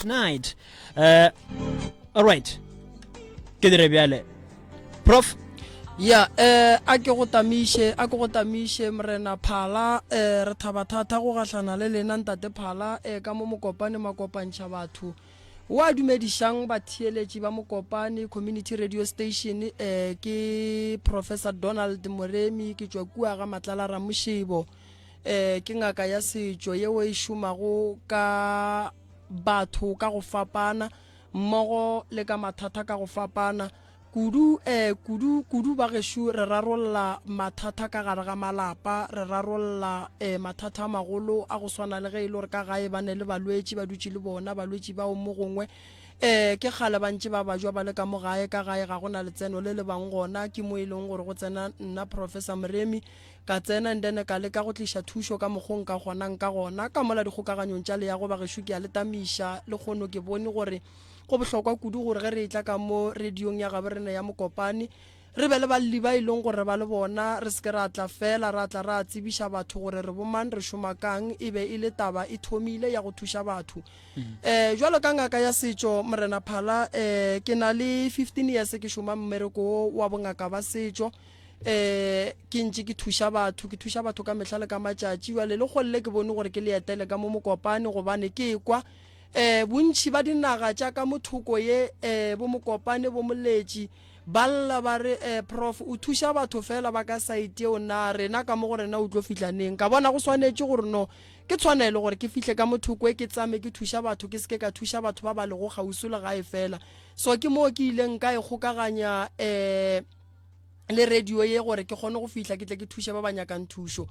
night. Uh, all right. Ke dire bjale. Prof ya eh a ke go tamiše a ke go tamiše morena phala eh re thaba thata go gahlana le lena ntate phala eh ka mo mokopane makopantšha batho wa dumedišang batheeletši ba mokopane community radio station eh ke professor donald moremi ke tšwa kua ga matlala ramošebo eh ke ngaka ya setšo yeo e šomago ka batho ka go fapana mmogo le ka mathata ka go fapana kudu eh kudu kudu ba gešo re rarolla mathata ka gare ga malapa re rarolla eh mathata a magolo a go swana le ge e le gore ka gae ba ne le balwetši ba dutše le bona balwetši bao mo gongwe eh ke kgale ba ntše ba bajwa ba le ka mo gae ka gae ga go na letseno le le bang gona ke mo e leng gore go tsena nna professor Moremi Ka tsena and then ka leka go tliša thušo ka mokgo nka kgonang ka gona. Ka mola dikgokaganyong tša leago bagešo ke a le tamiša. Lekgono ke bone gore go bohlokwa kudu gore ge re etla ka mo radiong ya gabo rena ya Mokopane re be le balli ba e leng gore ba le bona, re se ke ra tla fela ra tla ra tsebiša batho gore re bomang, re šoma kang. E be e le taba e thomile ya go thuša batho. Um jwalo ka ngaka ya setšo Morena Phala, um ke na le 15 years ke šoma mmereko wo wa bongaka ba setšo. um ke ntše ke thuša batho ke thuša batho ka mehla le ka matšatši jale le kgolle ke bone gore ke le etele ka mo mokopane gobane ke kwa um bontšhi ba dinaga tša ka mothoko ye um bo mokopane bo moletši ba lla ba re um prof o thuša batho fela ba ka saete eo na rena ka mo go rena o tlo fihla neng ka bona go swanetše gore no ke tshwanelo gore ke fihle ka mothoko e ke tsame ke thuša batho ke seke ka thuša batho ba ba lego kgauswi le gae fela so ke moo ke ileng ka e kgokaganya um le radio ye gore ke kgone go fihla ke tle ke thuše ba ba nyakang thušo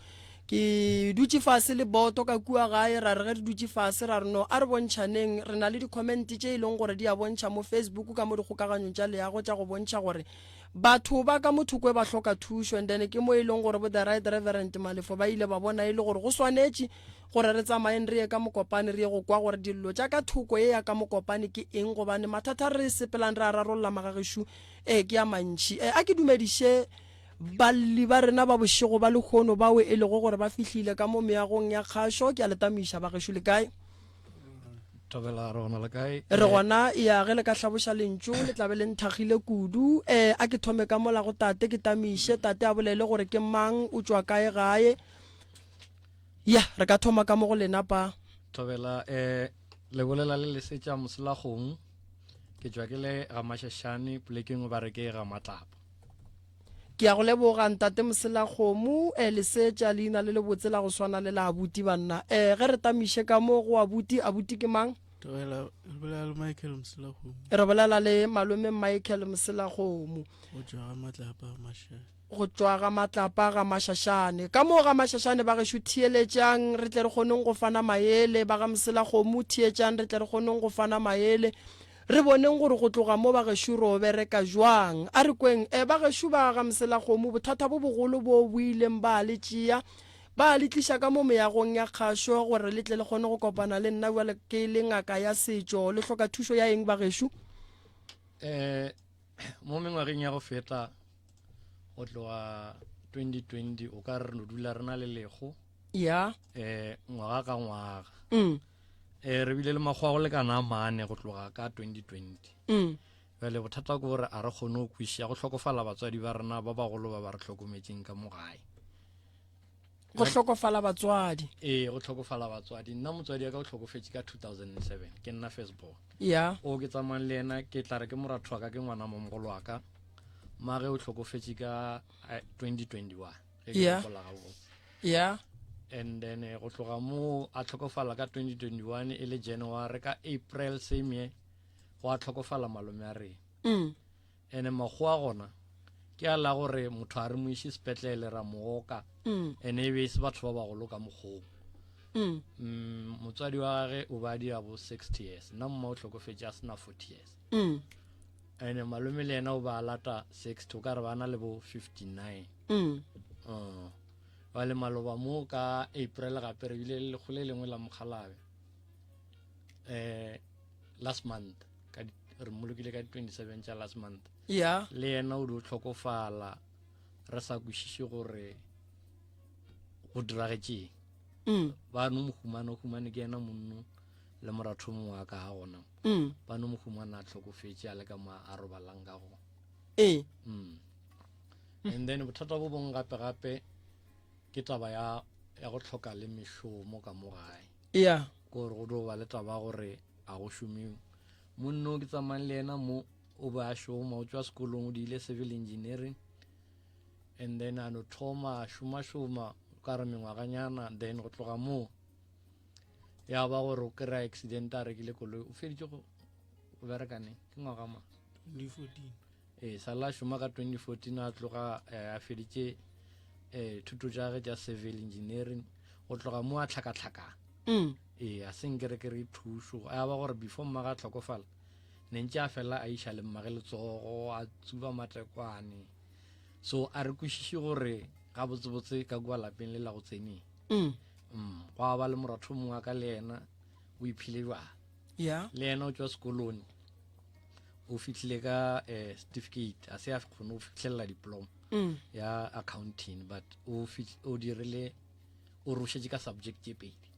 ke dutše fase le boto ka kua gae ra re ge re dutše fase ra re no a re bontšhaneng re na le di-comment tše e leng gore di a bontšha mo facebook ka mo dikgokaganyong tša leago tša go bontšha gore batho ba ka mothokwe ba hloka thušo and then ke mo e leng gore bo the right reverend malefo ba ile ba bona e le gore go swanetše gore re tsamayeng re ye ka mokopane re ye go kwa gore dillo tša ka thoko ye ya ka mokopane ke eng gobane mathata re sepelang re a rarolla magagešo Ee, ke a mantši. E, a ke dumediše balli ba rena ba bošego ba lehono bao e lego gore ba fihlile ka mo meagong ya kgašo. Ke a le tamiša, bagešo, le kae? Thobela, re gona le kae? Re gona, ya, ge le ka hlaboša lentšu le tla be le nthakgile kudu. E, a ke thome ka mola go tate, ke tamiše, tate a bolele gore ke mang, o tšwa kae gae. Ya, re ka thoma ka mo go lena pa. Thobela, e, le bolela le lesetša moselakgomo. Ke tšwa ke le ga Mashashane, polekeng ba re ke ga Matlapa. Ke ya go leboga ntate Moselakgomo, eh, lesetša leina le lebotse la go swana le la abuti banna. Eh, ge re tamiše ka mo go abuti, abuti ke mang? Tlogela, re bolela le Michael Moselakgomo. Re bolela le malome Michael Moselakgomo. Go tšwa ga Matlapa ga Mashashane. Go tšwa ga Matlapa ga Mashashane. Ka moo ga Mashashane ba gešo theeletšang re tle re kgoneng go fana maele, ba ga Moselakgomo theetšang re tle re kgoneng go fana maele, re boneng gore go tloga mo ba gešo ro bereka jwang. A re kweng e ba gešo ba ga Moselakgomo bothata bo bogolo bo bo ileng ba le tšea ba le tliša ka mo meagong ya kgašo gore le tle le kgone go kopana le nna bjale ke le ngaka ya setšo. Le hloka thušo ya eng ba gešo? Um mo mengwageng ya go feta go tloga 2020 o ka re no dula re na le lego ya eh ngwaga ka ngwaga mm. eh re bile le makgwa go lekana a mane go tloga ka 2020 mm. bjale bothata ke gore a re kgone go kwešiša go hlokofala batswadi ba rena ba bagolo ba ba re hlokometseng ka mo gae go hlokofala batswadi ee go hlokofala batswadi nna motswadi ya ka o hlokofetše ka 2007 ke nna first born ya o ke tsamayng le yena ke tla re ke moratho wa ka ke ngwana momogolo wa ka mage o hlokofetše ka 2021 eh, ge ke gopola gabotse ya and then eh, go tloga mo a hlokofala ka 2021 e le january ka april same year go a hlokofala malome a rena mm. ene makgowa gona ke a la gore motho a re mo iše sepetlele ra mo oka mm. ene e be e se batho ba bagolo ka mokgong mm. mm, motswadi wa gage o ba dira bo 60 years nna mma o hlokofetše a sena 40 years mm. ene malome le yena o ba lata 60 o ka re ba na le bo 59 mm. uh, ba le maloba mo ka april gape re bile le lekgolo le lengwe la mokgalabe eh last month ka re mmolokile ka di-27 tša last month ya le yena o di o tlhokofala re sa kwešiše gore go diragetšeng mm. ba no mo humane o humane ke yena monno. Le moratho mongwe wa ka ga gona. Mm. Ba no mo humana a hlokofetše a le ka mo a robalang ka gona. Ee. Mm. And then bothata bo bongwe gape gape ke taba ya ya go hloka le mešomo ka mo gae. Yeah. Ke gore go dio ba le taba ya gore a go šomiwe. Monno ke tsamayang le yena mo o be a šoma, o tšwa sekolong o diile civil engineering and then a no thoma a šoma-šoma ka re mengwaganyana, then go tloga moo ya ba gore o kry-a accident a rekile koloi. O feditše go bereka neng? Ke ngwaga mang? 2014. Ee, sala a šoma ka 2014, a tloga, a feditše thuto tša gage tša civil engineering. Go tloga mo a tlhakatlhakana. Ee, a se nke re ke re thušo. A ba gore before mmage a tlhokofala, ne ntše a fela a iša le mmage letsogo, a tsuba matekwane. So a re kwešiše gore gabotsebotse ka kua lapeng le la go tseneng. Gwa ba le moratho mongwe wa ka le yena o iphile jwang. Le yena o tšwa sekolong, o fihlile ka certificate, a se a kgone go fihlelela diploma ya accounting, but o o dirile, o rošetše ka subject tše pedi.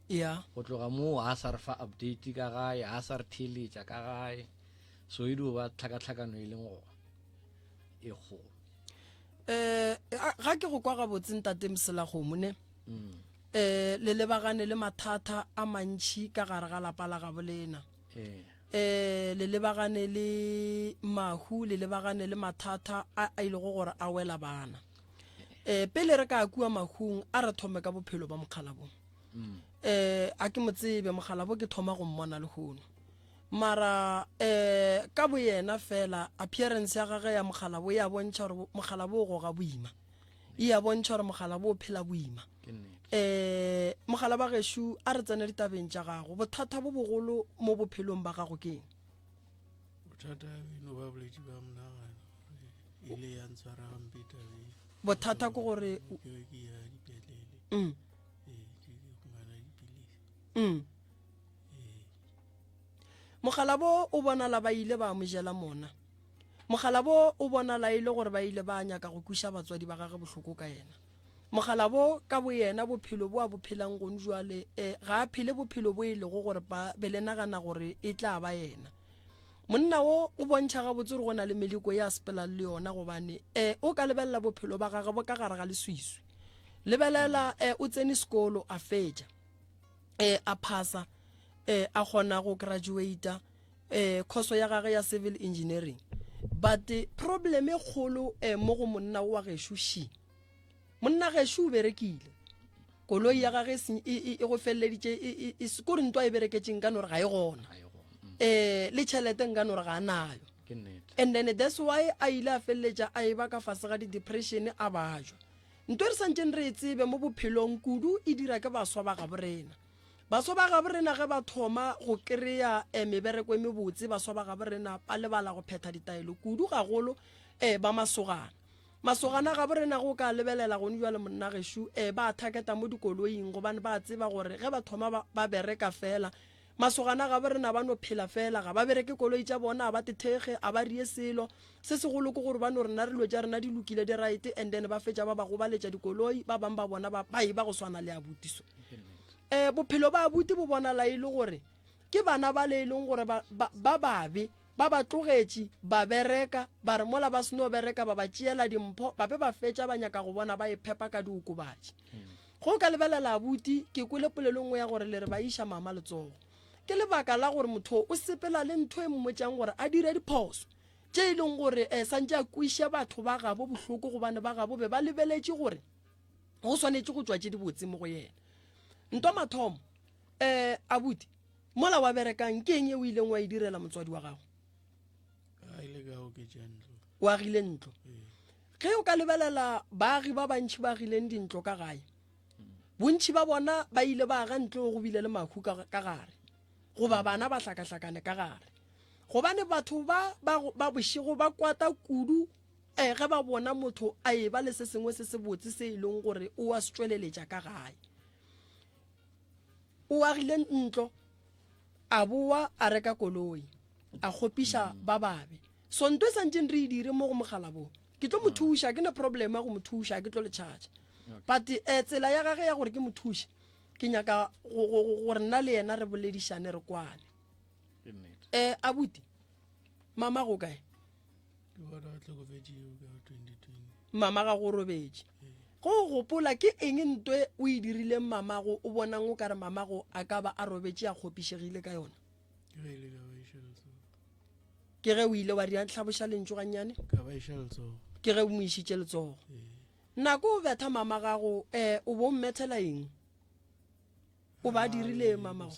Go tloga moo a sa re fa update ka gae, a sa re theeletša ka gae. So e dio ba tlhakatlhakano e leng gona e kgolo. Ga ke go kwa gabotse ntate Moselakgomo ne. Le lebagane le mathata a mantši ka gare ga lapa la gabo lena. Le lebagane le mahu, le lebagane le mathata a a ilego gore a wela bana. Pele re ka kua mahung, a re thome ka bophelo ba mokgalabo. A ke mo tsebe mokgalabo, ke thoma go mmona lehono. Mara ka boyena fela appearance ya gagwe ya mokgalabo e a bontšha gore mokgalabo o goga boima. E a bontšha gore mokgalabo o phela boima. Mogala ba gešo, a re tsene ditabeng tša gago. Bothata bo bogolo mo bophelong ba gago ke eng? Bothata e no ba bolwetši ba monagano, gore e le ya ntshwara gampe tabeng. Bothata ke gore Ke be ke ya dipetlele. Ee, ke humana dipilisi. Ee. Mogalabo o bonala ba ile ba mo jela mona. Mogalabo o bonala e le gore ba ile ba nyaka go kweša batswadi ba gagwe bohloko ka yena. Mogalabo ka boyena bophelo bo a bo phelang gone jwale, ga a phele bophelo bo e lego gore ba be le nagana gore e tla ba yena. Monna wo o bontšha gabotse gore go na le meleko ye a sepelang le yona gobane o ka lebelela bophelo ba gagwe bo ka gare ga leswiswi. Lebelela, o tsene sekolo a fetša, a phasa, a kgona go graduata khoso ya gagwe ya civil engineering. But problem e kgolo mo go monna wa gešo she. Monna gešo o berekile. Koloi ya gagwe e go feleleditše e kore ntwa e bereketšeng ka no re ga e gona. Le tšhelete nka no re ga a nayo. And then that's why a ile a feleletša a e ba ka fase ga di-depression a bajwa. Nto e re santšeng re e tsebe mo bophelong kudu e dira ke baswa ba gabo rena. Baswa ba gabo rena ge ba thoma go kry-a mebereko e mebotse, baswa ba gabo rena ba lebala go phetha ditaelo kudu gagolo ba masogana. Masogana gabo rena go ka lebelela gone jwale monna gešo ba thaketa mo dikoloing gobane ba tseba gore ge ba thoma ba bereka fela, masogana gabo rena ba no phela fela, ga ba bereke koloi tša bona, ga ba tethege, ga ba rie selo. Se segolo ke gore ba no rena re dilo tša rena di lokile di right, and then ba fetša ba ba gobaletša dikoloi, ba bang ba bona ba ba eba go swana le abuti so. Bophelo ba abuti bo bonala e le gore ke bana ba le e leng gore ba, ba, ba babe, ba ba tlogetše ba bereka, ba re mola ba seno bereka ba ba tšeela dimpho, ba be ba fetša ba nyaka go bona ba iphepa ka diokobatši. Ge o ka lebelela abuti, ke kwele polelo nngwe ya gore le re ba iša mama letsogo. Ke lebaka la gore motho o sepela le ntho e mmotšang gore a dire diphoso tše e leng gore santše a kweše batho ba gabo bohloko gobane ba gabo be ba lebeletše gore go swanetše go tšwa tše dibotse mo go yena. Ntwa mathomo, abuti, mola wa berekang ke eng e o ileng wa e direla motswadi wa gago? A ile ka oketša ntlo. O agile ntlo. Ge o ka lebelela baagi ba bantši ba agileng dintlo ka gae, bontši ba bona ba ile ba aga ntlo go bile le mahu ka gare, goba bana ba hlakahlakane ka gare. Gobane batho ba, ba, ba bošego ba kwata kudu ge ba bona motho a eba le se sengwe se sebotse se e leng gore o a se tšweleletša ka gae. O agile ntlo, a boa a reka koloi, a kgopiša ba babe. So nto e santšeng re e dire mo go mogala bo, ke tlo mo thuša, ke ne problem ya go mo thuša, ke tlo le charge. But tsela ya gage ya gore ke mo thuše, Ke nyaka gore nna le yena re boledišane re kwane. Um abuti, mama go kae? Mama ga go robetše. Go gopola ke eng ntwe o e dirileng mamago o bonang o ka re mamago a ka ba a robetše a kgopišegile ka yona? Ke ge o ile wa riang hlaboša lentšu gannyane? Ke ge o mo išitše letsogo. Nako o betha mama gago um o bo mmethela eng? O ba dirile mama go?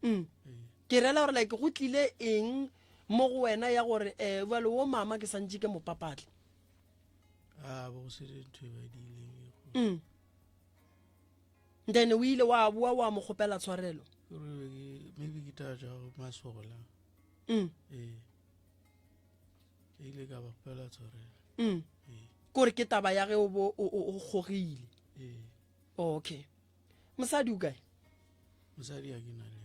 Mm. Ke rela gore like go tlile eng mo go wena ya gore um bjale wo mama ke santše ke mo papatle? A bo go se ntho e ba diileng. Mm. Then o ile wa boa wa mo kgopela tshwarelo? Maybe ke taba tša masola. Mm. Ee. Ke ile ka ba kgopela tshwarelo. Mm. Ee. Kore ke taba ya ge o bo o o kgogile. Ee. Okay. Mosadi o kae? Mosadi a ke na le.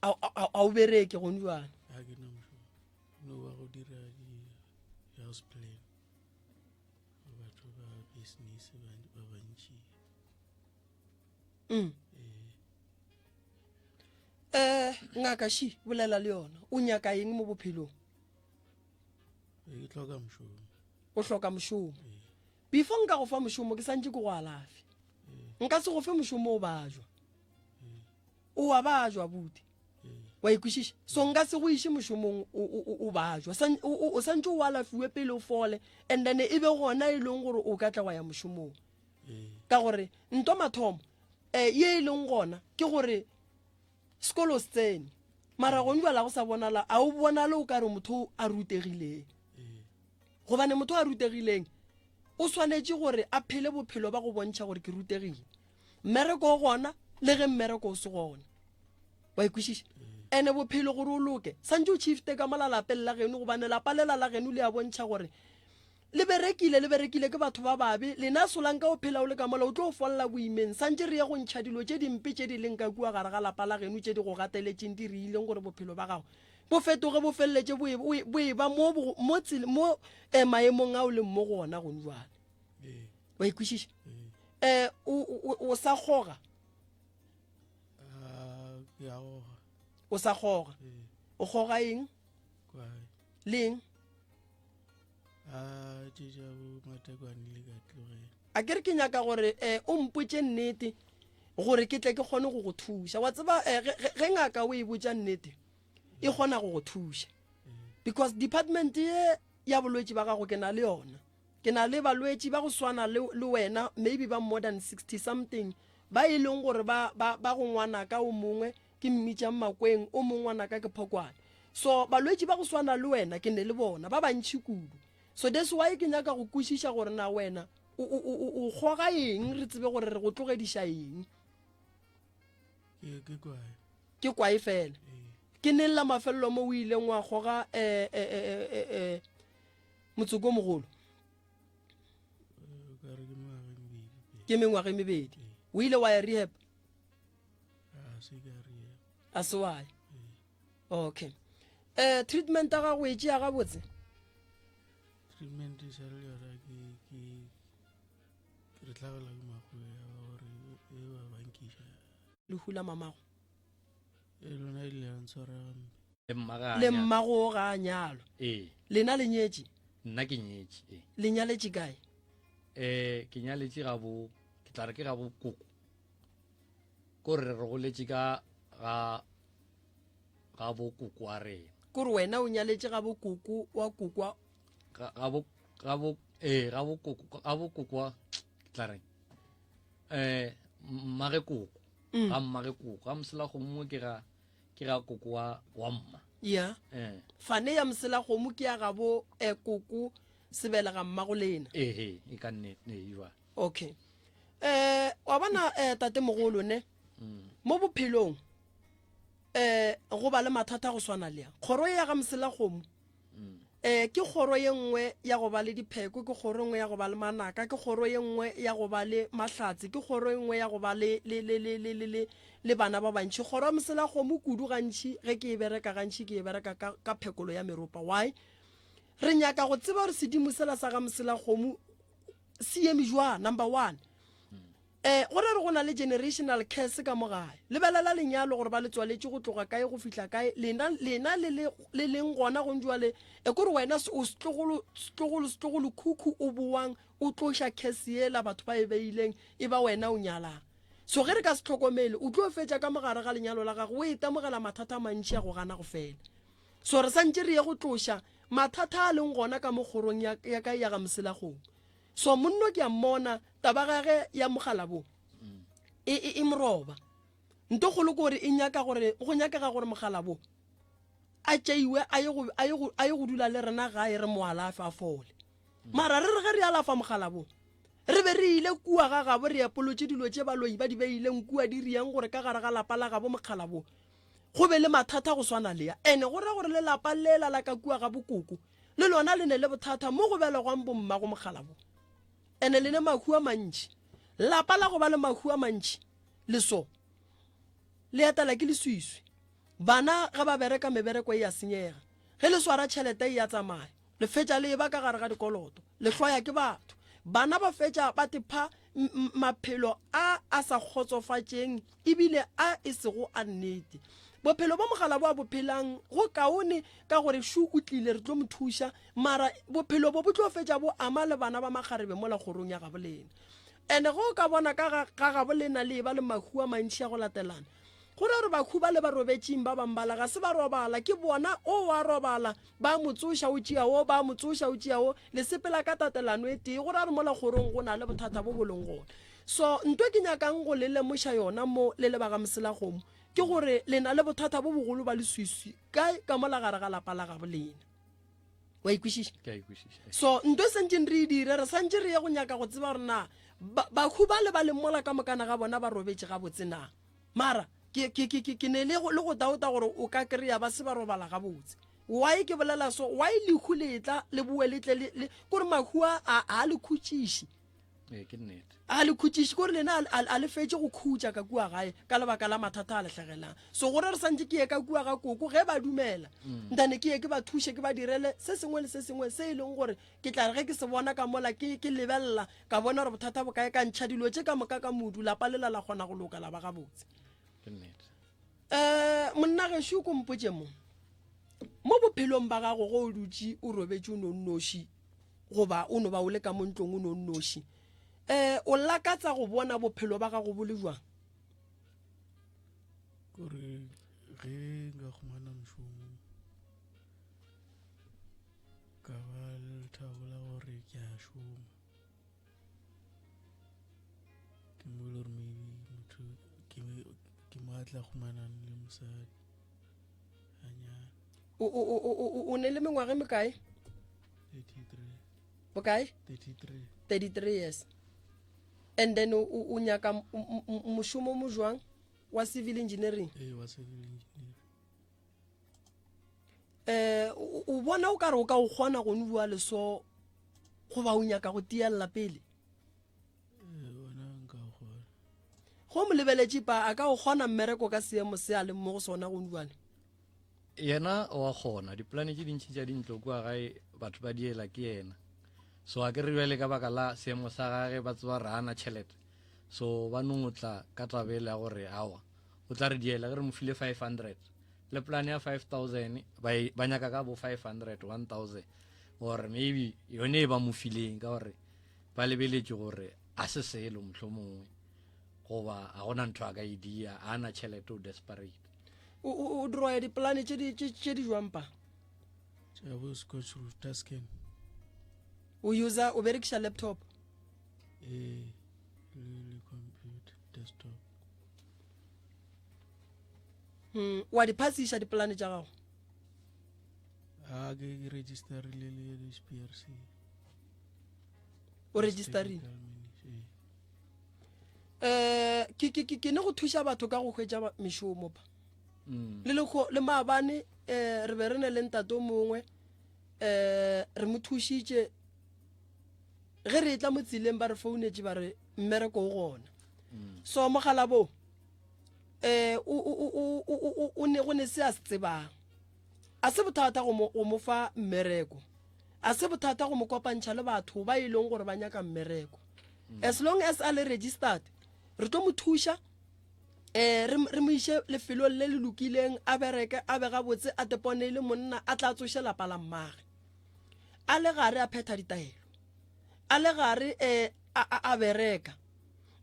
A a o bereke gone jwale? A ke na mošomo. No ba go dira di house plan. Batho ba business ba bantši. Mm. Ee. Eh, ngaka shi bolela le yona. O nyaka eng mo bophelong? Ke hloka mošomo. O hloka mošomo. Before nka go fa mošomo ke santše ke go alafe. Nka se go fe mošomo o bajwa. O wa bajwa buti. Wa ikwešiša? So nka se go iše mošomong o bajwa. O santše o alafiwe pele o fole and then e be gona e leng gore o ka tla wa ya mošomong. Ka gore nto mathomo um ye e leng gona ke gore sekolo se tsene mara gone jala go sa bonala a o bonale o ka re motho a rutegileng gobane motho a rutegileng o swanetše gore a phele bophelo ba go bontšha gore ke rutegile mmereko o gona le ge mmereko o se gona wa ikwešiša ene bophelo gore o loke santse o shifte ka mola lapeng la geno gobane lapa lela la geno le a bontšha gore Le berekile, le berekile ke batho ba babe. Lena solanka o phela o le ka mola, o tlo folla boimeng. Santše re ye go ntšha dilo tše dimpe tše di leng ka kua gare ga lapa la geno tše di go gateletšeng di re ileng gore bophelo ba gago bo fetoge bo feleletše bo e, bo eba mo, mo, mo eh, maemong a o leng mo go ona gone jwale. Wa ikwešiša? Eh, o, o, o sa kgoga? O sa kgoga? O kgoga eng? Leng? A tše tša bo matekwane le ka tlogela. A ke re ke nyaka gore um o mpotše nnete gore ke tle ke kgone go go thuša. Wa tseba um ge ngaka o e botša nnete e kgona go go thuša because department ye ya bolwetši ba gago ke na le yona. Ke na le balwetši ba go swana le, le wena maybe ba more than 60 something ba e leng gore ba, ba, ba go ngwanaka o mongwe ke mmitšang Makweng, o mongwe ngwanaka ke Phokwane. So balwetši ba go swana le wena ke ne le bona ba bantši kudu. So that's why ke nyaka go kwešiša gore na wena o, o, o, o kgoga eng re tsebe gore re go tlogediša eng. Ke, ke kwae. Ke kwae fela. Ee. Ke neng la mafelelo mo o ileng wa kgoga eh, eh, eh, eh, eh, motsoko o mogolo? Eh, ka re ke mengwaga e mebedi pele. Ke mengwaga e mebedi. O ile wa ya rehab? A se ka rehab. A se wa ya. Okay. Eh, treatment ya gago e tšea gabotse? Treatment e sa le yona ke ke re tlhabela ke makgowa ya ba gore e ba bankiša. Lehu la mamago. E lona e ile ya ntshwara gampe. Le mma ga a Le nyalwa. mmago ga a nyalwa. Ee. Lena le nyetše? Nna ke nyetše, ee. Le nyaletše kae? Eh, ke nyaletše ga bo, ke tla re ke ga bo koko. Ko re re goletše ka ga ga bo koko wa rena. Ko re wena o nyaletše ga bo koko wa koko wa Ga ga bo ga bo ee ga bo koko ga bo koko wa ke tla reng eh mmage koko Mm. ga mmage koko ga moselakgomo ke ga ke ga koko wa wa mma ya eh fane ya moselakgomo ke ya gabo eh, koko sebelega mmago lena ehe e ka nne ee jwale okay eh wa bona eh tate mogolo ne mm. mo bophelong eh go ba le mathata go swana le ya kgoro ya ga moselakgomo mm. eh ke kgoro ye nngwe ya go ba le dipheko ke kgoro nngwe ya go ba le manaka ke kgoro ye nngwe ya go ba le mahlatse ke kgoro ye nngwe ya go ba le le le le le le le le bana ba bantši kgoro ya moselakgomo kudu gantši ge ke e bereka gantši ke e bereka ka ka phekolo ya meropa why re nyaka go tseba gore sedimo sela sa ga moselakgomo. se eme jwang number one um go re re go na le generational curse ka mo gae lebelela lenyalo gore ba le tswaletše go tloga kae go fihla kae lena lena le le le leng gona go njwale e kore wena o setlogolo setlogolo setlogolo khukhu o boang o tloša curse yela batho ba e beileng e ba wena o nyalang so ge re ka se tlhokomele o tlo fetša ka mogare ga lenyalo la gago o itemogela mathata a mantši a go gana go fela so re santše re ye go tloša mathata a leng gona ka mo kgorong ya, ya ka ya ga moselagong so monno ke a mmona taba gage ya mogala bo e, e, e moroba nto kgolo ke gore e nyaka gore go nyakega gore mogala bo a tšeiwe a ye go, a ye go, a ye go dula le rena gae re mo alafe a fole mara re re ge re alafa mogala bo re be re ile kua ga gabo re epolotše dilo tše baloi ba di beileng kua di riang gore ka gare ga lapa la gabo mogala bo go be le mathata go swana le ya ene go ra gore le lapa lela la ka kua ga bokoko le lona le ne le bothata mo go belegwang bommago mogala bo ene le ne mahu a mantši lapa la go ba le mahu a mantši le so le etela ke leswiswi bana ge ba bereka mebereko e ya senyega ge le swara tšhelete e ya tsamaya le fetša le e ba ka gare ga dikoloto le hloya ke batho bana ba fetša ba tepha maphelo a a sa kgotsofatšeng ebile a e sego a nnete bophelo bo mogala bo a bophelang go kaone ka gore šu o tlile re tlo mo thuša mara bophelo bo bo tlo fetša bo ama le bana ba makgarebe mola kgorong ya gabo lena ene ge o ka bona ka ga gabo lena le e ba le mahu a mantši a go latelana go ra gore bakhu ba le ba robetšeng ba bang bala ga se ba robala ke bona o wa robala ba mo tsoša o tšea o ba mo tsoša o tšea o le sepela ka tatelano e tee go ra gore mola kgorong go na le bothata bo bo leng gona so nto ke nyakang go le lemoša yona mo le le ba ga moselakgomo ke gore le na le bothata bo bogolo ba leswiswi kae ka mola gare ga lapa la gabo lena wa ikwešiša ke a ikwešiša so nto e santšeng re e dire re santše re ye go nyaka go tseba gore na bakhu ba le ba leng mola ka mokana ga bona ba robetše gabotse na Mara ke, ke, ke, ke, ke ne le go, le go doubta gore o ka kry-a ba se ba robala gabotse. Why ke bolela so? Why lehu le tla, le boe le tle le, le, kore mahu a, a, a le khutšiše. Ee, ke nnete. A le khutšiše, kore lena a, a, a le fetše go khutša ka kua gae ka lebaka la mathata a le hlagelang. So gore re santše ke ye ka kua ga koko ge ba dumela, ntane ke ye ke ba thuše ke ba direle se sengwe le se sengwe se e leng gore Ke tla re ge ke se bona ka mola ke, ke lebelela, ka bona gore bothata bo kae, ka ntšha dilo tše ka moka ka modu, lapa lela la kgona go loka la ba gabotse. Ke nnete. Um monna gešo ko mpotše mo, mo bophelong ba gago ge o dutše o robetše o no nnoši goba o no ba o le ka mo ntlong o no nnoši, um o lakatsa go bona bophelo ba gago bo le jwang? Kore ge nka humana mošomo Ka ba le lethabo la gore ke a šoma. Ke mo e le gore maybe motho ke ke mo a tla humanang le mosadi a nyala. O, o, o, o, o, o ne le mengwaga e mekae? 33. Bokae? 33. 33 years. And then o, o, o nyaka mošomo mo jwang? Wa civil engineering? Ee, wa civil engineering. eh o bona o ka re o ka o kgona go no bua leso goba o nyaka go tiella pele go mo lebeletše pa a ka o kgona mmereko ka seemo se a leng mo go sona go bjale yena o a kgona dipolane tše dintšhi tša dintlo kua gae batho ba diela ke yena so a ke re bjale ka baka la seemo sa gage ba tseba re ana tšhelete so ba no tla ka tabele ya gore awa o tla re diela ge re mo file 500 le plan ya 5000 ba e, ba nyaka ka bo 500 1000 or maybe yone e ba mo fileng ka gore ba lebeletše gore a se selo mohlomongwe goba a gona ntho a ka e dia a na tšhelete o desperate o o drawa dipolane tše di tše di jwang pa tša bo scotch roof tuscan o user o berekiša laptop ee le computer desktop Hmm, wa di phasiša dipolane tša gago? A ke ke registerile le HPRC. O registerile? Eh, ke ke ke ne go thuša batho ka go hwetša mešomo pa. Mm. Le le le maabane eh re be re ne le ntate o mongwe eh re mo thušitše ge re tla mo tseleng ba re founetše ba re mmereko o gona. Mm. So mogala bo eh o o o o ne go ne se a se tsebang a se bothata go mo go mo fa mmereko. A se bothata go mo kopantšha le batho ba e leng gore ba nyaka mmereko. As long as a le registered, re tlo mo thuša eh re re mo iše lefelong le le lokileng a bereke a be gabotse a tepone e le monna a tla tsoše lapa la mmage. A le gare a phetha ditaelo. A le gare eh a a, a bereka.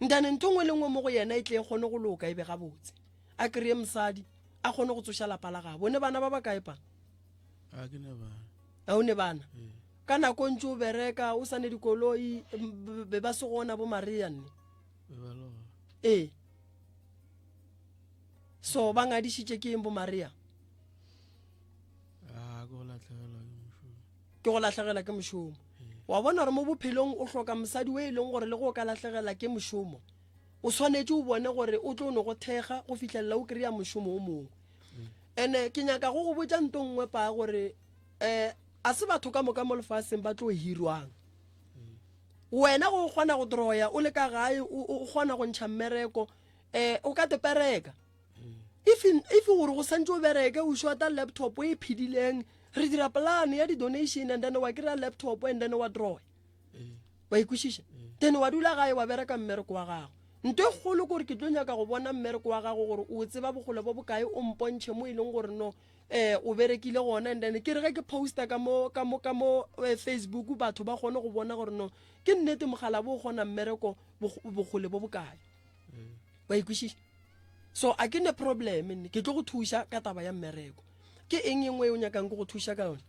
Ntane ntho nngwe le nngwe mo go yena e tle e kgone go loka e be gabotse. A kry-e mosadi a kgone go tsoša lapa la gabo. O ne bana ba bakae pa? A ke ne bana. A o ne bana? Ka nako ntse o bereka o sa ne dikoloi be ba se gona bo Maria nne. Be ba le gona. Ee. So ba ngadišitše ke eng bo Maria? A ke go latlhegelwa ke mošomo. Ke go lahlegela ke mošomo. Wa bona gore mo bophelong o hloka mosadi o e leng gore le go o ka lahlegela ke mošomo o swanetše o bone gore o tlo no go thekga go fihlelela o kry-a mošomo o mongwe. Ene ke nyaka go go botša nto nngwe pa gore um a se batho ka moka mo lefaseng ba tlo hirwang. Wena go kgona go droya o le ka gae o kgona go ntšha mmereko um o ka tepereka. If if gore go santse o bereke o shota laptop e phedileng re dira plan ya di-donation and then wa kry-a laptop and then wa droya. Wa ikwešiša? Then wa dula gae wa bereka mmereko wa gago. Nto e kgolo ke gore ke tlo nyaka go bona mmereko wa gago gore o tseba bokgole bo bokae o mpontšhe mo e leng gore no eh o berekile gona and then ke re ge ke poster ka mo ka mo ka mo eh, Facebook batho ba kgone go bona gore no ke nnete mogala bo kgona mmereko bokgole bo bokae. Wa ikwešiša? So a ke ne problem nne ke tlo go thuša ka taba ya mmereko. Ke eng e nngwe e o nyakang ke go thuša ka yone?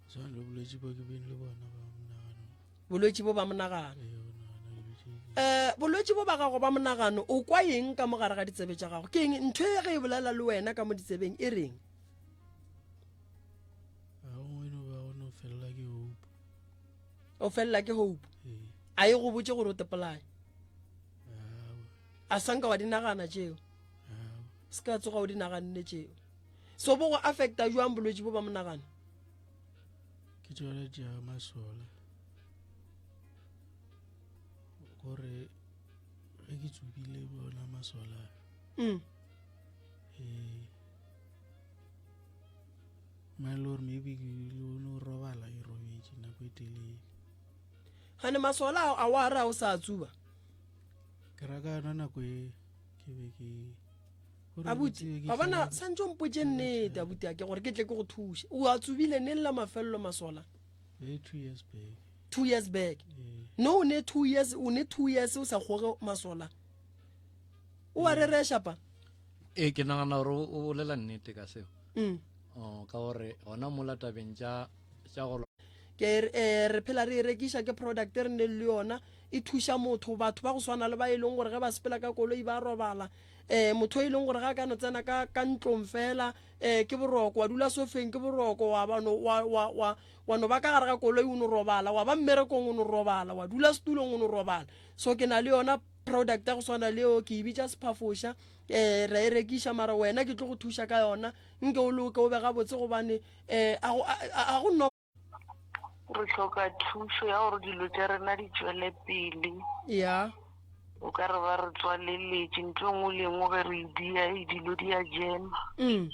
Swana le bolwetši bo ke beng le bona ba monagano. Bolwetši bo ba monagano. Ee, go nagana dilo tše di. Eh, bolwetši bo ba gago ba monagano o kwa eng ka mo gare ga ditsebe tša gago? Ke eng ntho e ge e bolela le wena ka mo ditsebeng e reng? Ga gongwe no ba go no felela ke hope. O felela ke hope. Ee. A e go botše gore o tepolae. Aowa. A sanka wa di nagana tšeo. Aowa. Se ka tsoga o di naganne tšeo. So bo go affecta jwang bolwetši bo ba monagano? Ke tšona tša masola. Gore ge ke tsubile bona masola. Mm. Eh. My lord maybe ke lo no robala ke robetše nako e telele. Gane masola a wa ra o sa tsuba. Ke ra ka yona nako e ke be ke Abuti, wa bona santse o mpotše nnete abuti ake gore ke tle ke go thuše. O a tsubile neng la mafelelo masola? Eh, 2 years back. 2 years back. No o ne 2 years, o ne 2 years o sa kgoge masola. O a rereša pa? Ee, ke nagana gore o bolela nnete ka seo. Mm. Oh, ka gore gona mola tabeng tša tša go Ke eh, re phela re e rekiša ke product e re neng le yona e thuša motho batho ba go swana le ba e leng gore ge ba sepela ka koloi ba robala um motho e leng gore ga a ka no tsena ka ka ntlong fela um ke boroko wa dula sofeng ke boroko wa ba no wa wa wa wa no ba ka gare ga koloi o no robala wa ba mmerekong o no robala wa dula setulong o no robala so ke na le yona product ya go swana le eo ke e bitša sephafoša um ra e rekiša mara wena ke tlo go thuša ka yona nke o loke o be gabotse gobane um a go no Re hloka thušo ya gore dilo tša rena di tšwele pele. Ya. O ka re ba re tswaleletše ntho e nngwe le e nngwe ge re e dia e dilo di a jema. Mm.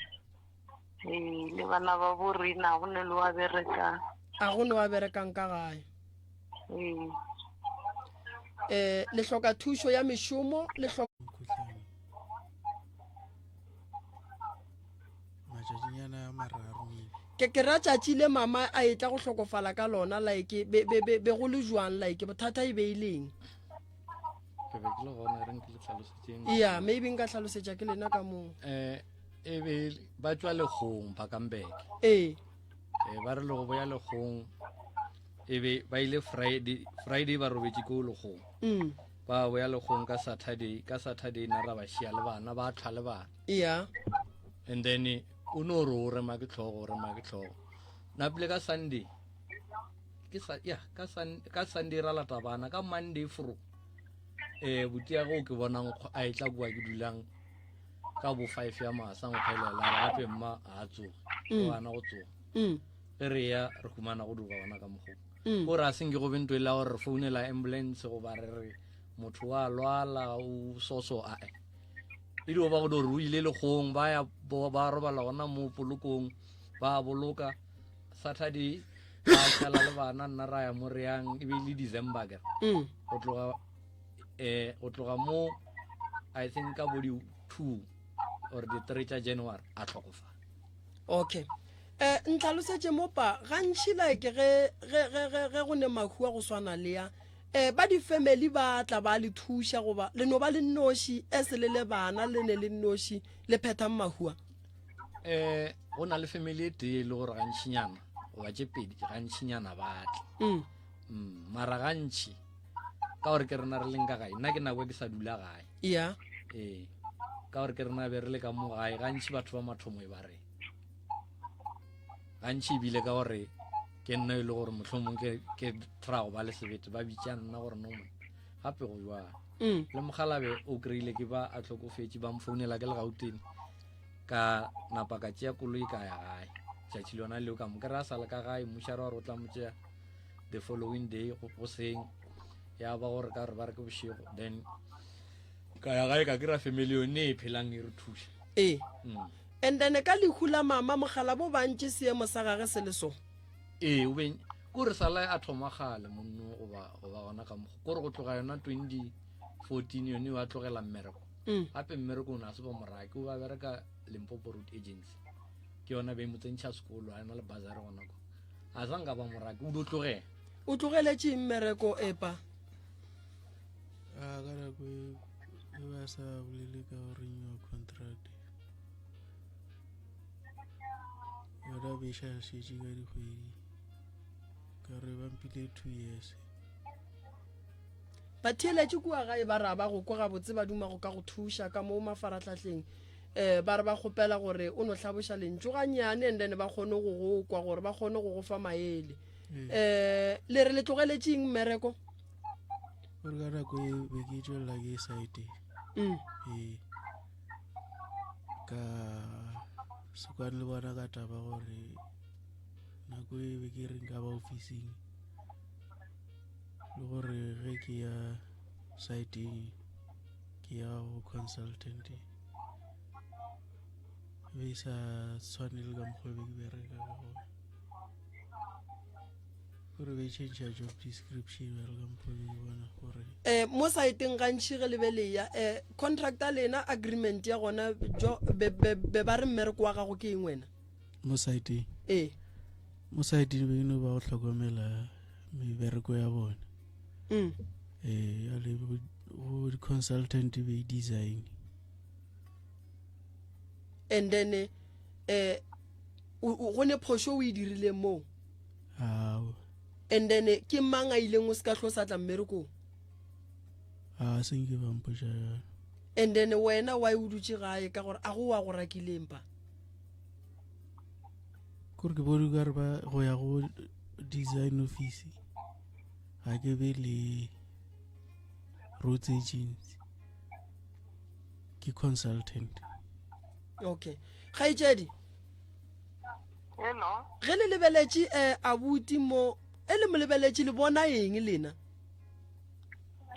Ee, le bana ba bo rena go ne le wa berekang. A go ne wa berekang ka gae. Ee. Eh, le hloka thušo ya mešomo le hloka Mokhuhlane. Matšatšinyana a mararo maybe. Ke ke ra tšatši le mama a etla go hlokofala ka lona like be be be be go le jwang like bothata e be e leng. Ke be ke le gona re nke le tlhalosetseng. Yeah, maybe nka hlalosetša ke lena ka moo. Eh e be ba tšwa legong ba kambeke. Ee. Eh ba re le go boya legong e be ba ile Friday Friday ba robetše ko legong. Mm. Ba boya legong ka Saturday ka Saturday na ra ba šia le bana ba tlhwa le bana. Yeah. And then o no re o rema ke tlhogo o rema ke tlhogo napile ka sunday ke sa ya ka sun ka sunday ra lata bana ka monday fro eh butia go ke bonang a etla kwa ke dulang ka bo 5 ya masa nkgelela gape mma a tsoge mm. o ana go tsoga mm. ge re ya re humana go duga gona ka mogopo mm. o re a senke go bento e la gore re founela ambulance goba re re motho wa lwala o soso ae e dio ba go do re o ile legong ba ya ba robala gona mo polokong Ba boloka Saturday ba šala le bana nna ra ya mo re yang e be e le December kere. Go tloga eh go tloga mo I think ka bo di 2 or di 3 tša January a tlhokofala. Okay. Eh ntlhalosetše mopa gantši like ge ge ge ge go ne mahu a go swana le ya eh ba di family ba tla ba le thuša goba le no ba le nnoši as le le bana le ne le nnoši le phethang mahu a. Eh go na le family e tee e le gore gantšinyana goba tše pedi gantšinyana ba tla. Mara gantši ka gore ke rena re leng ka gae nna ke nako e ke sa dula gae. Yeah. Ee ka gore ke rena be re le ka mo gae gantši batho ba mathomo e ba re gantši ebile ka gore ke nna e le gore mohlomong ke ke try go ba le sebete ba bitša nna gore no monna gape go jwang. Le mogalabe o kry-ile ke ba a tlhokofetše ba mfounela ke le Gauteng ka napa ka tšea koloi ka ya gae tšatši lona leo ka mo kry-a sa le ka gae mmušare wa re o tla mo tšea the following day goseng ya ba gore ka re ba re ke bošego then ka ya gae ka kry-a family yone e phelang e re thuša. Ee. And then ka lehu la mama mogala bo bantši seemo sa gage se le so. Ee, o be kore sala a thoma kgale monno goba goba gona ka mokgo kore go tloga yona 2014 yone wa tlogela mmereko. Gape mmereko o ne a se ba morake o ba bereka Limpopo Road Agency ke yona be mo tsentšha sekolo a ena le bazare gona ko a sa nka ba morake o do tlogela. O tlogeletše mmereko epa? A ka nako e e ba sa bolele ka go renew contract yona be e šetše ka dikgwedi ka re ba mphile 2 years. Batheeletši kua gae ba ra ba go kwa gabotse ba duma go ka go thuša ka mo mafarahlahleng um ba re ba kgopela gore o no hlaboša lentšu gannyane and then ba kgone go go kwa gore ba kgone go go fa maele. Um le re le tlogeletšeng mmereko? Gore ka nako e be ke tšwelela ke site. Ee ka se kwane le bona ka taba gore nako e be ke re nka ba ofising le gore ge ke ya siteng ke ya go consultant be e sa tshwane le ka mokgwa be ke bereka ka gona gore be change job description bjalo ka mokgwa be ke bona gore eh mo saeteng gantši ge le be le ya eh contract ya lena agreement ya gona jo be be be ba re mmereko wa gago ke eng wena mo saeteng ee mo saeteng be no ba go hlokomela mebereko ya bona. Ee ale go di-consultant be design. And then eh go ne phošo o e dirileng moo? Ao. And then ke mang a ileng o se ka hlo sa tla mmerekong? A se nke ba mpotša jalo. And then wena why o dutše gae ka gore a go wa go rakileng pa? Kore ke bone ka re ba go ya go design office ga ke be le roads agency ke consultant. Okay kgaetšedi. Hello. Ge le lebeletše eh abuti mo e le mo lebeletše le bona eng lena?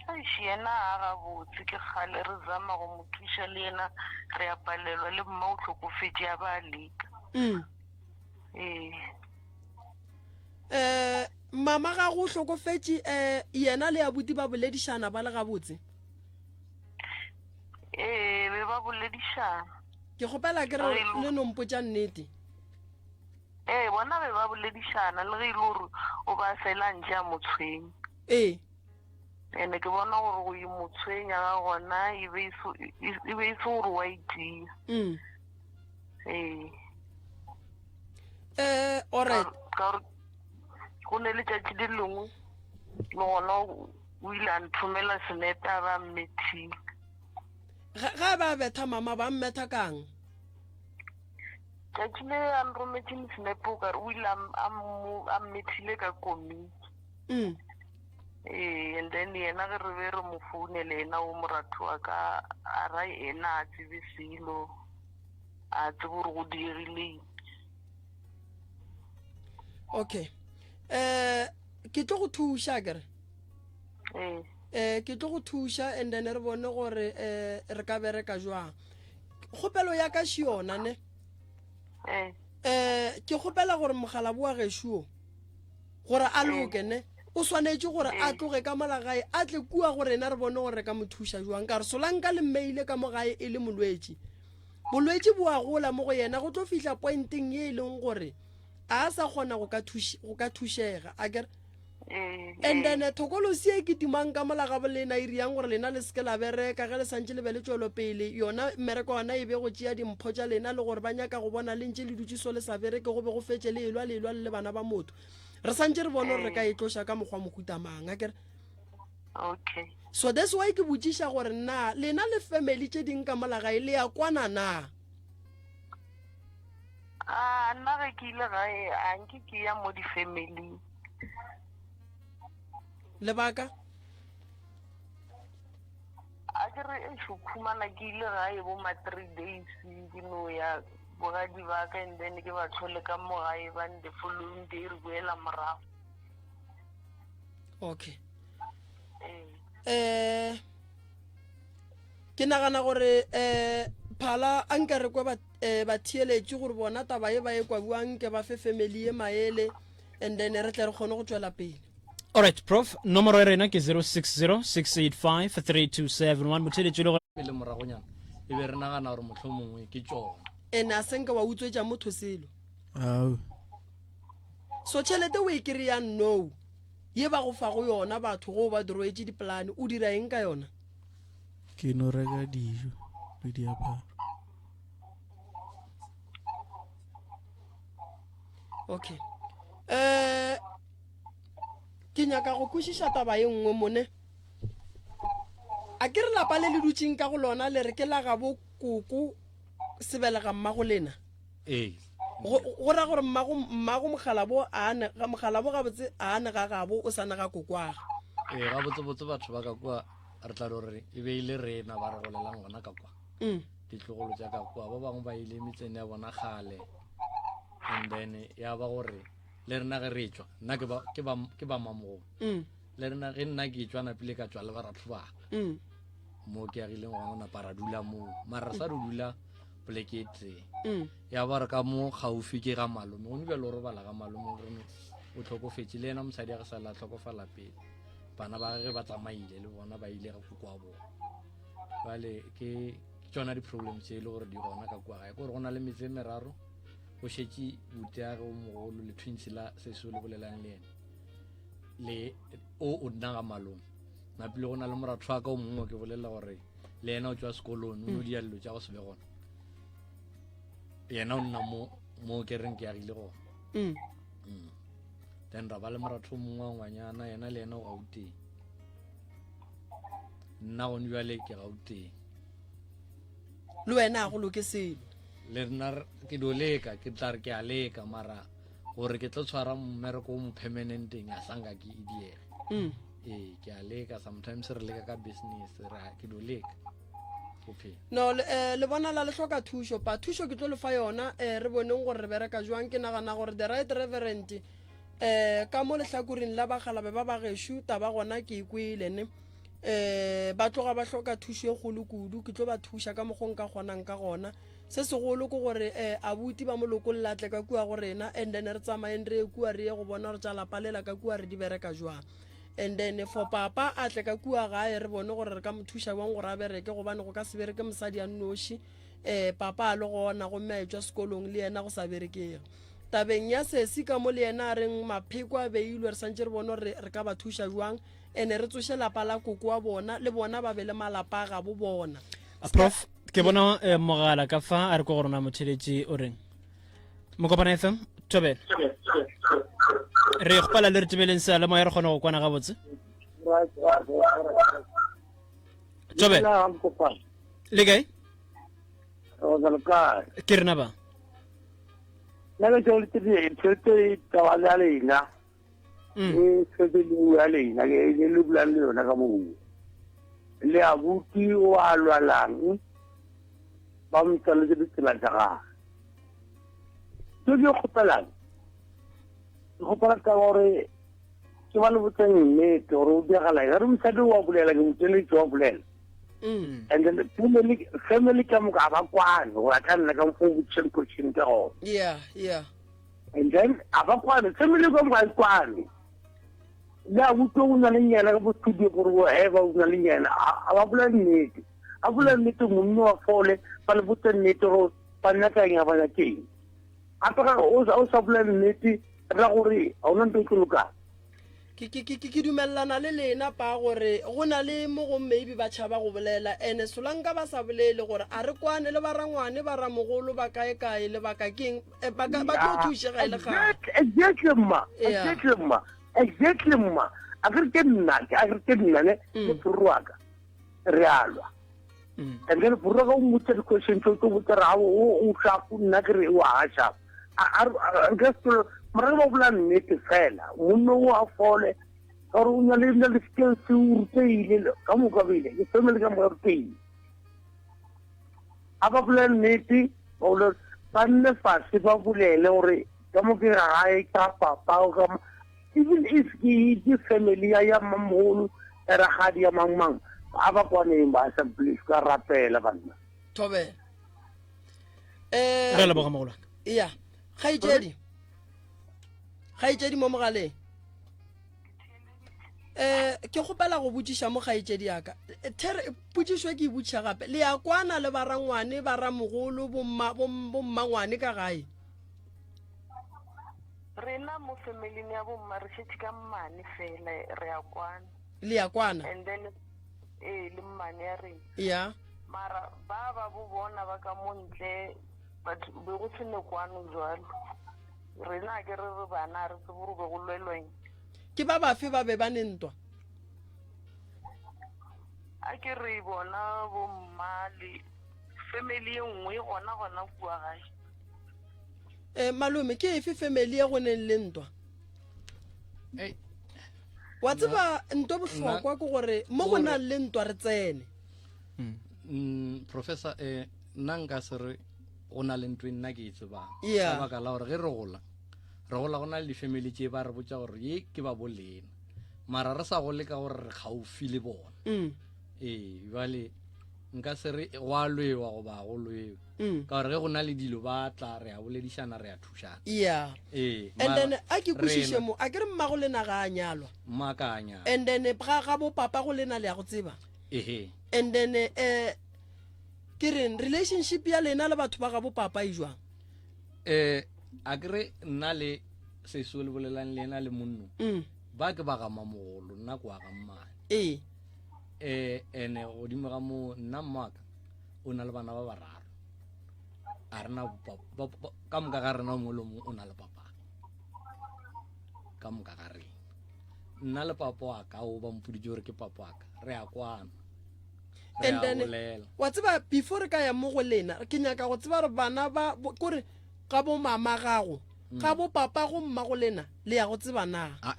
Eish yena a gabotse ke kgale re zama go mo thuša le yena re a palelwa le mma o hlokofetše a ba a leka. Ee. Eh mama ga go hlokofetše eh yena le abuti ba boledišana ba le gabotse? Ee be ba boledišana. Ke kgopela ke re le no mpotša nnete. Ee bona be ba boledišana le ge e le gore o ba fela ntše a mo tshwenya. Ee. Ene ke bona gore go mo tshwenya ga gona e be e e be e se gore wa itia. Ee. Eh alright. Ka gore go ne letšatši le lengwe le gona o ile a nthomela senepe a ba mmethile. Ga ba betha mama ba mmetha kang? Tšatši le a nrometše senepe o kare o ile a mmethile ka komiki. Ee, and then yena ge re be re mo founele yena o moratho wa ka a ra yena a tsebe selo a tsebe gore go diegile. Okay eh ke tlo go thuša kere? Ee. Eh ke tlo go thuša and then re bone gore eh re ka bereka jwang. Kgopelo ya ka še yona ne? Ee. Um ke kgopela gore mogalabo wa gešo gore a loke ne o swanetše gore a tloge ka mola gae a tle kua go rena re bone gore re ka mo thuša jwang ka re solanka le mmeile ka mo gae e le molwetši bolwetši bo a gola mo go yena go tlo fihla pointeng ye e leng gore a sa kgona go ka thušega a kere Mm, and mm. then eh, thokolosi e kitimang ka mola ga bolena e riang gore lena le seke la bereka ge le santše le be le tšwelo pele yona mmereko yona e be go tšea dimpho tša lena le gore ba nyaka go bona le ntše le dutše so le sa bereke go be go fetše le elwa le elwa le le bana ba motho re santše re bone gore re ka e tloša ka mokgwa mohuta mang a kere okay so that's why ke botšiša gore na lena le family tše ding ka mola gae le ya kwana na a nna ge ke ile gae a nke ke ya mo di-family Lebaka? A ke re ešo khumana ke ile gae bo ma 3 days ke no ya bogadi ba ka and then ke ba tlhole ka mo gae ba the following day re boela morago. Okay. Ee. Eh ke nagana gore eh phala a nka re kwe ba eh batheeletši gore bona taba e ba e kwa buang ke ba fe family ye maele and then re tle re kgone go tšwela pele. Alright prof, nomoro ya rena ke 060 685 3271 motheeletši le gore Pele moragonyana e be re nagana gore mohlomongwe ke tšona. Ene a senka wa utswetša motho selo. Ao. So tšhelete o e kry-ang now ye ba go fago yona batho go ba droetše dipolane o dira eng ka yona? Ke no reka dijo le diaparo. Okay. Eh ke nyaka go kwešiša taba ye nngwe mone. A ke re lapa le le dutšeng ka go lona le re ke la gabo koko sebelega mmago lena. Ee. Go go ra gore mmago mmago mogalabo a ne ga mogalabo gabotse a ne ga gabo o sa ne ga kokwaga. Ee, gabotsebotse batho ba ka kua re tla no re e be e le rena ba re golelang gona ka kwa. Mm. Ditlogolo tša ka kua ba bangwe ba ile metseng ya bona kgale and then ya ba gore le rena ge re tšwa nna ke ba ke ba ke ba mamogolo. Mm. Le rena ge nna ke tšwa napile ka tšwa le baratho ba ka. Mm. Mo ke agileng gona napa ra dula moo mara re sa re dula poleke e tee. Mm. Ya ba re ka mo gaufi ke ga malome gone bjalo o robala ga malome o rene o tlhokofetše le yena mosadi ya ge sa la tlhokofala pele bana ba gage ba tsamaile le bona ba ile ga koko wa bona bale ke tšona di-problems tse e le gore di gona ka kua gae kore go na le metse e meraro go šetše buteage o mogolo le twins la sesi o le bolelang le ene le o o nna ga malome napile go na le moratho wa ka o mongwe ke bolelela gore le yena o tšwa sekolong o no dia dilo tša go se be gona yena o nna mo mo ke reng ke agile gona Mm. mm. Then ra ba le moratho o mongwe wa ngwanyana yena le yena o gauteng nna gone bjale ke gauteng Le wena a go loke selo. Le nna ke dio leka ke tla re ke a leka mara gore ke tlo tshwara mmereko o mo permanenteng a sanka ke e diege. Mm. Ee ke a leka sometimes re leka ka business ra ke dio leka bophelo. No le, eh, le bonala le hloka thušo pa thušo ke tlo le fa yona eh, re boneng gore re bereka jwang ke nagana gore the right reverend eh, ka mo lehlakoreng la bagalabe ba bagešo taba gona ke e kwele ne eh, ba tloga ba hloka thušo e kgolo kudu ke tlo ba thuša ka mokgwa nka kgonang ka gona se segolo ke gore eh, abuti ba molokolla tle ka kua go rena and then re tsamayeng re ye kua re ye go bona gore tša lapa lela ka kua re di bereka jwang and then for papa a tle ka kua gae re bone gore re ka mo thuša bjang gore a bereke gobane go ka se bereke mosadi a nnoši um papa a le gona gomme a etšwa sekolong le yena go sa berekege tabeng ya sesi ka mo le yena a reng mapheko a beilwe re santše re bone gore re ka ba thuša jwang ene re tsoše lapa la koko wa bona le bona ba be le malapa a gabo bona. Prof ke bona eh, mogala ka fa a re ko go rona motheletši o reng mokopana fm thobela re kgopela le re tebeleng seyalemoya re kgone go kwana gabotse thobela le kae ke rena ba nna ke tšhelete taba ya lena mm. e tšhelete leo ya lena ke le bulang le yona ka moo le abuti o a lwalang ba mo tswaletse ditsela tša gage tse ke kgopelang ke kgopela taba gore ke ba le botseng nnete gore o diragala ge re mosadi wa bolela ke motsweletši wa bolela. Mm. And then family family ka moka ga ba kwane go ya ka nna ka mokgwa o botšišang question ka gona. Yeah, yeah. And then a ba kwane family ka moka ga e kwane. Le a utlwa o na le nyena ka bo studio gore o heba o na le nyena a ba bolela nnete. A bolela nnete monna wa fole ba le botse nnete gore ba nyaka eng ga ba nyake eng. Gape ga o sa bolela nnete ra gore ga ona ntho e tlo lokang. Ke, ke, ke, ke dumelelana le lena pa gore go na le mo go maybe ba tšhaba go bolela ene solanka ba sa bolele gore a re kwane le barangwane ba ramogolo ba kae kae lebaka keng eh, ba ka- ba tlo thušega e le gale Exactly mma Yeah. exactly mma exactly mma a ke re ke nna a ke re ke nna ne le phurro wa ka re a lwa and then phurro ka o mmotsa di-question tse o tlo botsa re a o o sharp nna ke re o a sharp nka se morago ba bola nnete fela monno o a fole ka gore o na le na le skills o ruteile ka moka bile ke family ka moka ruteile a ba bolela nnete ba bolela ba nne fase ba bolele gore ka mo ke ga gae ka papa ka even if ke ke family ya ya mamogolo ya ragadi ya mang mang a ba kwaneng ba sa please ka rapela banna thobela eh re leboga mogolwane ya kgaetšedi kgaetšedi mo mogaleng eh ke kgopela go botšiša mo kgaetšedi yaka eh, there potšišo e ke e botšiša gape le ya kwana le barangwane baramogolo bommangwane ka gae Rena mo familing ya bomma re šetše ka mmane fela re a kwana. Le ya kwana? And then ee le mmane ya rena. Ya. Mara ba ba bo bona ba ka mo ntle batho be go se ne kwano jwalo. Rena a ke re re bana a re tsebe gore be go lwelwa eng. Ke ba bafe ba be ba ne ntwa? A ke re bona bomma le family e nngwe gona gona kua gae. Eh, malome ke efe family ye go neng le ntwa Ei, wa tseba nto bohlokwa ke gore mo go Gore- nang le ntwa re tsene mm, professor eh nna nka se re go na le ntho e nna ke e tsebang Yeah. ka baka la gore ge re gola re gola go na le di-family tše ba re botša gore ye ke ba bolena mara re sa gole ka gore re gaufi le bona Mm, ee bjale nka se re go a lwewa goba go lwewe mm. ka gore ge go na le dilo ba tla re a boledišana re a thušana yeah ee and then a ke kwešiše rena- mo a ke re mmago lena ga a nyalwa mmakanya and then ga ga bo papa go lena le ya go tseba ehe and then eh ke reng relationship ya lena le batho ba ga bo papa e jwang eh a ke re nna le seso le bolelang le ena le monno mm. ba ke ba ga mamogolo nna ko wa ga mmane ee eh ene godimo ga mo nna mmaka o na le bana ba bararo a rena ka moka ga rena o mongwe le mongwe o na le papa ka moka ga rena nna le papa wa ka o ba mpoditse gore ke papa wa ka re a kwana and then wa tseba before re ka ya mo go lena ke nyaka go tseba gore bana ba kore ga bo mama gago mm. ga bo papa go mma go lena le ya go tseba na a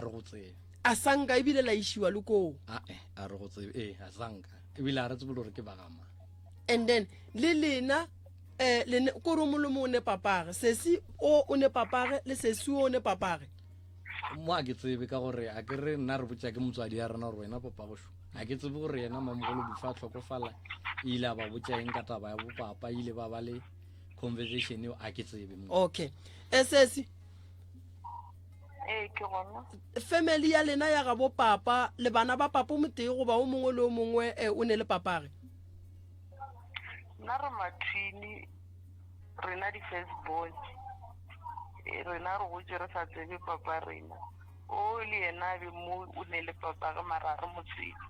re go tsebe a sanka ebile la išiwa le koo ae a re go tsebe ee a sanka ebile a re tsebe le gore ke bagama and then le lena eh le ne kore o molomo o ne papage sesi o o ne papage le sesi o o ne papage mo a ke tsebe ka gore a ke re nna re botša ke motswadi ya rena gore wena papa gošo a ke tsebe gore yena mamogolo before a tlhokofala ile a ba botša eng ka taba ya bopapa ile ba ba le conversation eo a ke tsebe mo okay eh sesi ee ke gona family ya lena ya gabo papa le bana ba papa o motee goba o mongwe le o mongwe eh, o ne le papage nna re mathwini rena di-first born eh, rena re gotse re sa tsebe papa rena o le yena a be mo o ne le papage mara re mo tsebe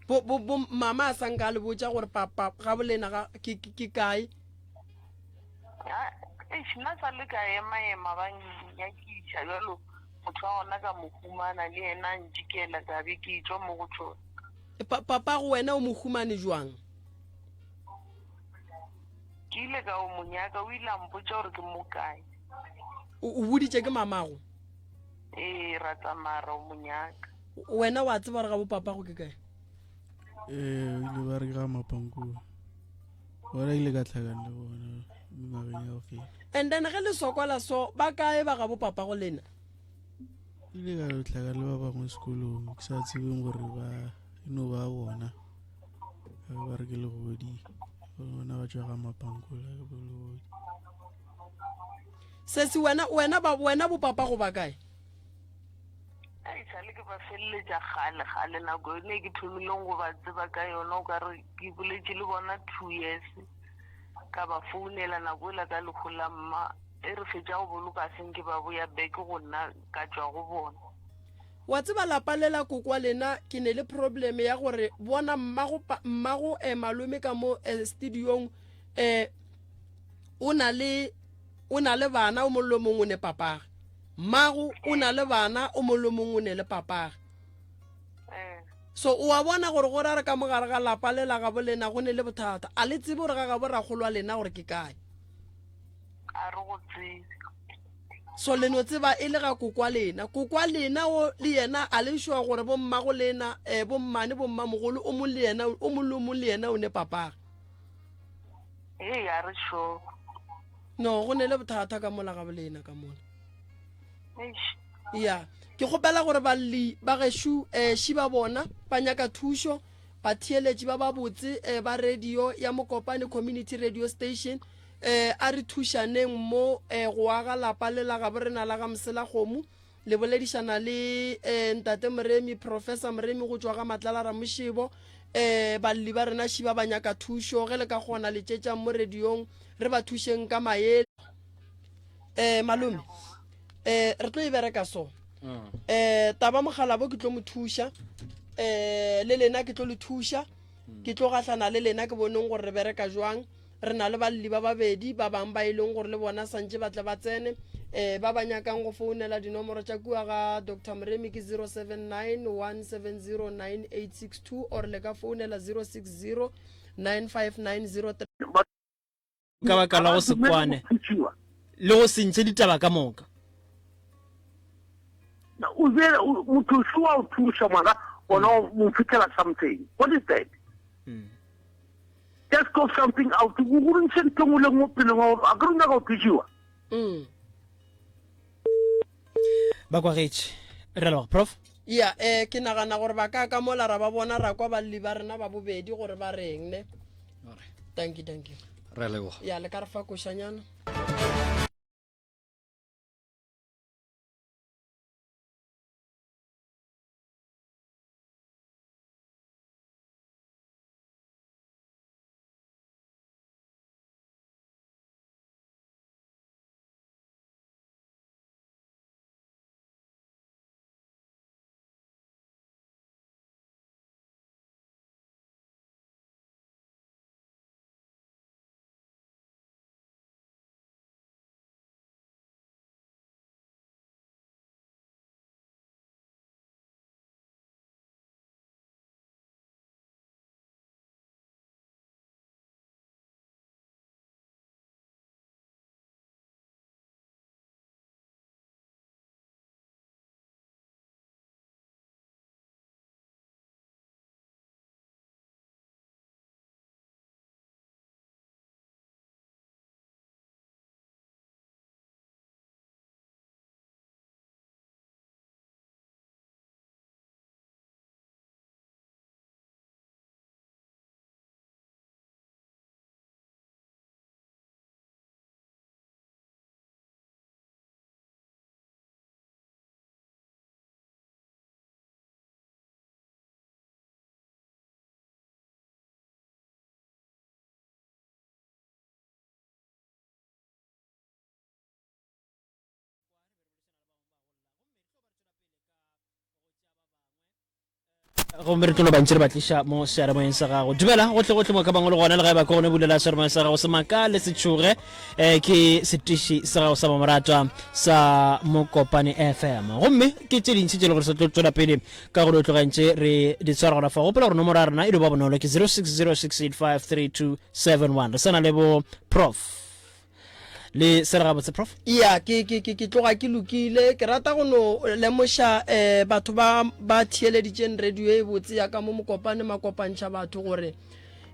bo, bo, bo mama a sa nka a le botša gore papa ga bolena ga ke, ke, ke kae Eish, nna sa le ka ema-ema ba nyakiša bjalo motho wa gona ka mo humana le yena a ntšikela ka be ke tšwa mo go tšona. Pa, papa go wena o mo humane jwang? Ke ile ka o mo nyaka, o ile a mpotša gore ke mo kae. O, o boditše ke mamago? Ee, ra tsamaya ra o mo nyaka. Wena wa tseba gore ga bo papago ke kae? Ee, o ile ba re ke ga Mapankua. Bona ile ka tlhakana le bona mengwageng ya go feta. And then ge le sokola so, ba kae ba gabo papa go lena? Ile ka no hlaka le ba bangwe sekolong ke sa tsebeng gore ba e no ba bona. Ba be ba re ke legodi. Bona ba tšwa ga Mapankola ke bo legodi. Sesi wena wena ba wena bo papa go ba kae? Ai sale ke ba feleletša kgale kgale nako yone ke thomileng go ba tseba ka yona o ka re ke boletše le bona two years ka ba founela nako ela ka lehu la mma e re fetša go boloka seng ke ba boya back go nna ka tšwa go bona. Wa tseba lapa le la koko wa lena ke ne le problem ya gore bona mmago mmago eh, malome ka mo eh, studiong eh, o na le o na le bana o mongwe le mongwe o ne papage mmago o na le bana o mongwe le mongwe o ne le papage eh. so o a bona gore go ra re ka mogare ga lapa le la gabo lena go ne le bothata a le tsebe gore ga gabo rakgolo wa lena gore ke kae a re go tsebe so le no tseba e le ga kokwa lena kokwa lena o le yena a le sure gore bommago lena um bommane bommamogolo o mong le yena o mong le o mong le yena o ne papage Ee, a re sure. No, go ne le bothata ka mola ga bolena ka mola. Eish. Ya, ke kgopela gore balli ba gešo eh, ši ba bona ba nyaka thušo, batheeletši ba babotse eh, ba radio ya Mokopane Community Radio Station eh, a re thušaneng mo eh, go aga lapa le la gabo rena la ga Moselakgomo. Le boledišana le eh, Ntate Moremi, Professor Moremi go tšwa ga Matlala Ramošebo. Eh, balli ba rena šiba ba nyaka thušo. Ge le ka kgona letšetšang mo radiong re ba thušeng ka maele. Eh, malome, eh, re tlo e bereka so. Mm. Eh, taba mogalabo ke tlo mo thuša. Eh, le lena ke tlo le thuša. Ke tlo gahlana le lena ke boneng gore re bereka jwang. Re na le balli ba babedi ba bang ba e leng gore le bona santše ba tle ba tsene. Um ba ba nyakang go founela dinomoro tša kua ga Doctor Moremi ke 079 170 9862 or le ka founela 060 95903. Ka baka la go se kwane le go se ntšhe ditaba ka moka. O bjale motho o wa o thuša ngwana ona o mo fitlhela something. What is that? Mm. Just go something out. O go ntshe ntho nngwe le nngwe peleng wa a ke re nyaka go thušiwa. Mm. Ba kwagetše. Re leboga prof. Ya, eh ke nagana gore ba ka ka mola ra ba bona ra kwa balli ba rena ba bobedi gore ba reng ne. Thank you, thank you. Re leboga. Ya le ka re fa košanyana. Gomme re tlo no bantši re ba tliša mo seyalemoyeng sa gago. Dumela gohle gohle mo ka bangwe le gona le ga e ba ke gone bulela seyalemoyeng sa gago se makale se tšhoge um ke setiši sa gago sa mamoratwa sa Mokopane FM. Gomme ke tše dintši tše le gore se tlo tšwela pele ka go tloga ntše re di tshwara gona fa. Gopola gore nomoro ya rena e dio ba bonolo ke 0606853271. Re sa na le bo prof Le se re gabotse, Prof? Ya, ke, ke, ke, ke tloga ke lokile. Ke rata go no lemoša eh, batho ba ba theeleditšeng radio e botse ya ka mo Mokopane makopantšha batho gore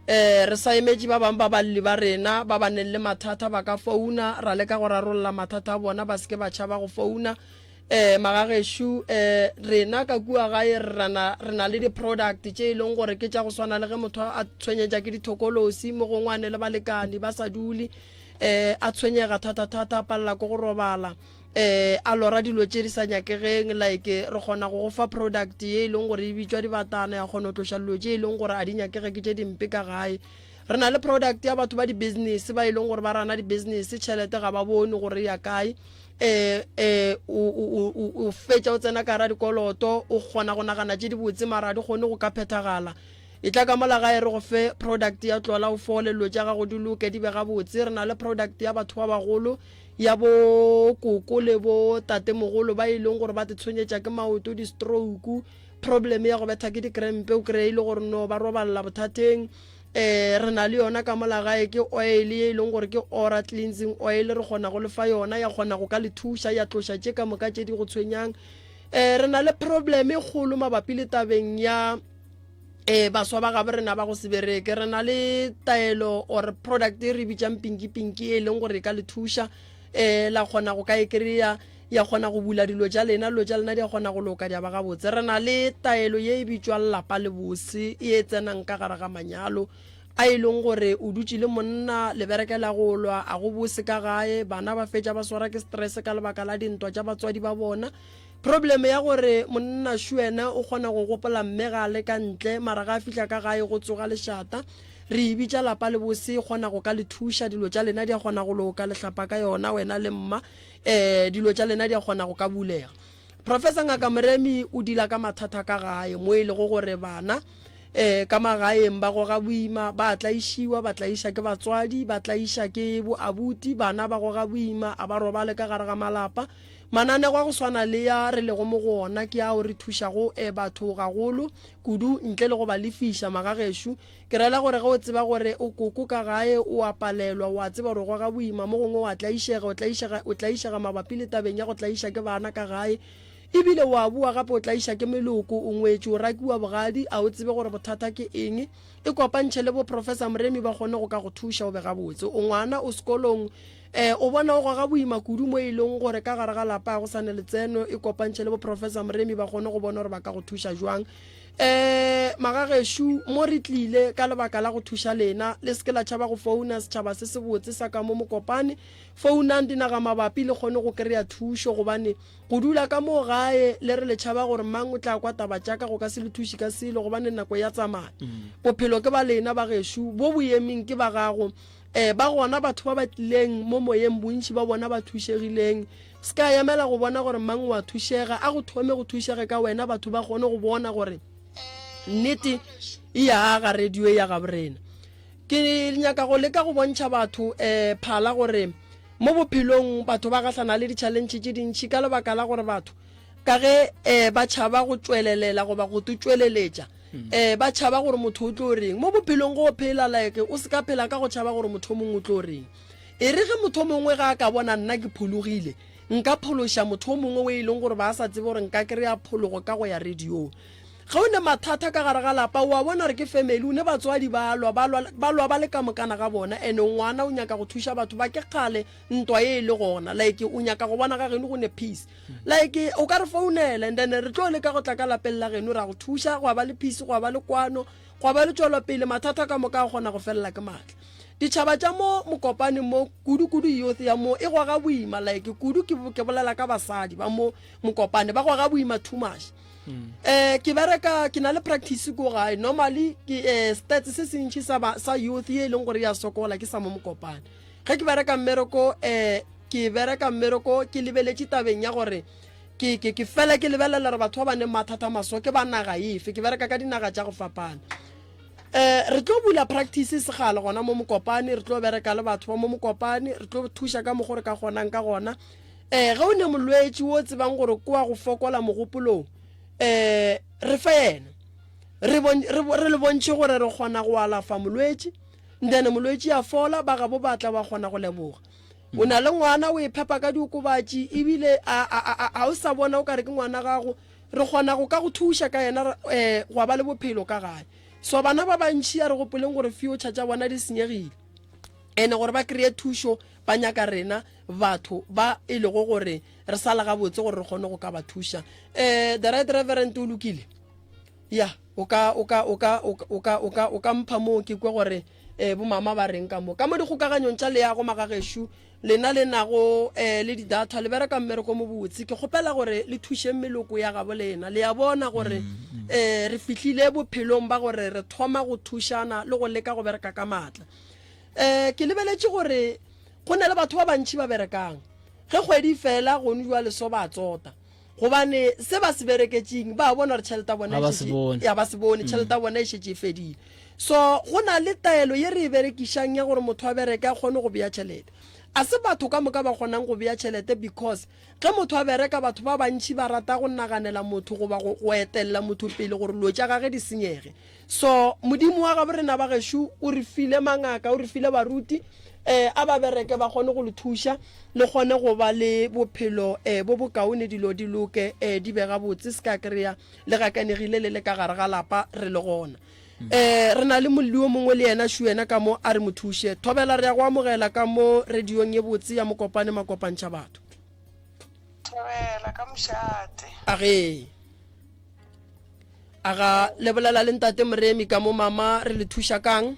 eh, re sa emetše ba bangwe ba balli ba rena ba ba neng le mathata ba ka founa ra leka go rarolla mathata a bona ba se ke ba tšhaba go founa. Eh, magagešo, eh, rena ka kua gae re rana, re na le di-product tše e leng gore ke tša go swana le ge motho a tshwenyetša ke dithokolosi, mo gongwe a ne le balekani ba sa dule, eh, a tshwenyega thata-thata, a palela ke go robala, eh, a lora dilo tše di sa nyakegeng, like re kgona go go fa product ye e leng gore e bitšwa dibatana, ya kgona go tloša dilo tše e leng gore a di nyakege ke tše dimpe ka gae. Re na le product ya batho ba di-business ba e leng gore ba rana di-business, tšhelete ga ba bone gore e ya kae. eh eh o o fetša o tsena ka ra dikoloto o kgona go nagana tše dibotse mara a di kgone go ka phethagala e tla ka mola gae re go fe product ya tlola o fole dilo tša gago di loke di be gabotse re na le product ya batho ba bagolo ya bo koko le bo tatemogolo ba e leng gore ba te tshwenyetša ke maoto di-stroke problem ya go betha ke dikrempe o kry-e le gore no ba robalela bothateng Eh, re na le yona ka mola gae, ke oil ye e leng gore ke ora cleansing oil, re kgona go le fa yona, ya kgona go ka le thuša, ya tloša tše ka moka tše di go tshwenyang. Eh, re na le problem e kgolo mabapi le tabeng ya eh baswa ba gabo rena ba go se bereke. Re na le taelo or product e re bitsang pinki pinki e leng gore e ka le thuša, eh la kgona go ka e kry-a ya kgona go bula dilo tša lena, dilo tša lena di a kgona go loka di a ba gabotse. Re na le taelo ye e bitšwang lapa le bose ye e tsenang ka gare ga manyalo a e leng gore o dutše le monna le berekela go lwa, a go bose ka gae, bana ba fetša ba swara ke stress ka lebaka la dintwa tša batswadi ba bona. Problem ya gore monna šu yena o kgona go gopola mme ga a le ka ntle mara ga a fihla ka gae go tsoga lešata. Re e bitša lapa le bose, e kgona go ka le thuša, dilo tša lena di a kgona go loka, le hlapa ka yona wena le mma. um dilo tša lena di a kgona go ka bulega. Professor Ngaka Moremi o dila ka mathata ka gae mo e lego gore bana um ka magaeng ba goga boima, ba tlaišiwa, ba tlaiša ke batswadi, ba tlaiša ke boabuti, bana ba goga boima, a ba robale ka gare ga malapa. Mananego a go swana le ya re lego mo go ona ke ao re thušago um batho gagolo kudu ntle le go ba lefiša magagešo. Ke rela gore ge o tseba gore o koko ka gae, o a palelwa, o a tseba gore o goga boima, mo gongwe o a tlaišega, o tlaišega, o tlaišega mabapi le tabeng ya go tlaiša ke bana ka gae, e bile o a boa gape o tlaiša ke meloko, o ngwetše, o rakiwa bogadi, a o tsebe gore bothata ke eng. E kopantšhe le bo Professor Moremi ba kgone go ka go thuša o be gabotse. O ngwana, o sekolong, eh, o bona o goga boima kudu mo e leng gore ka gare ga lapa ga go sa ne letseno, e kopantšhe le bo Professor Moremi ba kgone go bona gore ba ka go thuša jwang. Eh, magagešo, mo re tlile ka lebaka la go thuša lena. Le se ke la tšhaba go founa, setšhaba se sebotse sa ka mo Mokopane. Founang dinagamabapi le kgone go kry-a thušo, gobane go dula ka mo gae le re le tšhaba gore mang o tla kwa taba tša ka go ka se le thuše ka selo, gobane nako ya tsamaya. Bophelo ke ba lena bagešo, bo bo emeng ke ba gago. Eh, ba gona batho ba ba tlileng mo moyeng, bontši ba bona ba thušegileng. Se ka emela go bona gore mang o a thušega, a go thome go thušege ka wena, batho ba kgone go bona gore nnete e ya aga radio ya gaborena. Ke nyaka go leka go bontšha batho um phala gore mo bophelong batho ba gahlana le di-challenge tše dintši ka lebaka la gore batho ka ge um ba tšhaba go tšwelelela goba go tšweleletša um ba tšhaba gore motho o tlo reng mo bophelong. Go phela like o se ka phela ka go tšhaba gore motho o mongwe o tlo reng. E re ge motho o mongwe ga a ka bona nna ke phologile, nka phološa motho o mongwe o e leng gore ba a sa tsebe gore nka kry-a phologo ka go ya radiong. Ge o ne mathata ka gare ga lapa, o a bona gore ke family, o ne batswadi ba lwa, ba lwa, ba lwa ba le ka mokana ga bona, and ngwana o nyaka go thuša batho ba, ke kgale ntwa ye e le gona, like o nyaka go bona ga geno go ne peace. Like o ka re founela and then re tlo leka go tla ka lapeng la geno ra go thuša, gwa ba le peace, gwa ba le kwano, gwa ba le tšwelopele, mathata ka moka a kgona go felela ke maatla. Ditšhaba tša mo Mokopane mo, kudu-kudu youth ya mo e goga boima, like kudu ke, ke bolela ka basadi ba mo Mokopane, ba goga boima too much. Eh, ke bereka, ke na le practice ko gae, normally ke eh, stats se sentši sa, ba, sa youth ye e leng gore ya sokola ke sa mo Mokopane. Ge ke bereka mmereko, eh, ke bereka mmereko ke lebeletše tabeng ya gore ke, ke, ke fela ke lebelela gore batho ba ba neng mathata maso ke ba naga efe, ke bereka ka dinaga tša go fapana. Eh, re tlo bula practice segale gona mo Mokopane, re tlo bereka le batho ba mo Mokopane, re tlo thuša ka mokgo re ka kgonang ka gona. Eh, ge o ne molwetši wo tsebang gore ke wa go fokola mogopolong, eh, re fe yena. Re, bon, re, re le bontšhe gore re kgona go alafa molwetši, then molwetši a fola, ba gabo ba tla ba kgona go leboga. O na le ngwana o e phepa ka diokobatši ebile a, a, a, a o sa bona o ka re ke ngwana gago, Re kgona go ka go thuša ka yena um gwa ba le bophelo ka gae. So bana ba bantši a re gopoleng gore future tša bona di senyegile. Ene gore ba kreye thušo ba nyaka rena batho ba e lego gore re sala gabotse gore re kgone go ka ba thuša. Um the right reverend o lokile? Ya, o ka o ka o ka o ka o ka o ka mpha moo ke kwe gore um bomama ba reng ka mo. Ka mo dikgokaganyong tša leago magagešo lena le nago um le di-data le bereka mmereko mo botse. Ke kgopela gore le thušeng meloko ya gabo lena. Le a bona gore um re fihlile bophelong ba gore re thoma go thušana le go leka go bereka ka maatla. Um ke lebeletše gore go na le batho ba bantši ba berekang. Ge kgwedi e fela gone jwale so ba tsota. Gobane se ba se bereketšeng ba bona gore tšhelete ya bona e šetše ya ba se bone tšhelete ya bona e šetše e fedile. So go na le taelo ye re e berekišang ya gore motho a bereke a kgone go bea tšhelete. A se batho ka moka ba kgonang go bea tšhelete because ge motho a bereka batho ba bantši ba rata go naganela motho goba go go etelela motho pele gore lo tša gage di senyege. So Modimo wa gabo rena ba gešo o re file mangaka, o re file baruti, eh, a ba bereke ba kgone go le thuša, le kgone go ba le bophelo eh, bo bokaone, dilo di loke, eh, di be gabotse, se ka kry-a le gakanegile le le ka gare ga lapa re le gona. Eh, re na le molli o mongwe le yena šu yena ka mo a re mo thuše. Thobela re ya go amogela ka mo radiong ye botse ya Mokopane Makopantšha batho. Thobela ka mošate. Age. A ga le bolela le ntate Moremi ka mo mama re le thuša kang?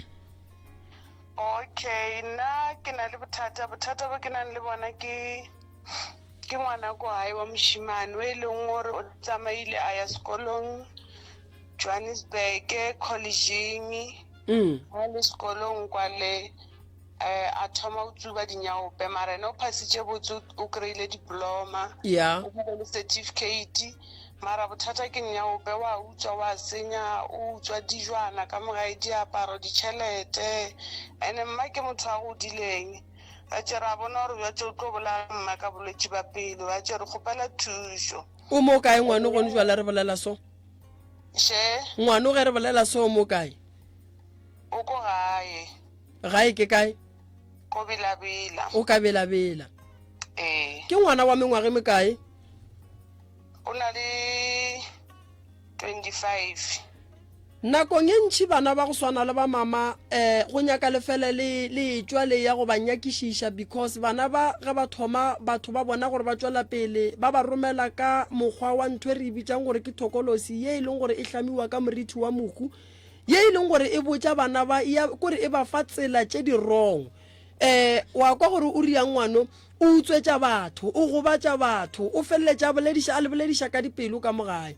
Okay, nna ke na le bothata. Bothata bo ke nang le bona ke ke ngwana ko gae wa mošemane o e leng gore o tsamaile a ya sekolong Johannesburg collegeng. Mm. A le sekolong kwale eh, a thoma go tsuba dinyaope mara ene o phasitše botse o kry-ile diploma. Yeah. O bile le certificate. Mara bothata ke nyaope, wa utswa, wa senya, o utswa dijwana ka mo gae, diaparo, ditšhelete. Ene mma ke motho a godileng. Ba tše ra bona gore bjatše o tlo bolaya mma ka bolwetši ba pelo. Ba tše re kgopela thušo. O mo kae ngwano gone jwale re bolela so? Še? Ngwano ge re bolela so o mo kae? O ko gae. Gae ke kae? Ko Belabela. O ka Belabela. Ee. Ke ngwana wa mengwaga e mekae? O na le 25. Nakong e ntši bana ba go swana le ba mama eh go nyaka lefele le le etšwa le ya go ba nyakišiša because bana ba ge ba thoma batho ba bona gore ba tšwela pele ba ba romela ka mokgwa wa ntho e re e bitšang gore ke thokolosi ye e leng gore e hlamiwa ka morithi wa mohu ye e leng gore e botša bana ba ya kore e ba fa tsela tše di wrong eh wa kwa gore o riang ngwano O utswetša batho, o gobatša batho, o feleletša a bolediša, a le bolediša ka dipelo ka mo gae.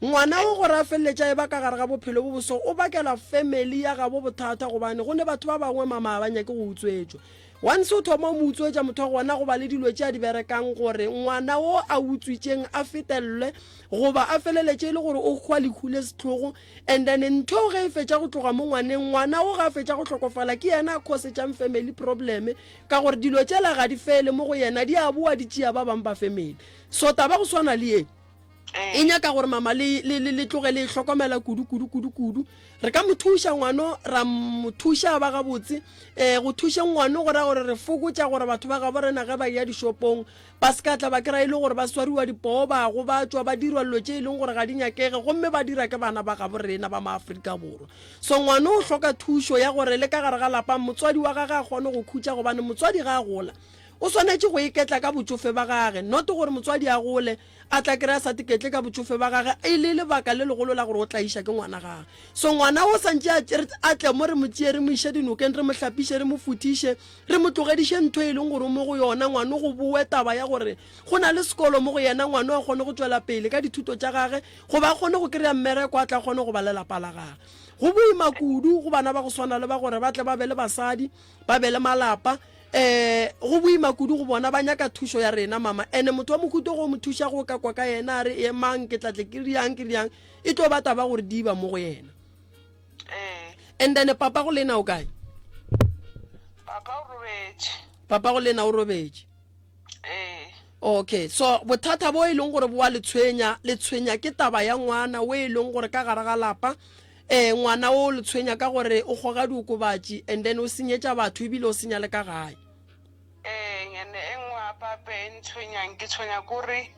Ngwana wo gore a feleletša a eba ka gare ga bophelo bo boso, o bakela family ya gabo bothata gobane go ne batho ba bangwe mama ga ba nyake go utswetšwa. Once o thoma o mo utswetša motho wa gona go ba le dilo tše a di berekang gore ngwana wo a utswitšeng a fetelelwe goba a feleletše e le gore o hwa lehu le sehlogo and then ntho ge e fetša go tloga mo ngwaneng, ngwana wo ge a fetša go hlokofala ke yena a causetšang family problem Ka gore dilo tšela ga di fele mo go yena, di a boa di tšea ba bangwe ba family. So taba go swana le ye e nyaka gore mama le, le, le, le tloge le e hlokomela kudu kudu kudu kudu. Re ka mo thuša ngwano, ra mo thuša ba gabotse. Um go thušeng ngwano go ra gore re fokotša gore batho ba gabo rena ge ba eya dishopong ba se ka tla ba kry-a e le gore ba swariwa dipoo, ba gobatšwa, ba dirwa dilo tše e leng gore ga di nyakege, gomme ba dira ke bana ba gabo rena ba maAfrika Borwa. So ngwana o hloka thušo ya gore le ka gare ga lapa motswadi wa gage a kgone go khutša gobane motswadi ga a gola o swanetše go iketla ka botšofe ba gage not gore motswadi a gole a tla kry-a sa tiketle ka botšofe ba gage e le lebaka le legolo la gore o tlaiša ke ngwana gage. So ngwana o santše a tle mo re mo tšee re mo iše dinokeng re mo hlapiše re mo futhiše re mo tlogediše ntho e leng gore o mo go yona ngwano go bowe taba ya gore go na le sekolo mo go yena ngwano a kgone go tšwela pele ka dithuto tša gage goba a kgone go kry-a mmereko a tla kgone go ba le lapa la gage. Go boima kudu go bana ba go swana le ba gore ba tle ba be le basadi, ba be le malapa. Um go boima kudu go bona, ba nyaka thušo ya rena mama. Ene motho wa mohuto go mo thuša go ka kwa ka yena a re emang ke tla tle ke riang ke riang, e tlo ba taba gore diba mo go yena. And then papa go lena o kae? Papa o robetše. Papa go lena o robetše. Ee. Okay, so bothata bo e leng gore bo a le tshwenya, le tshwenya ke taba ya ngwana o e leng gore ka gare ga lapa eh ngwana o le tshwenya ka gore o goga diokobatši and then o senyetša batho ebile o senya le ka gae. Ee, ene e nngwe gape gape e ntshwenyang ke tshwenya kore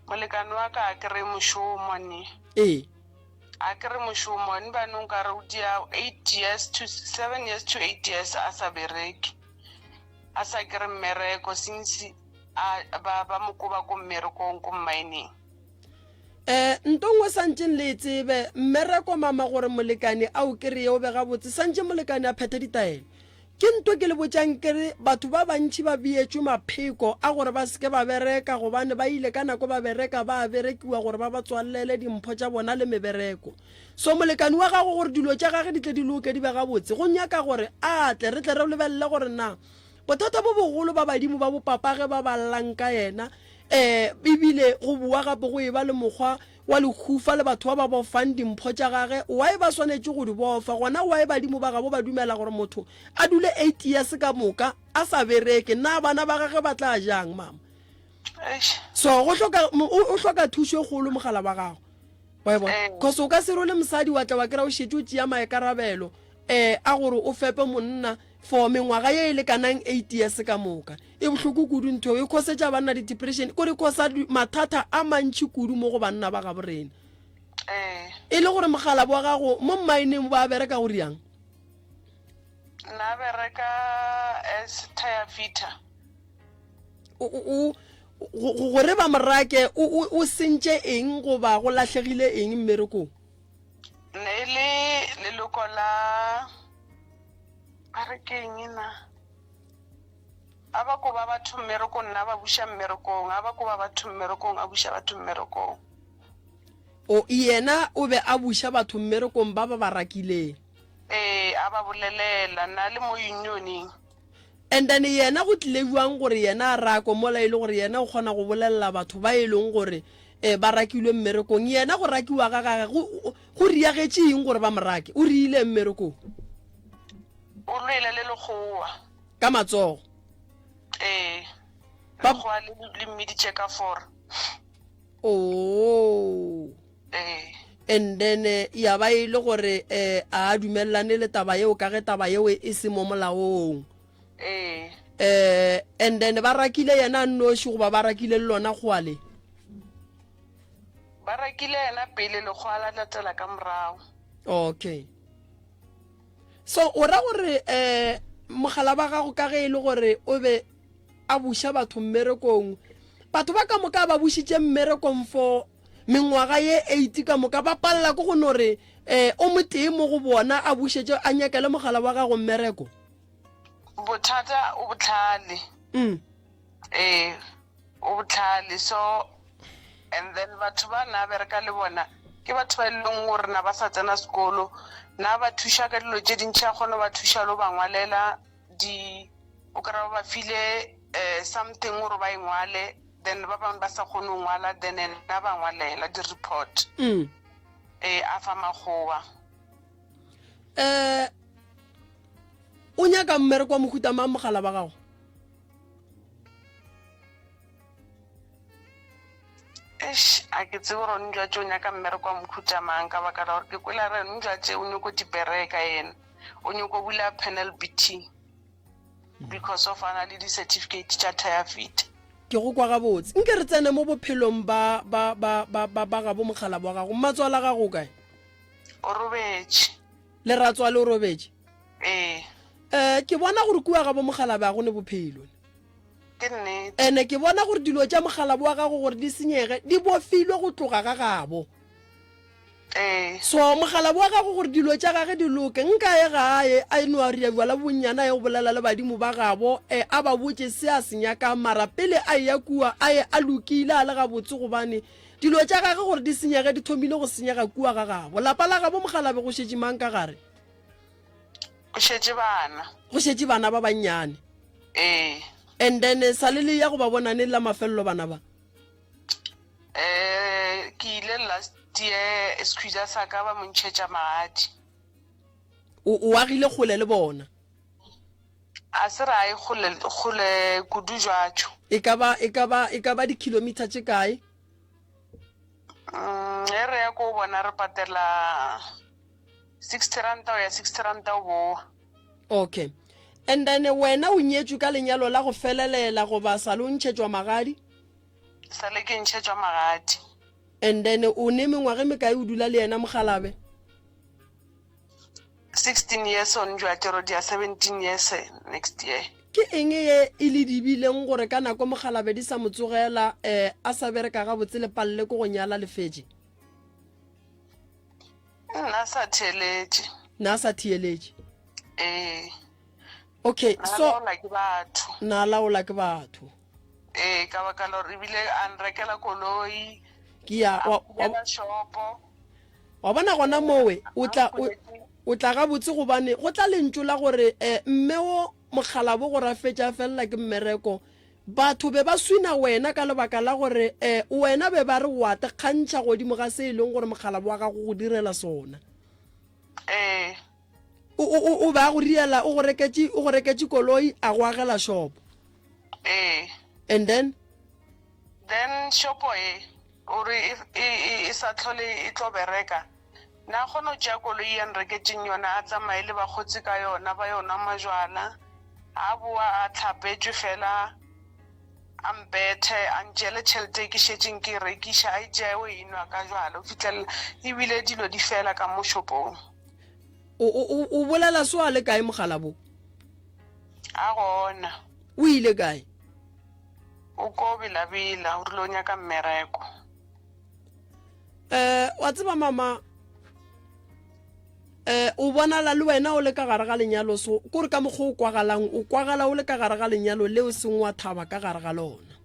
molekane wa ka a kry mošomo ne. Ee. A kry mošomo ne banong ka re o dia 8 years to 7 years to 8 years a sa bereke. A sa kry mmereko since a ba ba mo koba ko mmerekong ko mmineng. Eh, nto nngwe santšeng le e tsebe, mmereko mama gore molekane a o kereye o be gabotse, santše molekane a phethe ditaelo. Ke nto ke le botšang ke re batho ba bantši ba beetšwe mapheko a gore ba se ke ba bereka gobane ba ile ka nako ba bereka ba a berekiwa gore ba ba tswallele dimpho tša bona le mebereko. So molekane wa gago gore dilo tša gage di tle di loke di be gabotse go nyaka gore a tle re tle re lebelele gore na bothata bo bogolo ba badimo ba bopapage ba ba llang ka yena um ebile go boa gape go eba le mokgwa wa lehufa le batho ba ba bofang dimpho tša gage, why ba swanetše go di bofa? Gona why badimo ba gabo ba dumela gore motho a dule 8 years ka moka a sa bereke? Na bana ba gage ba tla jang, mama? So go hloka o hloka thušo e kgolo mogala wa gago. Wa e bona? Eh. Cause o ka se role mosadi wa tla wa kry-a o šetše o tšea maikarabelo eh a gore o fepe monna for mengwaga ye e lekanang 8 years ka moka. E bohloko kudu ntho eo, e khosetša banna di-depression, kore e khosa mathata a mantši kudu mo go banna ba gabo rena. Ee. E le gore mogala wa gago mo mmineng ba bereka go riang? Nna bereka as tire fitter. O, o, o, gore ba morake o, o, o sentše eng goba go lahlegile eng mmerekong? Ne e le leloko la ba re ke eng na? A ba koba batho mmerekong, nna ba buša mmerekong. A ba koba batho mmerekong, a buša batho mmerekong. O, yena o be a buša batho mmerekong ba ba ba rakileng. Ee, a ba bolelela, nna le mo unioning. And then yena go tlile bjang gore yena a rakwe mola e le gore yena o kgona go bolelela batho ba e leng gore um ba rakilwe mmerekong? Yena go rakiwa ga gage go, go riagetše eng gore ba mo rake? O riile mmerekong? O lwele le lekgowa. Ka matsogo. Ee. Lekgowa le le mmiditše ka fora. Oh. Ee. And then eh, ya ba e le gore eh, a dumelelane le taba yeo ka ge taba yeo e se mo molaong. Ee. Eh, and then ba rakile yena a nnoši goba ba rakile le lona kgowa le? Ba rakile yena pele lekgowa la latela ka morago. Okay. So o ra gore eh mogala ba gago ka ge e le gore o be a buša batho mmerekong, batho ba ka moka ba bušitše mmerekong for mengwaga ye 8 ka moka ba palela ke go no re eh o motee mo go bona a bušetše a nyakele mogala wa gago mmereko? Bothata o bohlale. Mm. Ee. O bohlale so and then batho ba na bereka le bona ke batho ba e leng gore na ba sa tsena sekolo na ba thuša ka dilo tše dintšhi a kgone ba thuša le ba ngwalela di o kry-a ba ba file um something gore ba e ngwale then ba bangwe ba sa kgone go ngwala then ena ba ngwalela di-report mm. ee a fa makgowa um o nyaka mmereko wa mohuta mang mogala ba gago Eish, a ke tsebe gore Njwatše o nyaka mmereko wa mohuta mang ka baka la gore ke kwele a re Njwatše o nyoko tipereka yena o nyoko bula panel beating because of a na le di-certificate tša tire fit. Ke go kwa gabotse. Nke re tsene mo bophelong ba ba ba ba ba ba gabo mokgalabo wa gago. Mmatswala gago o kae? O robetše. Le ratswale o robetše? Ee. Eh, ke bona gore kua gabo mokgalabo a go ne bophelo. Ke nnete. Ene ke bona gore dilo tša mokgalabo wa gago gore di senyege di bofilwe go tloga ga gabo. Ee. So mokgalabo wa gago gore dilo tša gage di loke, nka ye gae a no a ria bjala bonnyane a ye go bolela le badimo ba gabo, e a ba botše se a se nyakang, mara pele a eya kua a ye a lokile a le gabotse gobane dilo tša gage gore di senyege di thomile go senyega kua ga gabo. Lapa la gabo mokgalabe go šetše mang ka gare? Go šetše bana. Go šetše bana ba bannyane. Ee. And then eh, sa le le ya go ba bona neng la mafelelo bana ba? Eh, ke ile last year squeezer sa ka ba mo ntšhetša magadi. O o agile kgole le bona? A se re a ye kgole kgole kudu jwatšo. E ka ba e ka ba e ka ba di-kilometer tše kae? Mm, ge re ya ko bona re patela 60 ranta o ya 60 ranta o boa. Okay. And then wena o nyetšwe ka lenyalo la go felelela goba sa le o ntšhetšwa magadi? Sa le ke ntšhetšwa magadi. And then o ne mengwaga e mekae o dula le yena mokgalabe? 16 years on jwa tero dia 17 years next year. Ke eng ye e le dibileng gore ka nako mokgalabje di sa mo tsogela um a sa bereka gabotse le palele ke go nyala le fetše? Nna sa theeletše. Na sa theeletše. Ee. Okay, Na so laola ke batho. na laola ke batho. Ee, ka baka la gore ebile a nrekela koloi. Ke ya A wa, wa, mpulela shopo. Wa bona gona mowe o tla o, o tla gabotse gobane go tla lentšu la gore eh, mme wo mokgalabo gore a fetše a felela ke mmereko. Batho be ba swina wena ka lebaka la gore eh, wena be ba re wa te kgantšha godimo ga se e leng gore mokgalabo wa gago go direla sona. Ee. O, o, o, o be a go riela, o go reketše, o go reketše koloi, a go agela shopo. Ee. And then? Then shopo e, o re e, e, e, e sa tlhole e tlo bereka. Na kgona go tšea koloi ya nreketšeng yona a tsamaye le bakgotsi ka yona ba yo nwa majwala. A boa a hlapetšwe fela a mpethe a ntšeele tšhelete e ke šetšeng ke e rekiša a e tšea o e nwa ka jwala o fihlelela ebile dilo di fela ka mo shopong. O, o, o, o bolela so a le kae mogala bo? A gona. O ile kae? O ko belabela o rile o nyaka mmereko. Eh, wa tseba mama, eh, o bonala le wena o le ka gare ga lenyalo so, kore ka mokgwa o kwagalang, o kwagala o le ka gare ga lenyalo leo seng wa thaba ka gare ga lona.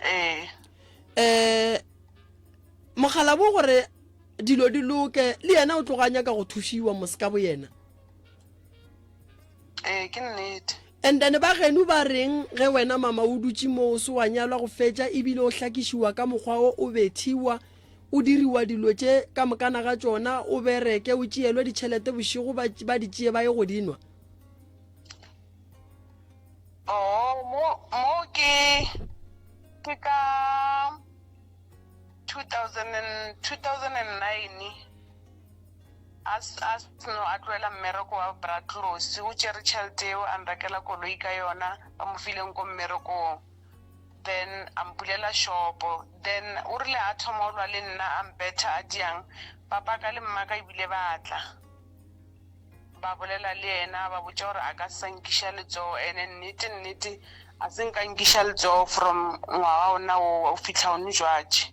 Ee. Eh, mogala bo gore dilo di loke, le yena o tloga a nyaka go thušiwa mos ka boyena. Ee, ke nnete. And then ba geno ba reng ge wena mama o dutše moo o se wa nyalwa go fetša ebile o hlakišiwa ka mokgwa wo o bethiwa o diriwa dilo tše ka mokana ga tšona o bereke o tšeelwe ditšhelete bošego ba, ba di tšee ba ye go di nwa? Oh, mo, mo ke, ke ka 2000 and, 2009. A, a seno a tlohela mmereko wa Bra Close, o tšere tšhelete yeo a nrekela koloi ka yona, ba mo fileng ko mmerekong. Then a mpulela shopo. Then o rile a thoma o lwa le nna a mpetha a diang, papaka le mmaka ebile ba tla. Ba bolela le yena ba botša gore a ka se sa nkiša letsogo ene nnete nnete a se nka nkiša letsogo from ngwaga ona wo go fihla gone jwatše.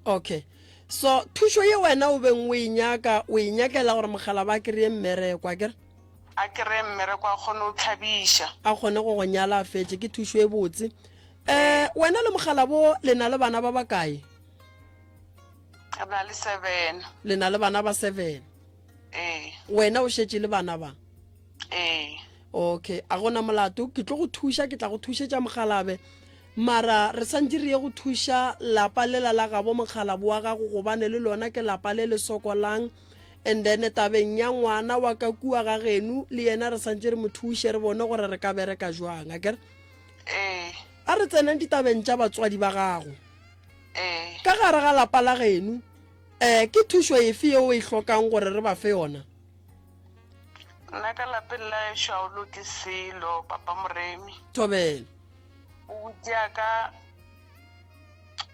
Okay. So thušo ye wena o beng o e nyaka, o e nyakela gore mogala ba kry-e mmereko, a kere? A kry-e mmereko a kgone go thabiša. A kgone go go nyala a fetše, ke thušo e botse. Eh, wena le mogala bo le na le bana ba bakae? Re na le seven. Le na le bana ba seven. Ee. Wena o šetše le bana ba? Ee. Okay, a gona molato, ke tlo go thuša, ke tla go thušetša mogalabe. Mara re santše re ye go thuša lapa lela la gabo mokgalabo wa gago gobane le lona ke lapa le le sokolang. And then tabeng ya ngwana wa ka kua ga geno le yena re santše re mo thuše re bone gore re ka bereka jwang, akere? Ee. A re tseneng ditabeng tša batswadi ba gago. Ee. Ka gare ga lapa la geno, um ke thušo efe yeo o e hlokang gore re ba fe yona? Nna ka lapeng la gešo ga o loke selo, Papa Moremi. Thobela. Bobuti ya ka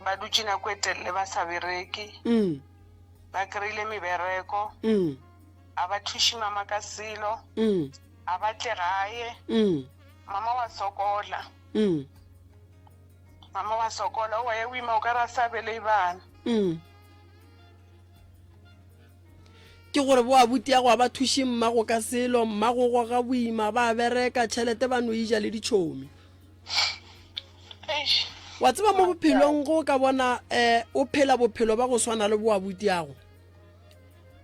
ba dutše nako e telele ba sa bereke. Mm. Ba kry-ile mebereko. Mm. A ba thuše mama ka selo. Mm. A ba tle gae. Mm. Mama wa sokola. Mm. Mama wa sokola, o wa ya o ima o ka re a sa belei bana. Mm. Ke gore bo abuti ya go a ba thuše mmago ka selo, mmago goga boima, ba bereka, tšhelete ba no ija le ditšhomi. Wa tseba mo bophelong go ka bona eh o phela bophelo ba go swana le bo abuti ya go.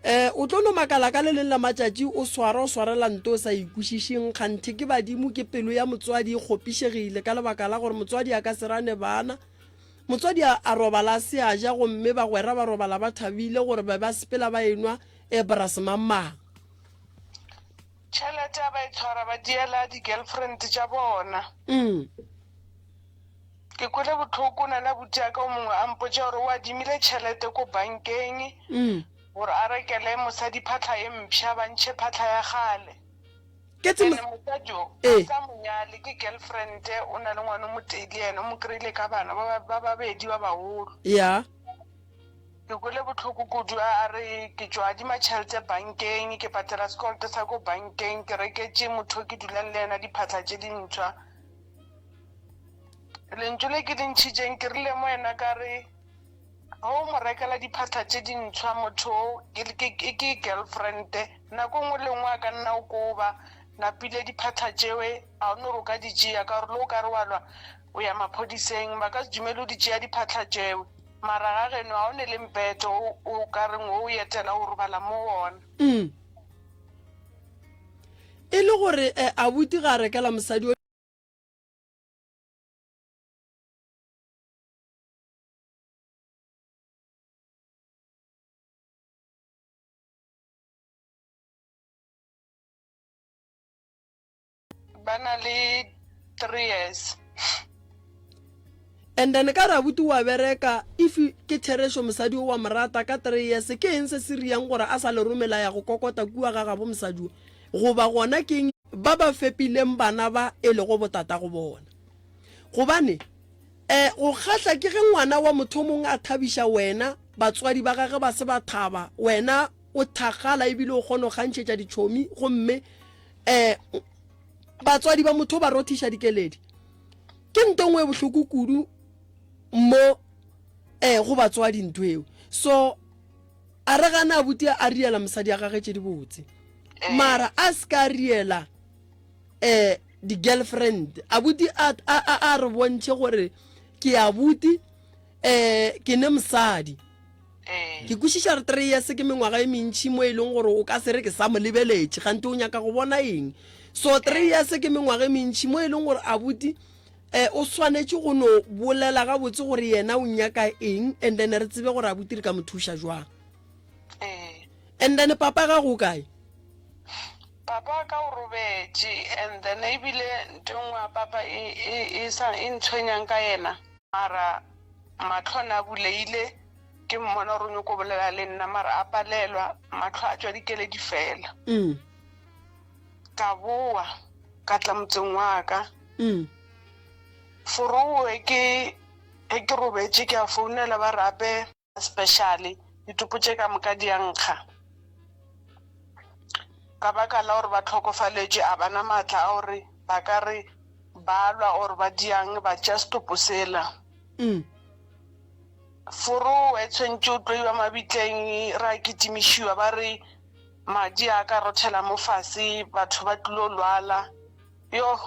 Eh o tlo no makala ka le leng la matšatši o swara o swarela nto o sa ikwešišeng kganthe ke badimo ke pelo ya motswadi e kgopišegile ka lebaka la gore motswadi a ka se rane bana. Motswadi a, a robala a se a ja gomme bagwera ba robala ba thabile gore be ba sepela ba enwa e bra semangmang. Tšhelete a ba e tshwara ba diela di-girlfriend tša bona. Mm. Ke kwele bohloko na le abuti ya ka o mongwe a mpotša gore o adimile tšhelete ko bankeng Mm. gore a rekele mosadi phatlha e mpsha ba ntšhe phatlha ya kgale. Ke tse Ene mosadi o Ee. a sa mo nyale ke girlfriend o na le ngwana o motee le yena o mo kry-ile ka bana ba ba babedi ba bagolo. Ya. Ke kwele bohloko kudu a a re ke tšo adima tšhelete bankeng, ke patela sekoloto sa ko bankeng, ke reketše motho o ke dulang le yena diphahla tše dintšhwa. Lentšu le ke le ntšhitšeng ke rile mo yena ka re ge o mo rekela diphahla tše dintšhwa motho o ke, ke, ke, ke girlfriend, nako nngwe le nngwe a ka nna o koba napile diphahla tšewe a o no re o ka di tšea ka gore le o ka re wa lwa o ya maphodiseng ba ka se dumele o di tšea diphahla tšewe. Mara ga geno ga o ne le mpeto o o ka reng o o etela o robala mo wona. Mm. E le gore eh, abuti ga a rekela mosadi o Ba na le 3 years. And then ka re abuti wa bereka if ke therešo mosadi o wa morata ka 3 years ke eng se se riang gore a sa le romela ya go kokota kua ga gabo mosadi o goba gona ke eng ba ba fepileng bana ba e lego botatago bona gobane um go kgahla ke ge ngwana wa motho o mongwe a thabiša wena batswadi ba gage ba se ba thaba wena o thakgala ebile o kgona go kgantšhetša ditšhomi gomme um batswadi ba motho ba rothiša dikeledi ke nto nngwe e bohloko kudu mo um go batswadi ntho eo so a re gana abuti a riela mosadi ya gage tše dibotse eh. mara a se ka riela um di-girlfriend abuti a, a, a, a re bontšhe gore ke abuti um ke ne mosadi Ke kwešiša gore 3 years ke mengwaga e mentši mo e leng gore o ka se re ke sa mo lebeletše, gante o nyaka go bona eng? So 3 years ke mengwaga e mentši mo e leng gore abuti eh, o swanetše go no bolela gabotse gore yena o nyaka eng and then re tsebe gore abuti re ka mo thuša jwang. And then papa gago o kae? Papa wa ka o robetše and then ebile nto e nngwe ya papa e, e, e sa e ntshwenyang ka yena mara mahlo a ne a buleile ke mmona gore o nyoko bolela le nna mara a palelwa mahlo a tšwa dikeledi fela. Mm. Ka boa ka tla motseng wa ka. Mm. Forowe ke ge ke robetše ke a founela ba re ape Specially ditopo tše ka moka di a nkga. Ka baka la gore ba tlhokofaletšwe a ba na maatla a gore ba ka re ba lwa or ba diang ba tšea setopo sela. Mm. Forowe tshwentše o tlo iwa mabitleng ra kitimišiwa ba re madi a ka rothela mo fase batho ba tlilo lwala. Yo,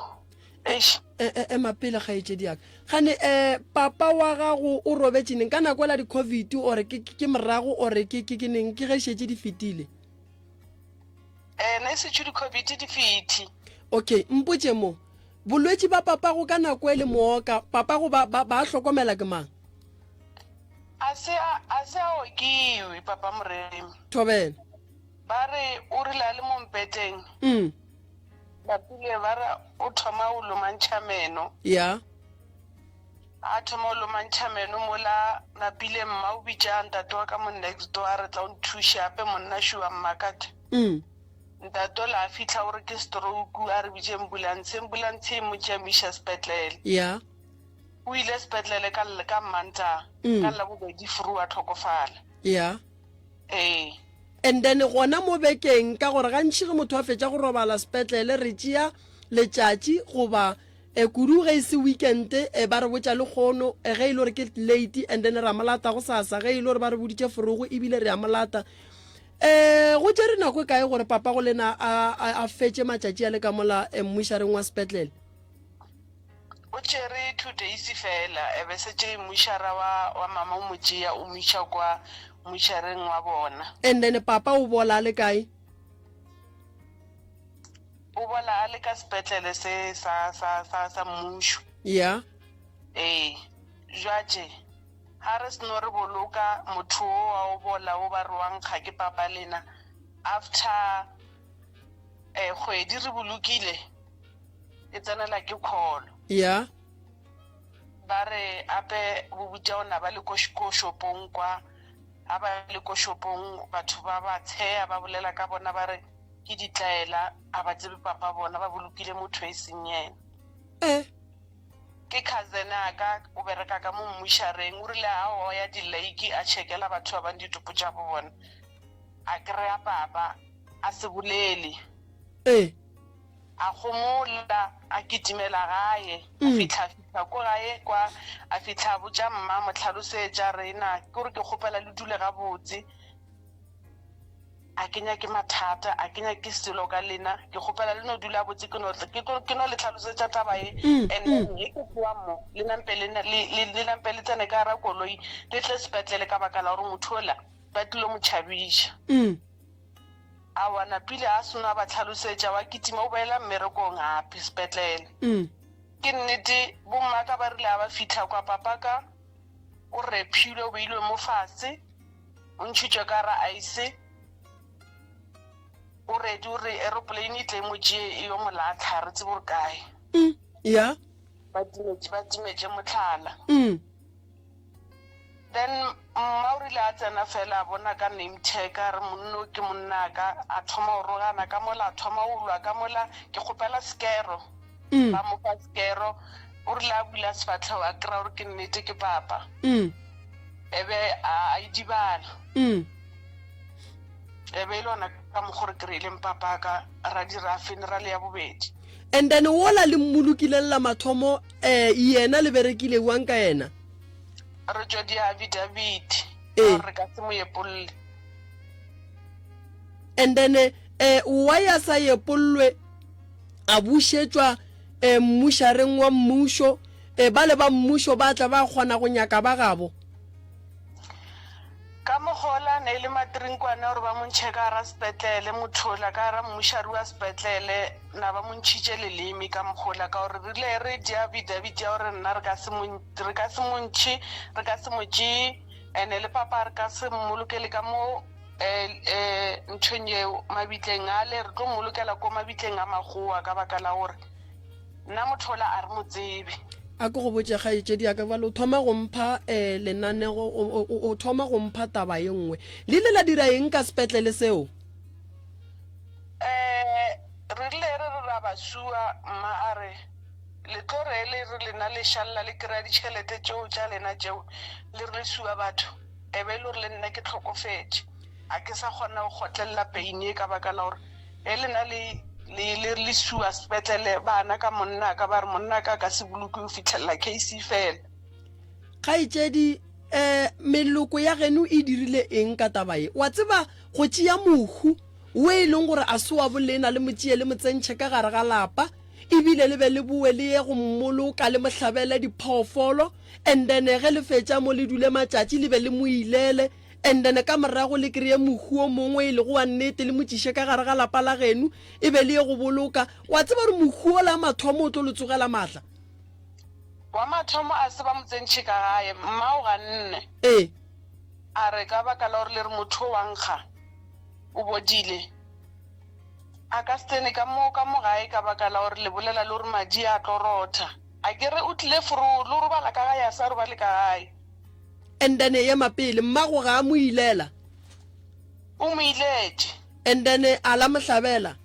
eish. E, e, ema pele kgaetšedi ya ka. Gane eh, papa wa gago o robetše neng? Ka nako la di-covid or ke, ke, ke morago or ke, ke, ke neng? Ke ge šetše di fetile? Eh, ne setšo di-covid di feti. Okay, mpotše mo. Bolwetši ba papago ka nako e le mooka, papago ba, ba, ba hlokomela ke mang? A se a, a se a okiwe, papa Moremi. Thobela. Ba re o rile a le mo mpeteng. Mm. Bapile ba re o thoma o lomantšha meno. Ya. A thoma o lomantšha meno mola napile mma o bitša ntate wa ka mo next door a re tla o nthuše ape monna šo wa mmakatša. Mm. Ntate ola a fihla o re ke stroke a re bitše ambulantshe, ambulantshe e mo tšea mo iša sepetlele. Ya. O ile sepetlele ka ka Mmantaga, Mm. ka Labobedi fru a hlokofala. Ya. Ee. And then gona mo bekeng, ka gore gantši ge motho a fetša go robala sepetlele re tšea letšatši goba e kudu ge e se weekend e ba re botša lekgono e ge e le gore ke late and then ra molata go sasa ge e le gore ba re boditše forogo ebile re a molata. Um go tšere nako e kae gore papa go lena a, a, a fetše matšatši a le ka mola eh, mmušareng wa sepetlele? O tšere two days fela, e be setše mmušara wa, wa mama o mo tšea o mo iša kwa mmušareng wa bona. And then papa o bola a le kae? O bola a le ka sepetlele se sa, sa, sa, sa mmušo. Yeah. Ee. Jwatše, ga re seno re boloka motho o wa o bola o ba re wa nkga ke papa lena, after eh, kgwedi re bolokile, Ke tsenela ke call. Ya. Ba re ape bo butša ona ba le ko ko shopong kwa. Ha ba le ko shopong batho ba ba tsheya ba bolela ka bona ba re ke ditlaela a ba tsebe papa bona ba bolokile motho e seng yena. Eh. Ke cousin ya ka, o bereka ka mo mmušareng, o rile a oya dilaiki a tšhekela batho ba bang ditopo tša bo bona, a kry-a papa a se bolele. Ee. A gomola, a kitimela gae, a fihla, a fihla ko gae kwa, a fihla a botša mma, a mo hlalosetša, Rena, ke gore ke kgopela le dule gabotse. A ke nyake mathata, a ke nyake selo ka lena. Ke kgopela le no dula botse, ke no, ke tlo, ke no le hlalosetša taba ye. And then ge ke tloga mo, le nampe le, le, le, le nampe le tsene ka gara koloi, le tle sepetlele ka baka la gore motho ola ba tlilo mo tšhabiša. Aowa, napile a seno a ba hlalosetša, wa kitima o boela mmerekong gape sepetlele. Ke nnete, bommaka ba rile ga ba fihla kwa, papaka o rephilwe, o beilwe mo fase. O ntšhitšwe ka ra aese. O ready o re aeroplane e tle e mo tšee e yo mo latlha, re tsebe gore kae. Mm, ya. Ba timetše, ba timetše mohlala. Mm. Then mma o rile a tsena fela a bona ka name tag a re monno ke monnaka, a thoma go rogana ka mola, a thoma go lwa ka mola, ke kgopela sekero. Mm. Ba mo fa sekero, o rile a bula sefahlego a kry-a gore ke nnete ke papa. Mm. E be a idibala. Mm. E be e le ona ka mokgo re kry-ileng papaka ra dira funeral ya bobedi. And then wola le mmolokileng la mathomo eh yena le berekile jwang ka yena? Re tšwa di-affidavit Ee. gore re ka se mo epolle. And then eh why a sa epollwe a bušetšwa eh mmušareng wa mmušo E, bale ba mmušo ba tla ba kgona go nyaka ba gabo. Ka mogola ne e le matrinkwane gore ba mo ntšhe ka gara sepetlele, mothola ka gara mmušari wa sepetlele, na ba mo ntšhitše leleme ka mogola, ka gore rile re dia affidavit ya gore nna re ka se mo, re ka se mo ntšhe, re ka se mo tšee, ene le papa re ka se mmolokele ka mo eh, eh, nthong yeo, mabitleng ale, re tlo mmolokela ko mabitleng a makgowa ka baka la gore Nna motho ola a re mo tsebe. A ke go botše kgaetšedi ya ka bjale o thoma go mpha um lenanego o thoma go mpha taba ye nngwe. Le ile la dira eng ka sepetlele seo? Um re rile re re ra ba sua mma a re le tlo re le re lena le šalela le kry-a ditšhelete tšeo tša lena tšeo le re le sua batho e be e le gore le nna ke hlokofetše a ke sa kgona go kgotlelela pain e ka baka la gore Ge lena le, le, le, le sua sepetlele, bana ka monna ka, ba re monna ka a ka se bolokiwe go fihlelela case e fela. Kgaetšedi, eh, meloko ya geno e dirile eng ka taba ye? Wa tseba, go tšea mohu wo e leng gore a se wa bolena le mo tšee le mo tsentšhe ka gare ga lapa, ebile le be le bowe le ye go mmoloka le mo hlabele diphoofolo, and then ge le fetša mo le dule matšatši le be le mo ilele, And then ka morago le kreye mohu o mongwe e lego wa nnete le mo tšiše ka gare ga lapa la geno e be le ye go boloka. Wa tseba gore mohu ola mathomo o tlo le tsogela maatla? Wa mathomo a se ba mo tsentšhe ka gae, mma o ganne. Ee. A re ka baka la gore le re motho o wa nkga, o bodile, a ka se tsene ka mo ka mo gae ka baka la gore le bolela le gore madi a tlo rotha. A ke re o tlile fro lo robala ka gae a sa robale ka gae. And then ema pele, mmago ga a mo ilela. O mo iletše. And then a la mo hlabela.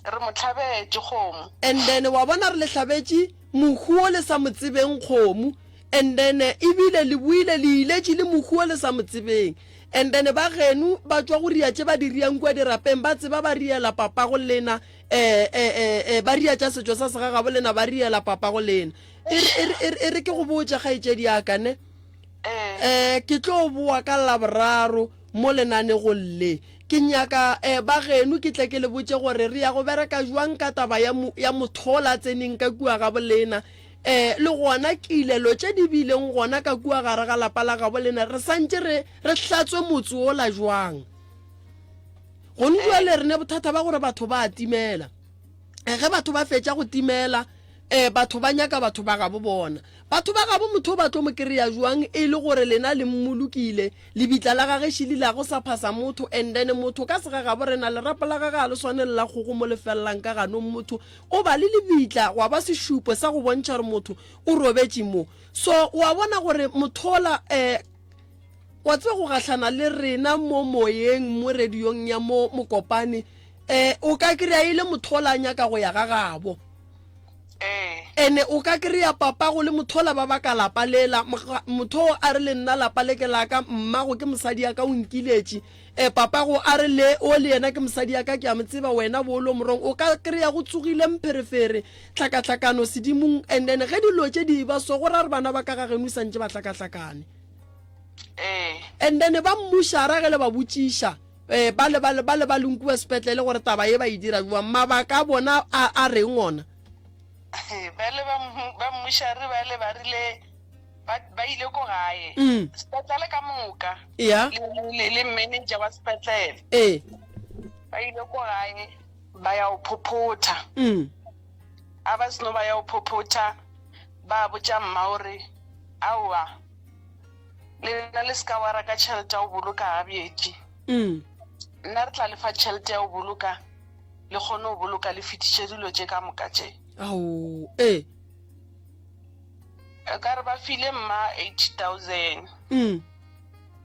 Re mo hlabetše kgomo. And then wa bona re le hlabetše mohu o le sa mo tsebeng kgomo. And then ebile le boile le iletše le mohu o le sa mo tsebeng. And then ba geno ba tšwa go ria tše ba di riang kua dirapeng ba tseba ba riela papago lena eh eh eh eh ba ria tša setšo sa segagabo lena ba riela papago lena. E re e re e re e re ke go botše kgaetšedi ya ka ne. Eh, ke tlo boa ka Laboraro mo lenanegong le. Ke nyaka eh, ba geno ke tle ke le botše gore re ya go bereka jwang ka taba ya, ya mothola tseneng ka kua ga bolena. Eh, le gona kilelo tše di bileng gona ka kua gare ga lapa la gabo lena re santše re, re hlatswe motse wola jwang. Gone jwale re ne bothata ba gore batho ba a timela. Eh, ge batho ba fetša go timela, eh, batho ba nyaka batho ba gabo bona. Batho ba gabo motho ba tlo mo kry-a jwang e le gore lena le mmolokile, lebitla la gage šili la go sa phasa motho and then motho ka segagabo rena lerapo la gage ga le swane le la kgogo mo le felelang ka ganong motho o ba le lebitla gwa ba sešupo sa go bontšha gore motho o robetše mo so wa bona gore mothola um wa tseba go gahlana le rena mo moyeng mo radiong ya mo mokopane um o ka kry-a e le mothola a nyaka go ya ga gabo Ee. Ene o ka kry-a papago le mothola ba baka lapa lela, motho o a re le nna lapa le ke laka, mmago ke mosadi ya ka o nkiletše, e papago a re le o le yena ke mosadi ya ka ke a mo tseba wena bolo morong, o ka kry-a go tsogile mpherefere, tlhakatlhakano sedimong, and then ge dilo tše di eba so go ra re bana ba ka ga geno santše ba hlakahlakane. Ee. And then ba mmušara ge le ba botšiša, eh, ba le ba le ba le ba leng kua sepetlele gore taba ye ba e dira jwang, mabaka a bona a a reng ona? Bale ba ba mmušare bale ba rile ba ba ile ko gae Mm. sepetlele ka moka Ya. le, le, le manager wa sepetlele Ee. ba ile ko gae ba ya go phophotha Mm. a ba seno ba ya go phophotha ba botša mma gore aowa lena le se ka wa reka tšhelete ya go boloka gabedi Mm. nna re tla lefa tšhelete ya go boloka le kgone go boloka le fetiše dilo tše ka moka tše. Ao, ee. E ka re ba file mma 80,000 Mm.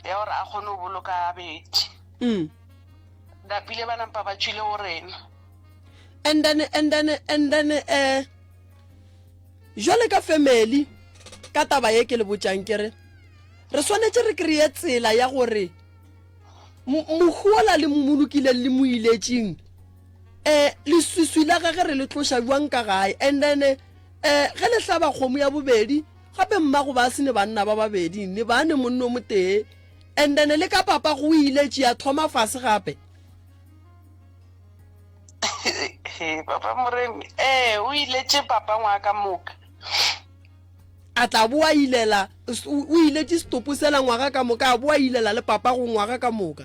ya gore a kgone go boloka gabedi. Mm. Napile ba nampa ba tšwile go rena. And then, and then, and then, eh, jwale ka family, ka taba ye ke le botšang ke re, re swanetše re kry-e tsela ya gore Mohu wola le mmolokileng le mo iletšeng, um leswiswi la gage re le tloša bjang ka gae? And then um ge le hlaba kgomo ya bobedi, gape mmago ba se ne banna ba babedi, ne ba ne monno motee. And then le ka papa go iletše ya thoma fase gape. Papa Moremi, ee, o iletše papa ngwaga ka moka. A tla boa ilela, o iletše setopo sela ngwaga ka moka, a boa ilela le papa go ngwaga ka moka.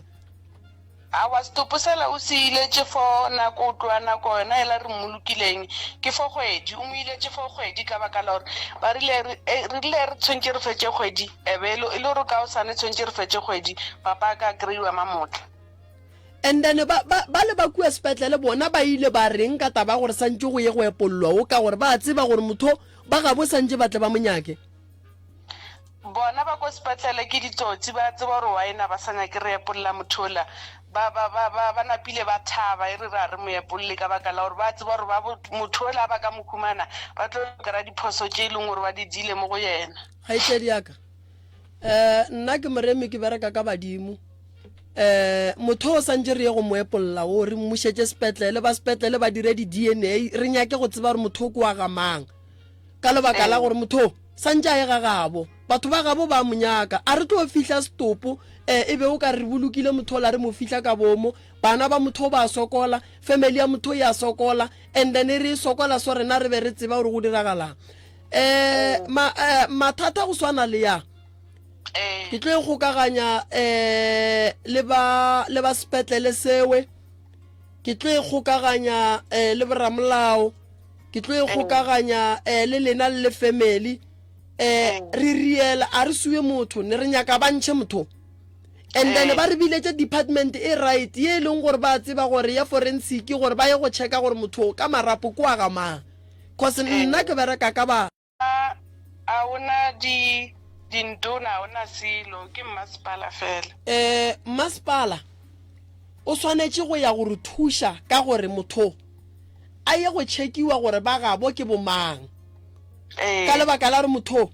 Aowa, setopo sela o se iletše for nako, o tloga nako yona yela re mmolokileng, ke for kgwedi, o mo iletše for kgwedi ka baka la gore ba rile re, re rile re tshwentše re fetše kgwedi, e be e le e le gore ka hosane tshwentše re fetše kgwedi, papa a ka kreiwa mamotla. And then ba, ba, ba le ba kua sepetlele bona ba ile ba reng ka taba ya gore santše go ye go epollwa wo, ka gore ba tseba gore motho Ba gabo santše ba tle ba mo nyake. Bona ba ko sepetlele ke ditsotsi, ba tseba gore why na ba sa nyake re epolla motho ola. Ba, ba, ba, ba, ba napile ba thaba e re ra re mo epolle ka baka la gore ba tseba gore ba bo, motho ola ba ka mo humana ba tlo kry-a diphoso tše e leng gore ba di dile mo go yena. Kgaetšedi ya ka, um nna ke moremi ke bereka ka badimo. Um motho o santše re ye go mo epolla o re mmušetše sepetlele, ba sepetlele ba dire di-D_N_A, re nyake go tseba gore motho o ke wa ga mang. Ka lebaka la gore motho o santše a ye ga gabo, batho ba gabo ba mo nyaka. A re tlo fihla setopo um e be o ka re re bolokile motho ola re mo fihla ka bomo, bana ba motho o ba sokola, family ya motho ya sokola, and then re e sokola so rena re be re tseba gore go diragalang. Um ma, eh, mathata go swana le ya Ee. Ke tlo e kgokaganya um le ba le ba sepetlele sewe, ke tlo e kgokaganya um le boramolao, ke tlo e kgokaganya um le lena le le family. Um re riela a re suwe motho, ne re nyaka ba ntšhe motho. And then ba re biletše department e right ye e leng gore ba tseba gore ya forensic gore ba ye go checka gore motho ka marapo ke wa ga mang. Cause nna ke bereka ka ba. A a o na di dintona, a o na selo, ke mmasepala fela. Eh, mmasepala o swanetše go ya go re thuša ka gore motho a ye go tšhekiwa gore ba gabo ke bomang. Ee. Ka lebaka la gore motho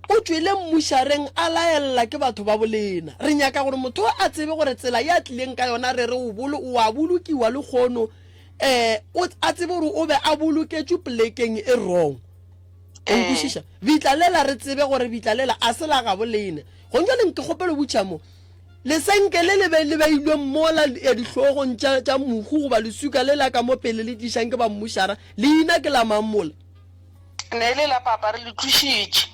o tšwele mmušareng a laella ke batho ba bolena. Re nyaka gore motho a tsebe gore tsela ye a tlileng ka yona re re o bolo o a bolokiwa lekgono, eh, o a tsebe gore o be a boloketšwe polekeng e wrong. O nkwešiša? Bitla lela re tsebe gore bitla lela a se la gabo lena. Gong jwale nke kgopelo butša mo. Lesenke le le be le beilwe mola ya dihlogong tša, tša mohu goba leswika le la ka mo pele le tlišang ke ba mmušara, leina ke la mang mola? Ne e le la papa, re le tlošitše.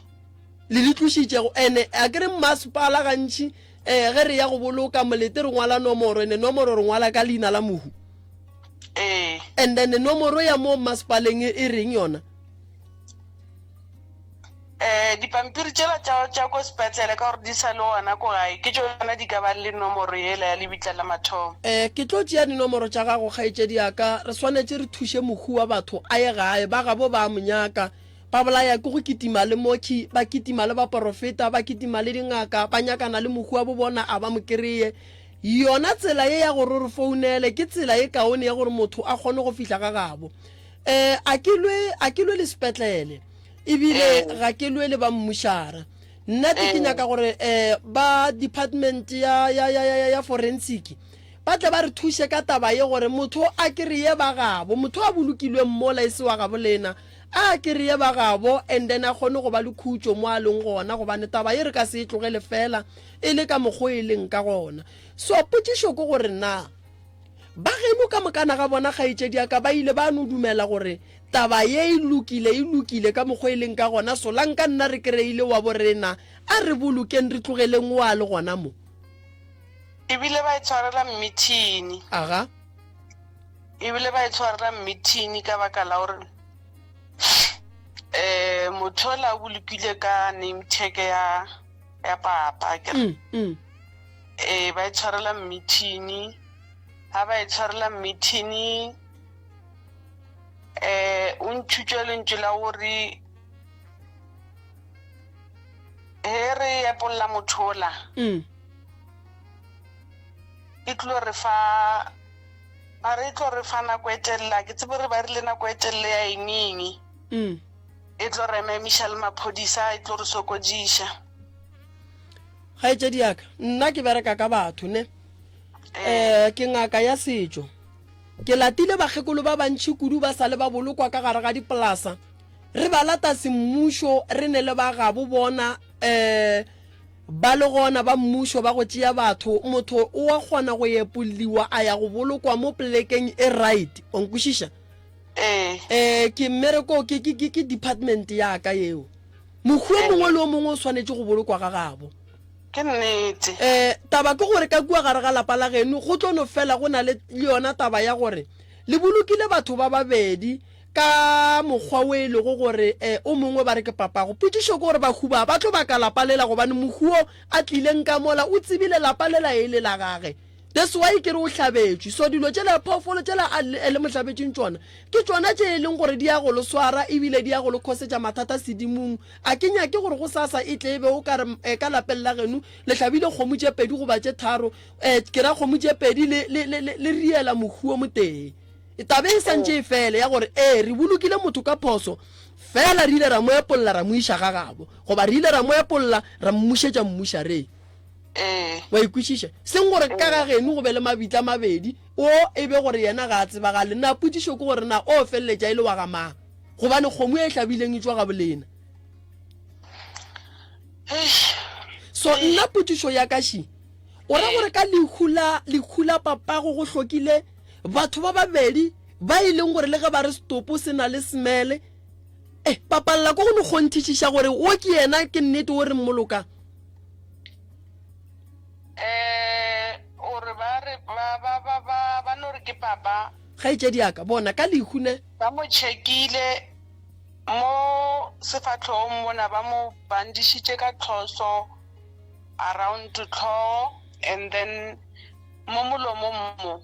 Le le tlošitšego. Ene a ke re mmasepala gantši eh, ge re ya go boloka molete re ngwala nomoro, ene nomoro re ngwala ka leina la mohu. Ee. And then nomoro ya mo mmasepaleng e reng yona? Eh, dipampiri tšela tša tša ko sepetlele ka gore di sa le gona ko gae ke tšona di ka ba le nomoro yela ya lebitla la mathomo. Eh, ke tlo tšea dinomoro tša gago kgaetšedi ya ka. Re swanetše re thuše mohu wa batho a ye gae. Ba gabo ba a mo nyaka. Ba bolaya ke go kitima le mokhi, ba kitima le baporofeta, ba kitima le dingaka, ba nyakana le mohu wa bo bona a ba mo kreye. Yona tsela ye ya gore o re founele ke tsela e kaone ya gore motho a kgone go fihla ga gabo. Um a ke lwe a ke lwe le sepetlele ebile ga ke lwe le ba mmušara. Nna te ke nyaka gore um ba department ya ya ya ya ya forensic ba tle ba re thuše ka taba ye gore motho a kry-e ba gabo, motho a bolokilweng mola e se wa gabo lena a kry-e ba gabo and then a kgone go ba le khutšo mo a leng gona gobane taba ye re ka se e tlogele fela e le ka mokgo e leng ka gona. So potšišo ke gore na ba geno ka mokana ga bona kgaetšedi ya ka ba ile ba no dumela gore taba ye e lokile e lokile ka mokgo e leng ka gona solanka nna re kry-ile wa borena a re bolokeng re tlogeleng o a le gona mo. Ebile ba e tshwarela mmithini. Aga. Ebile ba e tshwarela mmithini ka baka la gore um motho ola o bolokile ka name tag ya ya papa ke mm, mm. Eh ba e tshwarela mmithini ha ba e tshwarela mmithini eh o ntšhutše lentšu la gore he re epolla motho ola mm. E tlo re fa, ba re e tlo re fa nako e telele, a ke tsebe gore ba rile nako e telele ya eng eng. Mm. E tlo re emiša le maphodisa, e tlo re sokodiša. Kgaetšedi ya ka, nna ke bereka ka batho ne. Eh, ke ngaka ya setšo. Ke latile bakgekolo ba bantši kudu ba sa le ba bolokwa ka gare ga dipolasa. Re ba lata semmušo, re ne le ba gabo bona eh Ba le gona ba mmušo ba go tšea batho, motho o a kgona go epolliwa a ya go bolokwa mo plekeng e right. Wa nkwešiša? Ee. Eh, ke mmereko, ke, ke, ke, ke department ya ka yeo. Mohu o mongwe le o mongwe o swanetše go bolokwa ga gabo. Ke nnete. Eh, taba ke gore ka kua gare ga lapa la geno go tlo no fela go na le, le yona taba ya gore le bolokile batho ba babedi Ka mokgwa wo e lego gore o mongwe ba re ke papago. Potšišo ke gore bahu ba ba tlo baka lapa lela gobane mohu wo a tlileng ka mola o tsebile lapa lela e le la gage. That's why ke re o hlabetšwe. So dilo tšela phoofolo tšela a le mo hlabetšeng tšona ke tšona tše e leng gore di ya go lo swara ebile di ya go lo khosetša mathata sedimong. A ke nyake gore gosasa e tle e be o ka re ka lapeng la geno le hlabile kgomo tše pedi goba tše tharo, ke ra kgomo tše pedi le, le, le, le riela mohu o motee. Taba e sa ntše e fele ya gore ee re bolokile motho ka phoso, fela re ile ra mo epolla ra mo iša ga gabo, goba re ile ra mo epolla ra mmušetša mmušareng. Wa e kwešiša? Seng gore ka ga geno go be le mabitla a mabedi, o e be gore yena ga a tsebagale. Na potšišo ke gore na o feleletša e le wa ga mang? Gobane kgomo e hlabileng e tšwa ga bolena. So nna potšišo ya ka še, o ra gore ka lehu la lehu la papago go hlokile Batho ba babedi ba e leng gore le ge ba re setopo se na le smele, eh, ba palela ko go no kgonthišiša gore wo ke yena ke nnete wo re mmolokang. Eh, o re ba re ba ba ba ba ba no re ke papa. Kgaetšedi ya ka, bona ka lehu ne. Ba mo checkile mo sefahlogong mona, ba mo bandišitše ka tlhoso around tlhogo and then Mo molomong mo,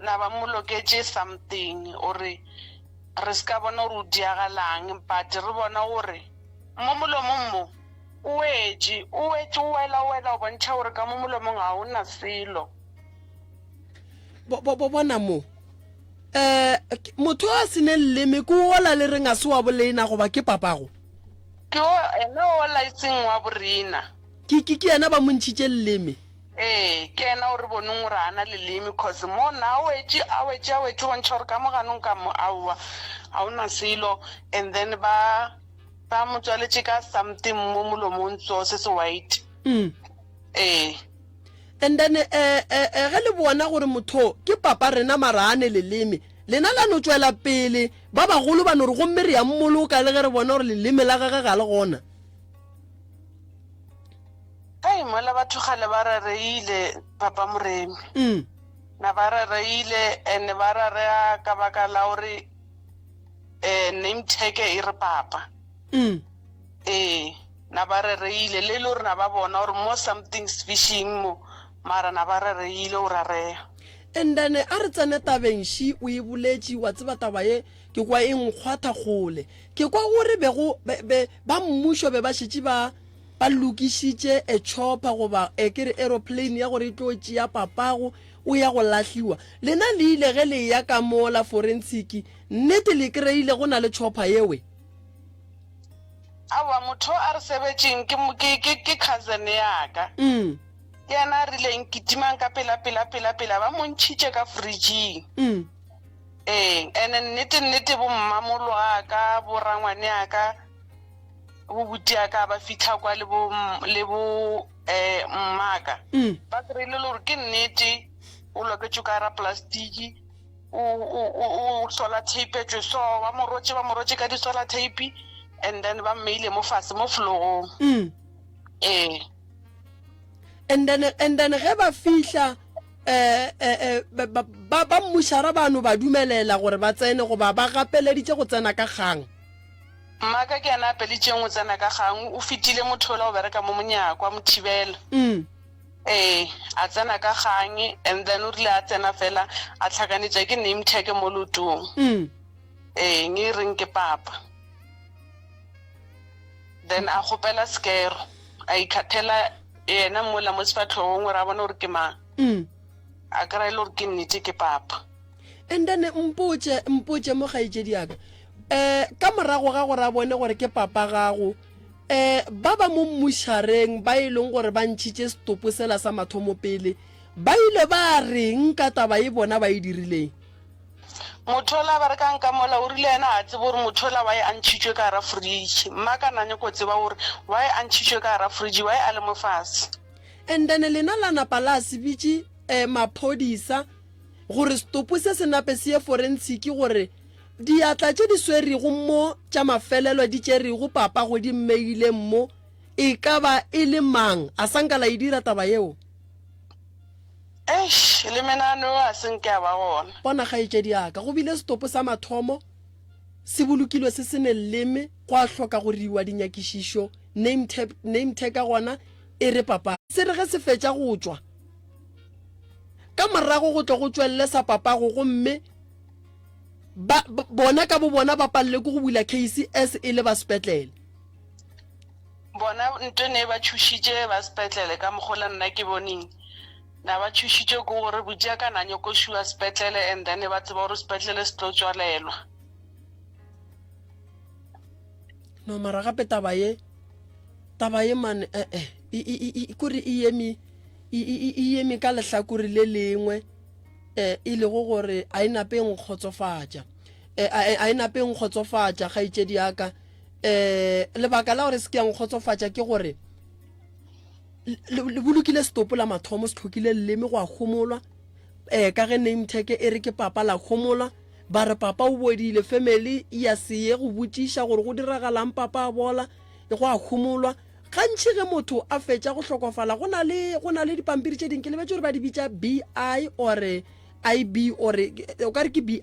na ba mo loketše something gore re se ka bona gore o diagalang, but re bona gore mo molomong mo o wetše, o wetše, o wela, o wela, o bontšha gore ka mo molomong ga o na selo. Bo, bo, bo bona mo. Eh, motho a se ne leleme ke ola le reng a se wa bolena goba ke papago? Ke o, ena ola e seng wa borena. Ke, ke, ke yena ba mo ntšhitše leleme. Ee, ke yena o re boneng gore a na leleme cause mo na a wetše, a wetše, a wetše bontšha gore ka mo ganong ka mo aowa ga o na selo and then ba ba mo tswaletše ka something mo molomong so se se white. Mm. Ee. And then eh, eh, eh, ge le bona gore motho ke papa rena mara a ne leleme, lena la no tšwela pele, ba bagolo ba no re gomme re ya mmoloka le ge re bona gore leleme la gage ga le gona. Hei, mola batho kgale ba rereile, Papa Moremi. Mm. Na ba rereile and ba rerea ka baka la gore eh, name tag e re papa. Mm. Ee, na ba rereile le e le gore na ba bona gore mo something's fishing mo, mara na ba rereile o rareya. And then a re tsene tabeng she o e boletše wa tseba taba ye ke kwa e nkgwatha kgole ke kwa gore bego be, be, ba mmušo be ba šetše ba. Ba lokišitše a chopper goba e ke re aeroplane ya gore e tlo tšea papago o ya go lahliwa. Lena le ile ge le eya ka mola forensic, nnete le kreile go na le chopper yewe? Aowa, motho a re sebetšeng ke, ke, ke, ke cousin ya ka. Mm. Ke yena a rileng kitimang ka pela, pela, pela, pela, ba mo ntšhitše ka fridging. Mm. Ee, ene nnete, nnete bo mmamolo a ka, bo rangwane a ka, bo buti a ka ba fitlha kwa le bo, le bo eh, mmaka. Mm. Ba kry-ile le gore ke nnete, o loketšwe ka gara plastiki, o, o, o, o solar tape-etšwe so, ba mo rotše, ba mo rotše ka di-solar tape, and then ba mmeile mo fase mo florong. Mm. Ee. And then, and then ge ba fihla eh, eh, eh, ba, ba, ba, ba mmušara ba no ba dumelela gore ba tsene goba ba gapeleditše go tsena ka kgang. Mmaka ke yena a pelitšeng go tsena ka kgang, o fetile motho yola o bereka mo monyako a mo thibela. Mm. Ee, a tsena ka kgang and then o rile a tsena fela a tlhakanetša ke name tag mo leotong. Mm. Ee, nge e reng ke papa. Then a kgopela sekero, a ikhathela yena mola mo sefahlogong gore a bone gore ke mang. Mm. A kry-a e le gore ke nnete ke papa. And then mpotše, mpotše mo kgaetšedi ya ka. Eh, ka morago ga gore a bone gore ke papa gago, eh, ba ba mo mmušareng ba e leng gore ba ntšhitše setopo sela sa mathomo pele, ba ile ba reng ka taba e bona ba e dirileng? Motho ola a berekang ka mola o rile yena ga a tsebe gore motho ola why a ntšhitšwe ka gara fridge. Mma ka na nyako tseba gore why a ntšhitšwe ka gara fridge, why a le mo fase. And then lena la napa la se bitše eh, maphodisa gore setopo se se nape se ye forensiki gore diatla tše di swerego mo tša mafelelo di tšerego papa go di mmeileng mo e ka ba e le mang. A sa nka la e dira taba yeo? Eish, le menano a se nke a ba gona. Bona, kgaetšedi ya ka, go bile setopo sa mathomo se bolokilwe se se ne leleme, gwa hloka go riwa dinyakišišo, name tag, name tag ka gona e re papa. Se re ge se fetša go tšwa, ka morago go tle go tšwelele sa papago gomme ba, bona ka bobona ba palelwe ke go bula case as e le ba sepetlele. Bona nto ne ba tšhošitše ba sepetlele ka mokgo le nna ke boneng na ba tšhošitše ke gore botšia ka na nyoko šuwa sepetlele and then ba tseba gore sepetlele se tlo tswalelwa. No mara gape taba ye taba ye man eh eh e e e e kore e eme e e e eme ka lehlakore le lengwe eh e lego gore a e nape e nkgotsofatša eh a e nape e nkgotsofatša kgaetšedi ya ka. Eh, lebaka la gore se ke ya nkgotsofatša ke gore le bolokile setopo la mathomo se tlhokile leleme go a homolwa um ka ge name tag e re ke papa la homolwa ba re papa o bodile family ya se ye go botšiša gore go diragalang papa a bola go a homolwa gantši ge motho a fetša go hlokofala go na le go na le dipampiri tše dingwe ke lebetše gore ba di bitša bi or ib or o ka re ke bi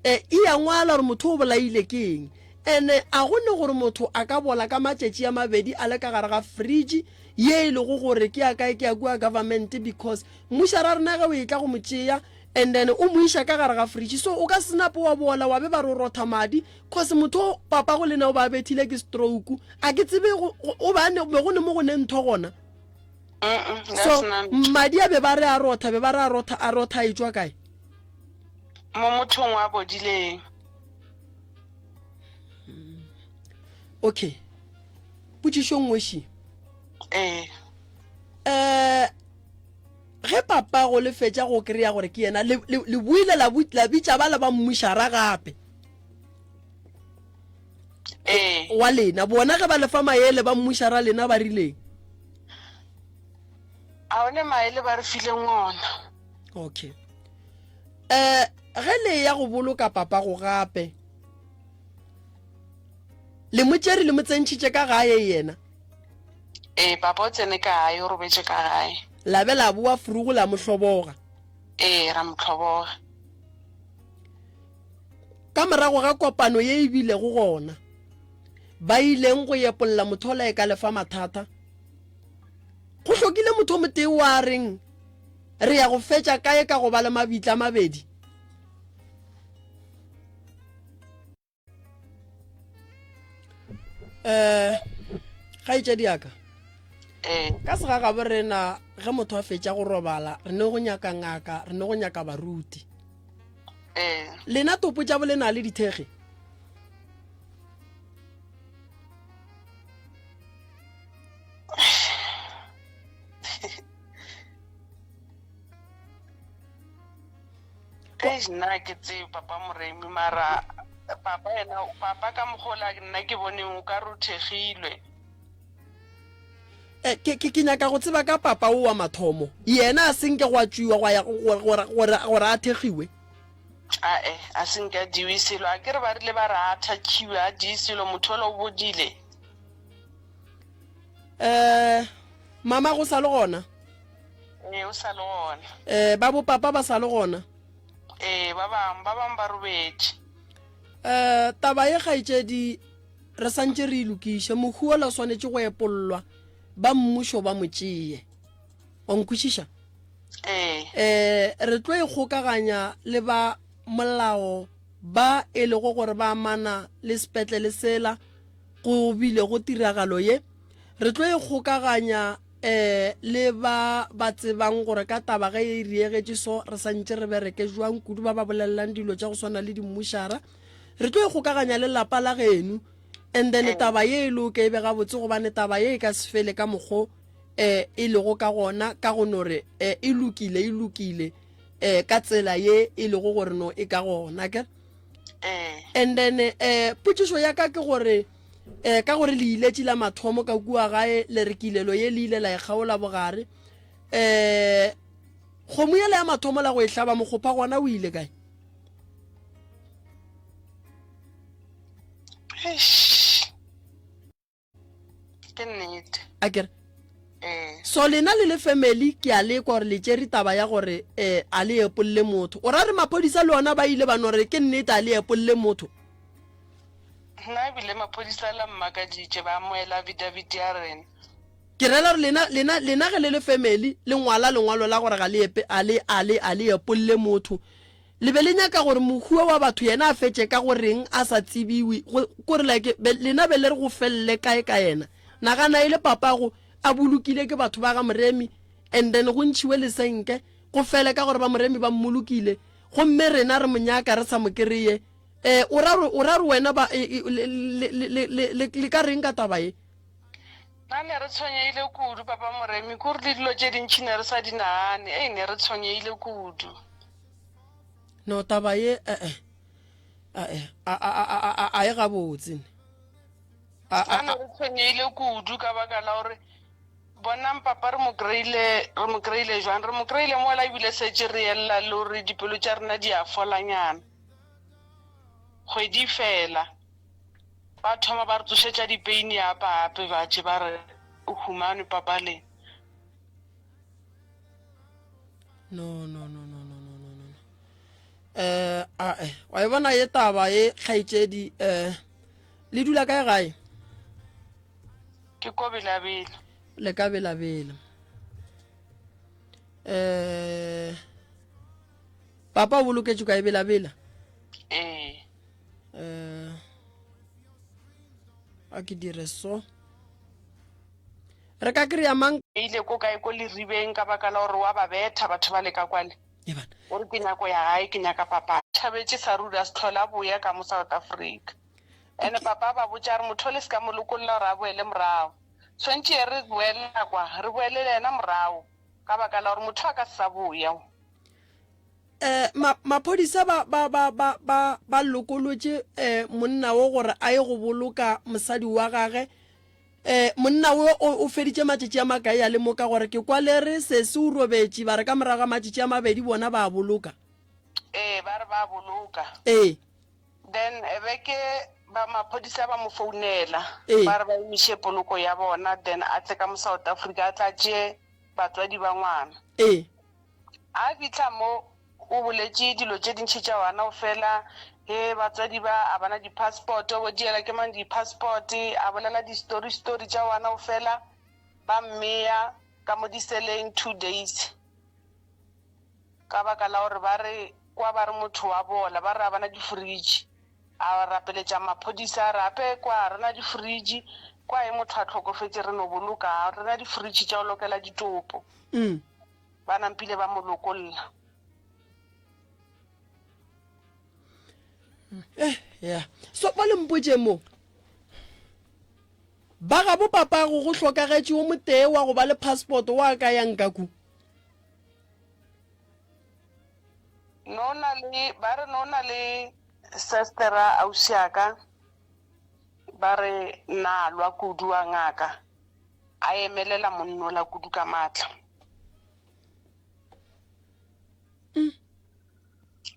E, e a ngwala gore motho o bolaile ke eng. Ene a go ne gore motho a ka bola ka matšatši a mabedi a le ka gare ga fridge ye e lego gore ke ya kae ke ya kua government because mmušara rena ge o etla go mo tšea and then o mo iša ka gare ga fridge so o ka se nape wa bola wa be ba re o rotha madi cause motho o papago le na o ba bethile ke stroke a ke tsebe o ba ne be go ne mo go ne ntho gona so madi a be ba re a rotha be ba re a rotha a rotha e tšwa kae Mo mothong wa bodileng. Okay. Potšišo nngwe ši. Ee. Eh ge papa go le fetša go kry-a gore ke yena le le buile la la bitša ba le ba mmušara gape. Ee. Wa lena bona ge ba le fa maele ba mmušara lena ba rileng. A one maele ba re fileng ona. Okay. Eh, ge le ya go boloka papago gape, le mo tšere le mo tsentšhitše ka gae yena? Ee, papa o tsene ka gae, o robetše ka gae. La be la boa frugu la mo hloboga? Ee, ra mo hloboga. Ka morago ga kopano ye e bilego gona, ba ileng go epolla motho ola e ka lefa mathata, go hlokile motho o motee wa reng, Re ya go fetša kae ka go ba le mabitla a mabedi? Eh, kgaetšedi ya ka. Ee. Ka segagabo rena ge motho a fetša go robala re ne go nyaka ngaka, re ne go nyaka baruti. Ee. Lena topo tša bolena le dithekge? Eish, nna ke tsebe papa Moremi mara papa yena papa ka mokgola nna ke boneng o ka re o thekgilwe. Eh, ke, ke, ke nyaka go tseba ka papa o wa mathomo yena a senke go a tšwiwa go ya gore, gore, gore a thekgiwe. Ae, a senke a diwe selo a ke re ba rile ba re a thakhiwe a die selo motho ola o bodile. Eh, mama go sa le gona? Ee, o sa le gona. Eh, ba bo papa ba sa le gona? Ee, ba bangwe, ba bangwe ba robetše. Eh, taba ye kgaetšedi re santše re e lokiše, mohu ola o swanetše go epollwa, ba mmušo ba mo tšee. Wa nkwešiša? Ee. Eh, re tlo ikgokaganya le ba molao ba e lego gore ba amana le sepetlele sela go bile go tiragalo ye. Re tlo ikgokaganya um le ba ba tsebang gore ka taba ge e riegetše so re santše re bereke jwang kudu ba ba bolelelang dilo tša go swana le dimmušara. Re tlo ikgokaganya le lapa la geno and then taba ye e loke e be gabotse gobane taba ye e ka se fele ka mokgo um e lego ka gona ka go no re um e lokile e lokile um ka tsela ye e lego gore no e ka gona ke. And then um potšišo ya ka ke gore um ka gore le iletše la mathomo ka kua gae le re kilelo ye le ile la e kgaola bogare um kgomo yela ya mathomo la go e hlaba mokgopha gona o ile kae? Ke nnete. A kere? Ee. So lena le le family ke a lekwa gore le tšere taba ya gore um a le epolle motho. O ra re maphodisa le ona ba ile ba no re ke nnete a le epolle motho? Nna ebile maphodisa la mmakaditše ba amoela affidavit ya rena. Ke rela gore lena lena lena ge le le family le ngwala lengwalo la gore ga le epe a le a le a le epolle motho. Le be le nyaka gore mohuwa wa batho yena a fetše ka go reng a sa tsebiwe, go, kore like, be, lena be le re go felele kae ka yena? Nagana e le papago a bolokile ke batho ba ga Moremi and then go ntšhiwe lesenke, go fele ka gore ba Moremi ba mmolokile, gomme rena re mo nyaka re sa mo kereye. Eh, o ra gore, o ra gore wena ba, e, e, le, le, le, le, le, le, le ka reng ka taba ye? Nna ne re tshwenyeile kudu, Papa Moremi, kore le dilo tše dintši ne re sa di nagane. Ei, ne re tshwenyeile kudu. No taba ye eh eh eh a a a a a a e gabotse ne. A a ne re tshwenyehile kudu ka baka la gore bonang papa re mo kry-ile re mo kry-ile jwang re mo kry-ile mola ebile setse re elela le gore dipelo tša rena di a folanyana kgwedi fela ba thoma ba re tsošetša dipeini apa ape ba tše ba re o humanwe papa le No, no, no, no, no, no, no, no. Eh, a eh, wa e bona ye taba ye kgaetšedi eh le dula kae gae? Ke ko Belabela. Le ka Belabela. Eh Papa o boloketšwe kae Belabela? Ee. Eh a ke dire so. Re ka kry-a mang? Ile ko kae ko leribeng ka baka la gore wa ba betha batho ba le ka kwale. O re ke nyako ya gae ke nyaka papa. Tšhabetše sa ruri a se tlhole a boya ka mo South Africa. Ene papa a ba botša a re motho le se ka mo lokolla gore a boele morago. Tshwentše re boelela kwa re boele le yena morago ka baka la gore motho a ka se sa boya. Eh, ma, maphodisa ba, ba, ba, ba, ba, ba lokolotše eh, monna wo gore a ye go boloka mosadi wa gage. Eh, monna wo o, o feditše matšatši a makae a le mo ka gore ke kwa le re sesi o robetše, ba re ka morago ga matšatši a mabedi bona ba a boloka. Ee, ba re ba a boloka. Ee. Then beke ba maphodisa ba mo founela, Ee. ba re ba emiše poloko ya bona, then a tle ka mo South Africa a tla tšee batswadi ba ngwana. Ee. A fihla mo, o boletše dilo tše dintši tša wana o fela, he batswadi ba a bana di-passport, bo diela ke mang di-passport, a bolela di-story story tša wana o fela, ba mmeya ka mo diseleng 2 days. Ka baka la gore ba re kwa ba re motho wa bola, ba re a bana di-fridge. A rapeletša maphodisa a re ape kwa a rena di-fridge. Kwa e motho a hlokofetše re no boloka, ga re na di-fridge tša go lokela ditopo. Mm. Ba nampile ba mo lokolla. Eh, ya. So ba le mpotše mo. Ba gabo papago go hlokagetše o motee wa go ba le passport wa ka yang ka ku. No na le ba re no na le sestera ausiaka Ba re, Na lwa kudu wa ngaka a emelela monnola kudu ka matla.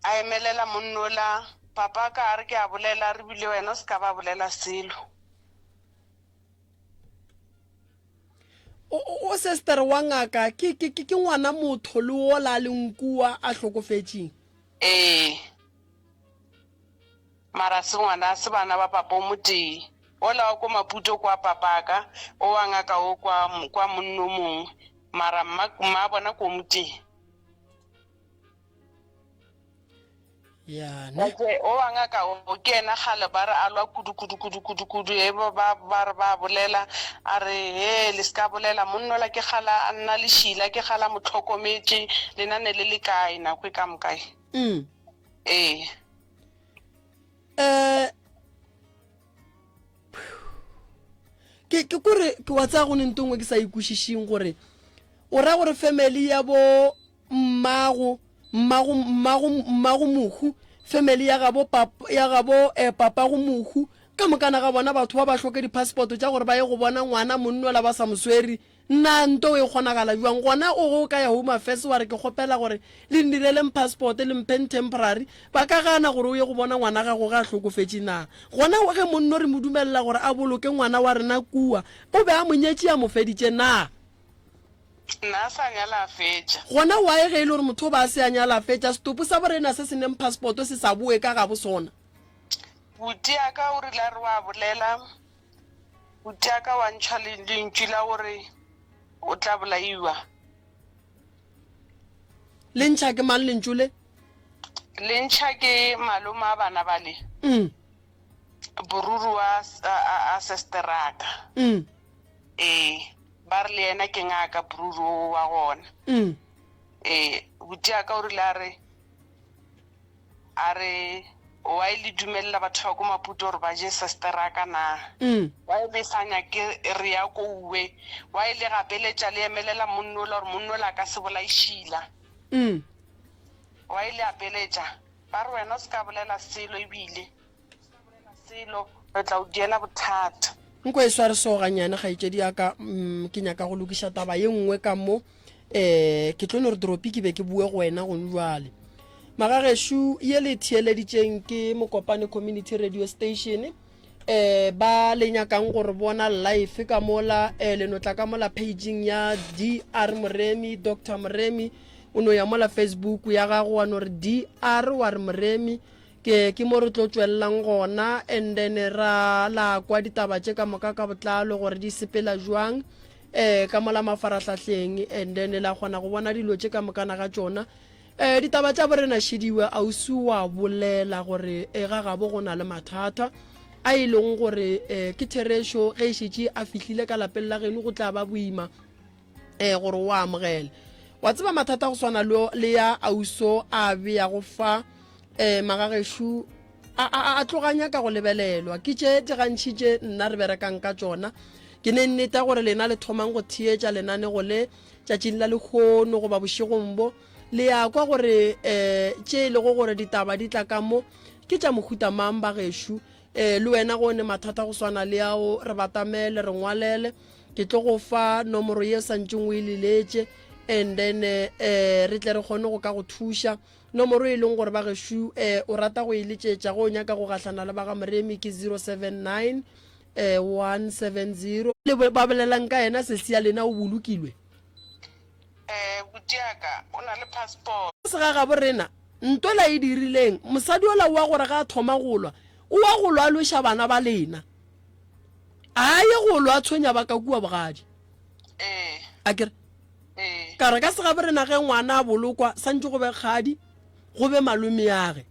A emelela monnola, papa ka a re ke a bolela, re bile wena o se ka ba bolela selo. O, o, o sestere wa ngaka ke, ke, ke, ke ngwana motho le wola a leng kua a hlokofetšeng. Ee. Mara se ngwana se bana ba papa o motee. Ola wa ko Maputo kwa papaka, o wa ngaka o kwa, kwa monna o mongwe. Mara mma, mma bona ko motee. Ya, ne? Okay, o wa ngaka o ke yena kgale ba re a lwa kudu kudu kudu kudu kudu e ba ba ba re ba bolela a re he le ska bolela monnola ke kgala a nna le šila ke kgala mo tlhokometše lena ne le le kae nako e ka moka e. Mm. Ee. Eh ke ke kore ke wa tsaya go ne nto nngwe ke sa ikwešišeng gore o ra gore family ya bo mmago mmago mmago mmago mohu family ya gabo pap ya gabo eh, papago mohu ka mokana ga bona batho ba ba hloke di-passport tša gore ba ye go bona ngwana monnola ba sa mo swere Na nto e kgonagala bjang? Gona o ge o ka ya Home Affairs wa re ke kgopela gore le ndireleng passport le mpheng temporary, ba ka gana gore o ye go bona ngwana gago ge a hlokofetše na? Gona ge monno re mo dumelela gore a boloke ngwana wa rena kua, o be a mo nyetše a mo feditše na? Nna a sa nyala a fetša. Gona why ge e le gore motho o ba a se a nyala a fetša, setopo sa borena se se neng passport se sa boe ka gabo sona? Buti ya ka o rile a re wa bolela, Butiaka wa ntšha lentšu la gore o tla bolaiwa. Le ntšha ke mang lentšu le? Le ntšha ke malome a bana bale. Mm. Boruru a, a, a sesteraka. Mm. Ee, ba re le yena ke ngaka boruru o wa gona. Mm. Ee, butiaka o rile a re A re, Why le dumelela batho ba ko Maputo gore ba je sesteraka na? Why le sa nyake re ya ko uwe? Why le gapeletša le emelela monnola gore monnola a ka se bolae Sheila? Why le apeletša? Ba re wena o se ka bolela selo ebile. Selo, re tla o diela bothata. Nko e sware so ganyane, kgaetšedi ya ka. Mm, ke nyaka go lokiša taba ye nngwe ka mo. Eh, ke tlo no re dropi ke be ke bue go wena gone jwale. Magagešo ye le theeleditšeng ke Mokopane Community Radio Station. Eh, ba le nyakang go re bona live ka mola, eh, le no tla ka mola pageng ya DR Moremi, Doctor Moremi. O no ya mola Facebook ya gago wa no re DR wa re Moremi. Ke, ke mo re tlo tšwelelang gona, and then ra la kwa ditaba tše ka moka ka botlalo gore di sepela jwang eh ka mola mafarahlahleng, and then la kgona go bona dilo tše ka mokana ga tšona. Eh ditaba tša borena šidiwe ausi wa bolela gore eh ga gabo go na le mathata a e leng gore eh ke therešo ge e šetše a fihlile ka lapeng la geno go tla ba boima eh gore o amogele wa tseba mathata go swana le le ya auso a beyago fa eh magagešu a a a tloga nyaka go lebelelwa ke tše di gantši tše nna re berekang ka tšona ke ne nneta gore lena le thomang go theetša lenanego le tšatšing la lekgono goba bošegong bo le ya kwa gore eh tše e lego gore ditaba di tla ka mo ke tša mohuta mang bagešu eh le wena go ne mathata go swana le ao re batamele re ngwalele Ke tlo go fa nomoro ye o santšeng o e leletše and then eh re tle re kgone go ka go thuša. Nomoro e leng gore ba gešo eh o rata go e letšetša go o nyaka go gahlana le ba ga Moremi ke 079 eh 170 Le ba bolelang ka yena sesi ya lena o bolokilwe? Eh butiaka o na le passport. Se ga gabo rena ntwela e dirileng mosadi ola wa gore ga a thoma go lwa o wa go lwa a lweša bana ba lena. A ye go lwa tshwenya ba ka kua bogadi. Ee. A kere? Ee. Ka re ka segabo rena ge ngwana a bolokwa santše go be kgadi go be malomeage.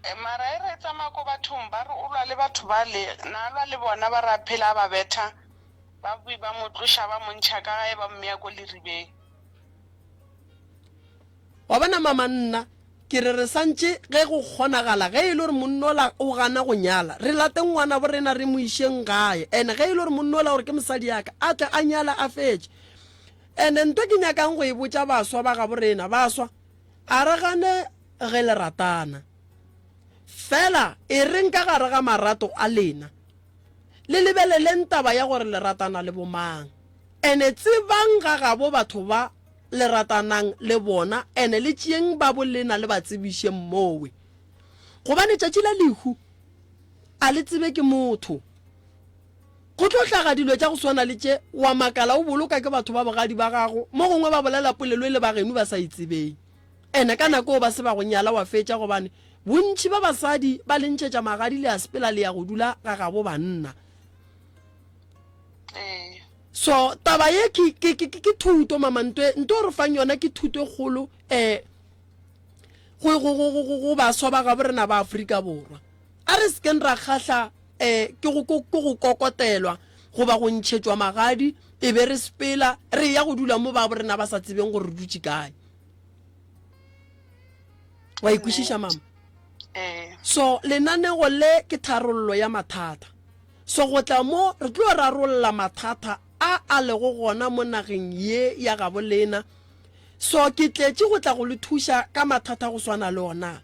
Mara e re tsamaya ko bathong ba re o lwa le batho bale, na a lwa le bona ba re a phela a ba betha, ba bui ba mo tloša ba mo ntšha ka gae ba mmea ko leribeng. Wa bona mama nna ke re re santše ge go kgonagala ge e le gore monnola o gana go nyala re late ngwana bo rena re mo išeng gae ene ge e le gore monnola gore ke mosadi yaka a tle a nyala a fetše ene nto ke nyakang go e botša baswa ba gabo rena baswa a re gane ge le ratana fela e reng ka gare ga marato a lena le lebeleleng taba ya gore le ratana le bomang ene tsebang ga gabo batho ba le ratanang le bona ene le tšeeng ba bo lena le ba tsebišeng mowe. Gobane tšatši la lehu a le tsebe ke motho. Go tlo hlaga dilo tša go swana le tše, wa makala o boloka ke batho ba bogadi ba gago, mo gongwe ba bolela polelo e le ba geno ba sa e tsebeng. Ene ka nako ba se ba go nyala wa fetša gobane bontši ba basadi ba le ntšhetša magadi le a sepela le ya go dula ga gabo banna. Ee. So taba ye ke ke ke ke thuto mama ntwe nto re fang yona ke thuto e kgolo eh go go go go go baswa ba gabo rena ba Afrika Borwa. A re sekeng ra kgahla eh ke go ke go kokotelwa goba go ntšhetšwa magadi e be re sepela re ya go dula mo ba rena ba sa tsebeng gore re dutše kae. Wa ikwešiša mama? Ee. So lenanego le ke tharollo ya mathata. So go tla mo re tlo rarolla mathata a a lego gona mo nageng ye ya gabo lena. So ke tletše go tla go le thuša ka mathata go swana le ona.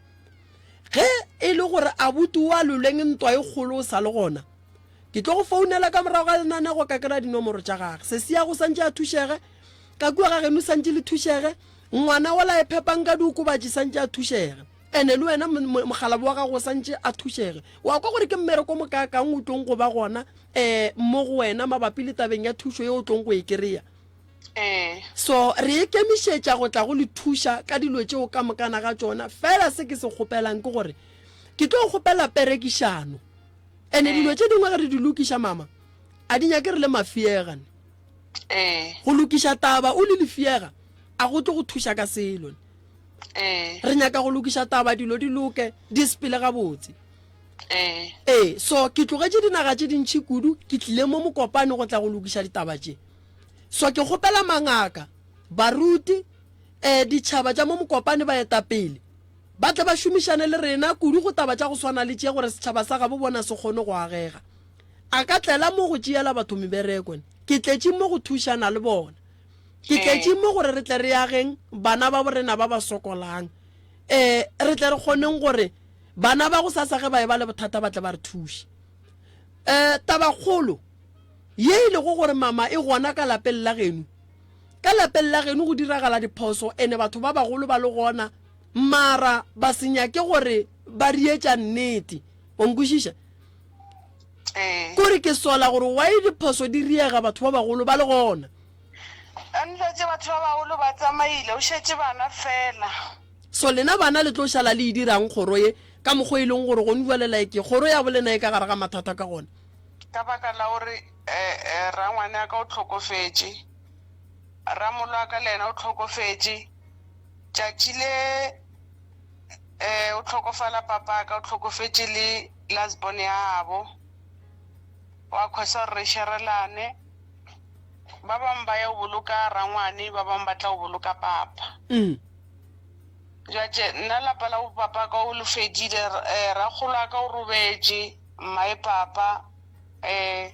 Ge e le gore abuti wa loleng ntwa e kgolo o sa le gona, ke tlo go founela ka morago ga lenanego ka kry-a dinomoro tša gage. Sesi ya go santše a thušege, ka kua ga geno santše le thušege, ngwana wola e phepang ka diokobatši santše a thušege. Ene le wena mokgalabo wa gago o santše a thušege. Wa kwa gore ke mmereko mokaakang o tlong go ba gona um mo go wena mabapi le tabeng ya thušo ye o tlong go e kry-a. Ee. So re ikemišetša go tla go le thuša ka dilo tšeo ka mokana ga tšona. Fela se ke se kgopelang ke gore ke tlo kgopela perekišano. Ene dilo tše dingwe ge re di lokiša mama, a di nyake re le mafiega ne. Ee. Go lokiša taba o le lefiega a go tlo go thuša ka selo ne. Ee. Re nyaka go lokiša taba dilo di loke, di sepele gabotse. Ee. Ee, so ke tlogetše dinaga tše dintši kudu, ke tlile mo Mokopane go tla go lokiša ditaba tše. So ke kgopela mangaka, baruti, eh, ditšhaba tša mo Mokopane, baetapele, ba tle ba šomišane le rena kudu go taba tša go swana le tše gore setšhaba sa gabo bona se kgone go agega. A ka tlela mo go tšeela batho mebereko ne. Ke tletše mo go thušana le bona. Ke tletše mo gore re tle re ageng bana ba borena ba ba sokolang. Eh, re tle re kgoneng gore bana ba go sasa ge ba eba le bothata ba tle ba re thuše. Eh, tabakgolo ye e lego gore mama e gona ka lapeng la geno. Ka lapeng la geno go diragala diphoso ene batho ba bagolo ba le gona mara ba se nyake gore ba rietša nnete. Wa nkwešiša? Ee. Kore ke sola gore why diphoso di riega batho ba bagolo ba le gona. Ntate batho ba bagolo ba tsamaile, o šetše bana fela. So lena bana le tlo šala le e dirang kgoro ye ka mokgwa e leng gore gone bjale like kgoro ya bolena e ka gare ga mathata ka gona? Ka baka la gore eh, rangwane wa ka o hlokofetše, ramolo wa ka le yena o hlokofetše, tšatši le eh o hlokofala papa ka o hlokofetše le last born ya gabo, wa khosa gore re sherelane. Ba bangwe ba ya go boloka rangwane, ba bangwe ba tla go boloka papa. Mm. Jwatše nna lapa la bo papa ka o le fedile, eh, rakgolo wa ka o robetše, mmae papa, eh,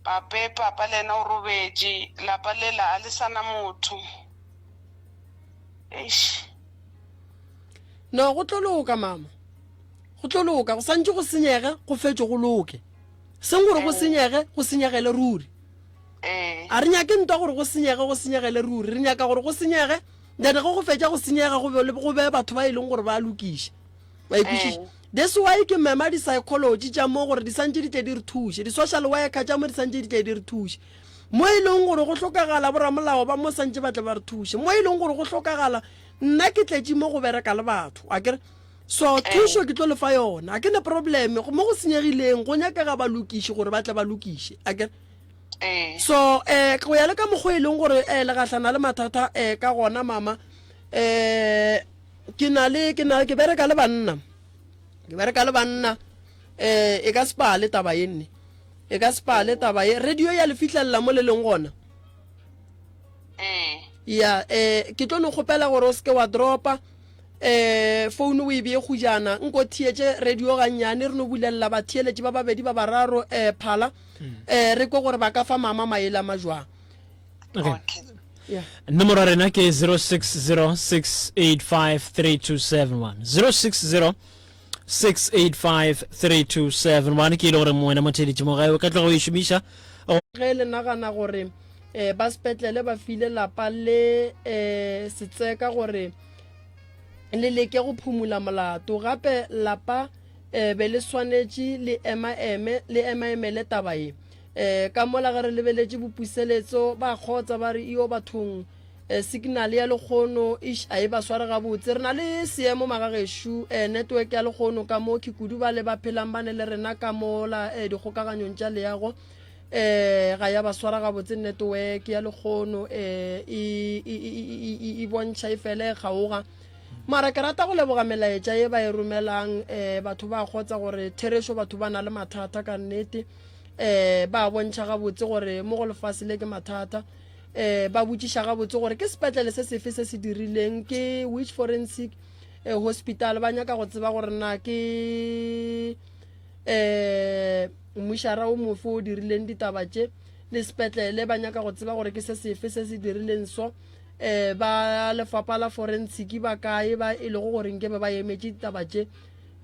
pape papa le yena o robetše, lapa lela a le sa na motho. Eish. No, go tlo loka mama. Go tlo loka, go santše go senyege, go fetše go loke. Seng gore go senyege, go senyegele ruri. A re nyake ntwa gore go senyege, go senyegele ruri. Re nyaka gore go senyege, then ge go fetša go senyega go be go be batho ba e leng gore ba lokiša. Wa e kwešiša? That's why ke mema di-psychology tša mo gore di santše di tle di re thuše, di-social worker tša mo di santše di tle di re thuše. Mo e leng gore go hlokagala boramolao ba mo santše ba tle ba re thuše. Mo e leng gore go hlokagala nna ke tletše mo go bereka le batho, akere? So thušo ke tlo le fa yona, a ke ne probleme. Mo go senyegileng go nyakega balokiši gore ba tle ba lokiše, akere? So um go ya le ka mokgwa e leng gore um le gahlana le mathata um ka gona mama, um ke na le ke na ke bereka le banna. Ke bereka le banna. Eh e ka sepale taba ye nne. E ka sepale taba ye. Radio ya le fihlelela mo le leng gona. Ee. Ya eh ke tlo no kgopela gore o seke wa dropa eh phone o e bee kgujana nko theetše radio gannyane re no bulelela batheeletši ba babedi ba bararo eh phala eh re kwe gore ba ka fa mama maele a majwang. Okay. Okay. Yeah. Nomoro ya rena ke 0606853271 0606853271 ke e le gore wena motheeletši mo gae o ka tloga o e šomiša Ge le nagana gore eh, ba sepetlele ba file lapa le eh, setseka gore le leke go phumula molato, gape lapa eh, be le swanetše le emaeme le emaemele taba ye. Eh, ka mola ge re lebeletše bopuseletso ba kgotsa ba re iyo bathong eh, signal ya lekgono ish a e ba sware gabotse. Re na le seemo magagešu eh, network ya lekgono ka mo Kikudu ba le ba phelang ba ne le rena ka mola eh, dikgokaganyong tša leago eh, ga ya ba swara gabotse network ya lekgono eh, e, e, e, e, e, e bontšha e fele e kgaoga. Mara ke rata go leboga melaetša ye ba e romelang eh, batho ba kgotsa gore therešo batho ba na le mathata ka nnete. um ba bontšha gabotse gore mo go lefase le ke mathata um ba botšiša gabotse gore ke sepetlele se sefe se se dirileng ke which forensic eh, hospital ba nyaka go tseba gore na ke um mmušara o mofe o dirileng ditaba tše le sepetlele ba nyaka go tseba gore ke se sefe se se dirileng so um ba lefapha la forensic ba kae ba e lego gore nke be ba emetše ditaba tše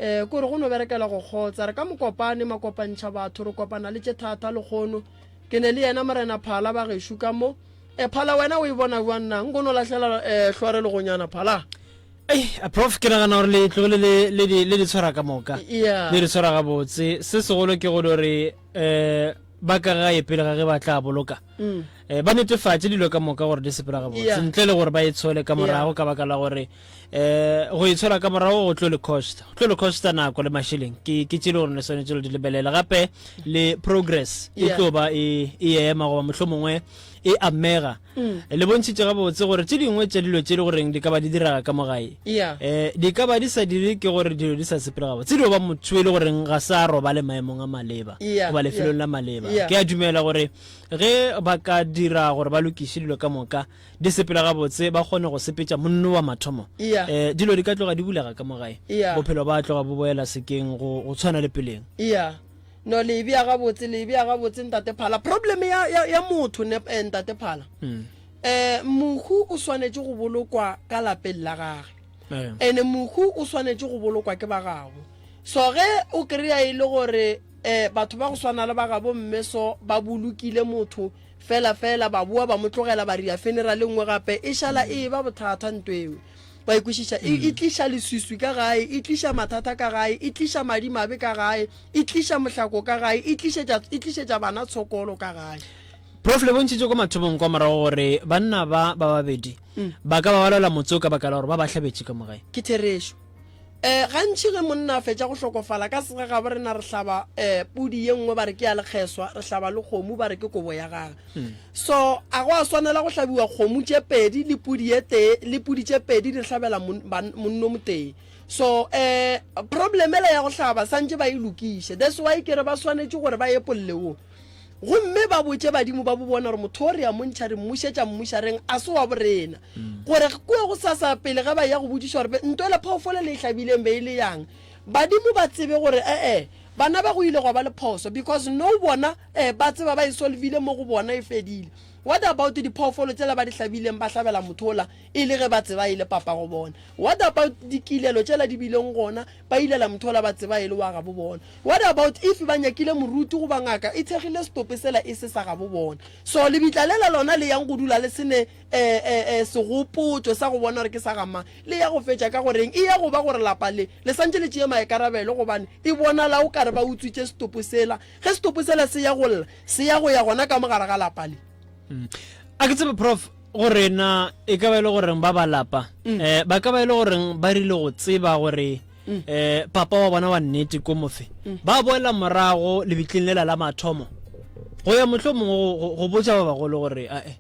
Eh, kore go no berekela go kgotsa. Re ka mokopane, makopantšha batho, re kopana le tše thata lekgono. Ke ne le yena Morena Phala ba gešo ka mo. Eh, Phala wena o e bona bjang na? Nko no lahlela eh, hlware legonyana Phala. Ei, prof ke nagana gore le tlogele le le di le di tshwara ka moka. Yeah. Le di tshwara gabotse. Se segolo ke go gore eh ba ka gae pele ga ge ba tla boloka. Mm. Eh, ba netefatše dilo ka moka gore di sepela gabotse Yeah. ntle le gore ba e tshole ka morago ka baka la gore um go itshola ka morago go tlo le costa go tlo le costa nako le mašeleng ke ke tše le gore le swanetše le di lebelela gape le progress e tlo ba e e ema goba mohlomongwe e amega mm. le bontšhitše gabotse gore tše dingwe tša dilo tše le goreng di ka ba di direga ka mo gae um di ka ba di sa dire ke gore dilo di sa sepele gabotse dio ba motho e le goreng ga sa robale maemong a maleba goba lefelong la maleba ke a dumela gore ge ba ka dira gore ba lokiše dilo ka moka di sepela gabotse, ba kgone go sepetša monno wa mathomo, Iya. eh, dilo di ka tloga di bulega ka mo gae. Iya. Bophelo ba tloga bo boela sekeng go, go tshwana le peleng. Iya. No, le e bea gabotse, le e bea gabotse, Ntate Phala. Problem ya, ya, ya motho, ne, eh, Ntate Phala. Mm. Eh, mohu o swanetše go bolokwa ka lapeng la gage. Eh. Ene mohu o swanetše go bolokwa ke ba gabo. So ge o kry-a e le gore eh, batho ba go swana le ba gabo mme so ba bolokile motho, Fela, fela ba boa ba mo tlogela ba ria funeral e nngwe gape, e šala e eba bothata nto ewe. Wa e kwešiša? E, e tliša leswiswi ka gae, e tliša mathata ka gae, e tliša madimabe ka gae, e tliša mohlako ka gae, e tlišetša, e tlišetša bana tshokolo ka gae. Prof. Le bontšhitše kwa mathomong kwa morago gore banna ba ba babedi ba ka ba ba lwela motse wo ka baka la gore ba ba hlabetše ka mo gae. Ke therešo. Um gantši ge monna a fetša go hlokofala, ka segagabo rena re hlaba um pudi ye nngwe ba re ke ya lekgeswa, re hlaba le kgomo ba re ke kobo ya gage. So a go a swanela go hlabiwa kgomo tše pedi le pudi ye tee, le pudi tše pedi di hlabela monno motee. So um problem ela ya go hlaba santše ba e lokiše. That's why ke re ba swanetše gore ba epolle wo. Gomme ba botše badimo ba bo bona gore motho o re a mo ntšha re mmušetša mmušareng a se wa borena. Gore kua gosasa pele ge ba eya go botšišwa gore ntwele phoofolo le e hlabileng be e le yang, badimo ba tsebe gore e-e bana ba go ile gwa ba le phoso because no bona eh, ba tseba ba e solvile mo go bona e fedile. What about diphoofolo tšela ba di hlabileng ba hlabela motho ola e le ge ba tseba e le papago bona? What about dikilelo tšela di bileng gona ba ilela motho ola ba tseba e le wa gabo bona? What about if ba nyakile moruti goba ngaka e thekgile setope sela e se sa gabo bona? So lebitla lela lona le yang go dula le se ne eh, eh, eh, segopotšo sa go bona gore ke sa ga mang. Le ya go fetša ka go reng? E ya go ba gore lapa le le santše le tšee maikarabelo gobane e bonala o ka re ba utswitše setopo sela. Ge setopo sela se ya go lla, se ya go ya gona ka mo gare ga lapa le. A ke tsebe prof gore na e ka ba e le goreng ba ba lapa um ba ka ba e le goreng ba rile go tseba gore um papa wa bona wa nnete ko mofe ba boela morago lebitleng lela la mathomo go ya mohlomongwe go, go, go botša ba bagolo gore ae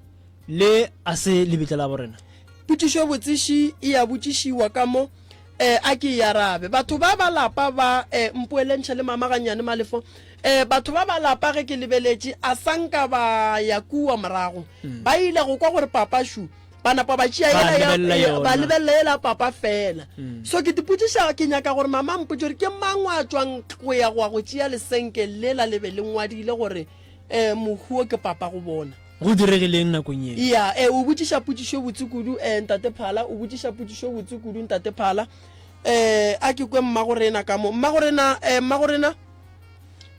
le a se lebitla la borena. Potšišo e botseši e a botšišiwa ka mo. Eh, a ke e arabe. Batho ba ba lapa ba, eh, mpoelentšhe le mama gannyane Malefo. Eh, batho ba ba lapa ge ke lebeletše, a sa nka ba ya kua morago. Ba ile go kwa gore papa šu, ba napa ba tšea Ba yela ya, lebelela ya, yona. ba lebelela yela ya papa fela. So ke tipotšiša, ke nyaka gore mama a mpotše gore ke mang wa tšwang go ya go ya go tšea lesenke lela le be le ngwadile gore, eh, mohu o ke papa go bona. Go diregileng nakong ye? Ya, eh, o botšiša potšišo e botse kudu, eh, Ntate Phala. O botšiša potšišo e botse kudu, Ntate Phala. Eh, a ke kwe mmagorena ka mo. Mmagorena, eh, mmagorena?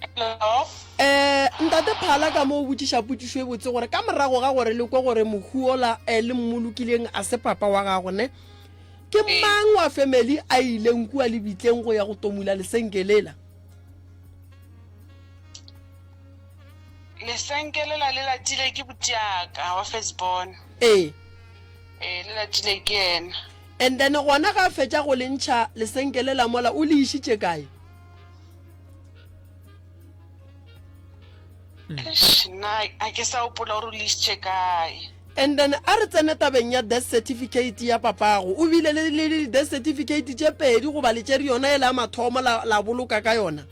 Hello? Eh, Ntate Phala ka mo o botšiša potšišo e botse gore ka morago ga gore le kwe gore mohu ola eh, le mmolokileng a se papa wa gago, ne? Ke mang wa family a ileng kua lebitleng go ya go tomula lesenke lela? Lesenke lela le latile ke butiaka wa first born. Ee. Ee, le latile ke yena. And then gona ga a fetša go le ntšha lesenke lela mola o le išitše kae? Eish, nna a ke sa gopola gore o le išitše kae. And then a re tsene tabeng ya death certificate ya papago. O bile le le le death certificate tše pedi goba le tšere yona yela ya mathomo la la boloka ka yona?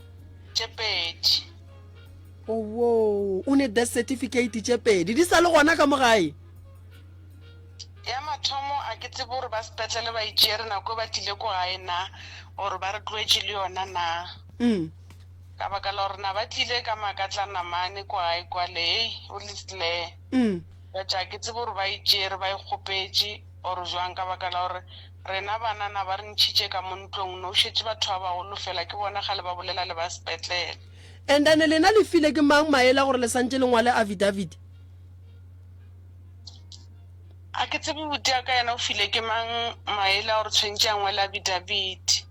Tše pedi. Owoo, o ne death certificate tše pedi di sa le gona ka mo gae? Ya mathomo a ke tsebe gore ba sepetlele ba e tšere nako e ba tlile ko gae na or ba re tloetše le yona na. Mm. Ka baka la gore na ba tlile ka makatlanamane ko gae kwale, hei, o le slee. Mm. But a ke tsebe gore ba e tšere ba e kgopetše or jwang ka baka la gore rena banana ba re ntšhitše ka mo ntlong no šetše batho ba bagolo fela ke bona kgale ba bolela le ba sepetlele. And then lena le file ke mang maele a gore le santše le ngwale affidavit? A ke tsebe buti ya ka yena o file ke mang maele a gore tshwentše a ngwale affidavit.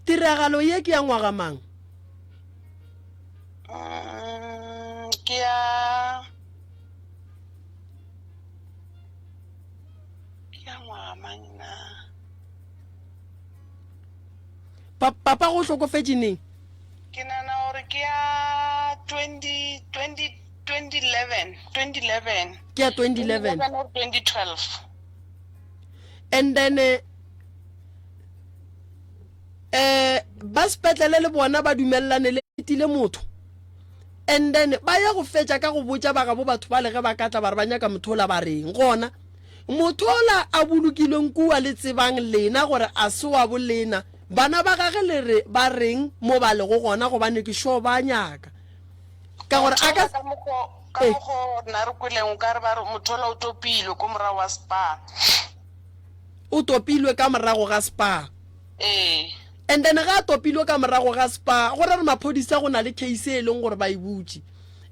Tiragalo ye ke ya ngwaga mang? Mm, ke ya ke ya ngwaga mang na? Pa, papa go hlokofetše neng? Ke nana gore ke ya 20, 20, 2011, 2011. Ke ya 2011. 2011 or 2012. And then eh, eh ba sepetlele le bona ba dumelelane le tile motho and then ba ya go fetša ka go botša ba gabo batho ba le ge ba ka tla ba re ba nyaka motho ola ba reng gona Motho ola a bolokilweng kua le tsebang lena gore a se wa bo lena, bana ba gage le re ba reng mo ba lego gona gobane ke sure ba a nyaka. Ka gore a ka Ka mokgo ka Eh. mokgo nna re kweleng o ka re ba re motho ola o topilwe ko morago wa spa. O topilwe ka morago ga spa. Ee. And then ge a topilwe ka morago ga spa go ra gore maphodisa go na le case e leng gore ba e butše.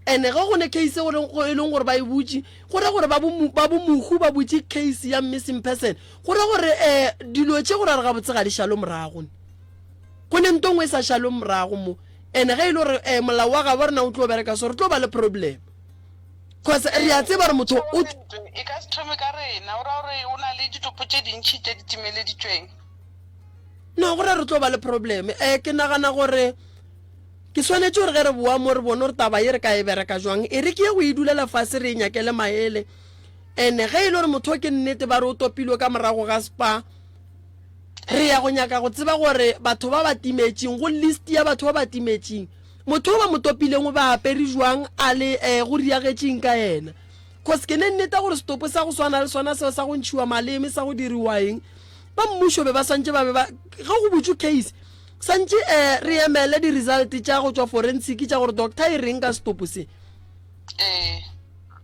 And ge go ne case e leng gore ba e butše, go ra gore ba bo ba bo mohu ba butše case ya missing person. Go ra gore um dilo tše go ra re gabotse ga di šalwe morago. Go ne nto nngwe e sa šalwe morago mo. And ge e le gore um molao wa gabo rena o tlo bereka so, re tlo ba le problem. Cause re a tseba gore motho o E ka se thome ka rena, o ra gore o na le ditopo tše dintši tše di timeleditšweng. No, go ra re tlo ba le problem. Um ke nagana gore Ke swanetše gore ge re boa mo re bone gore taba ye re ka e bereka jwang. E re ke ye go e dulela fase re e nyakele maele. Ene ge e le gore motho ke nnete ba re o topilwe ka morago ga spa, re ya go nyaka go tseba gore batho ba ba timetšeng, go list ya batho ba ba timetšeng, motho o ba mo topileng o ba apere jwang a le eh, go riagetšeng ka yena. Cause ke ne nneta gore setopo sa go swana le sona seo sa go ntšhiwa maleme sa go diriwa eng, ba mmušo be ba swantše ba be ba ge go butšwe case Santše eh, re emele di-result tša go tšwa forensic tša gore doctor e reng ka setopo se. Ee.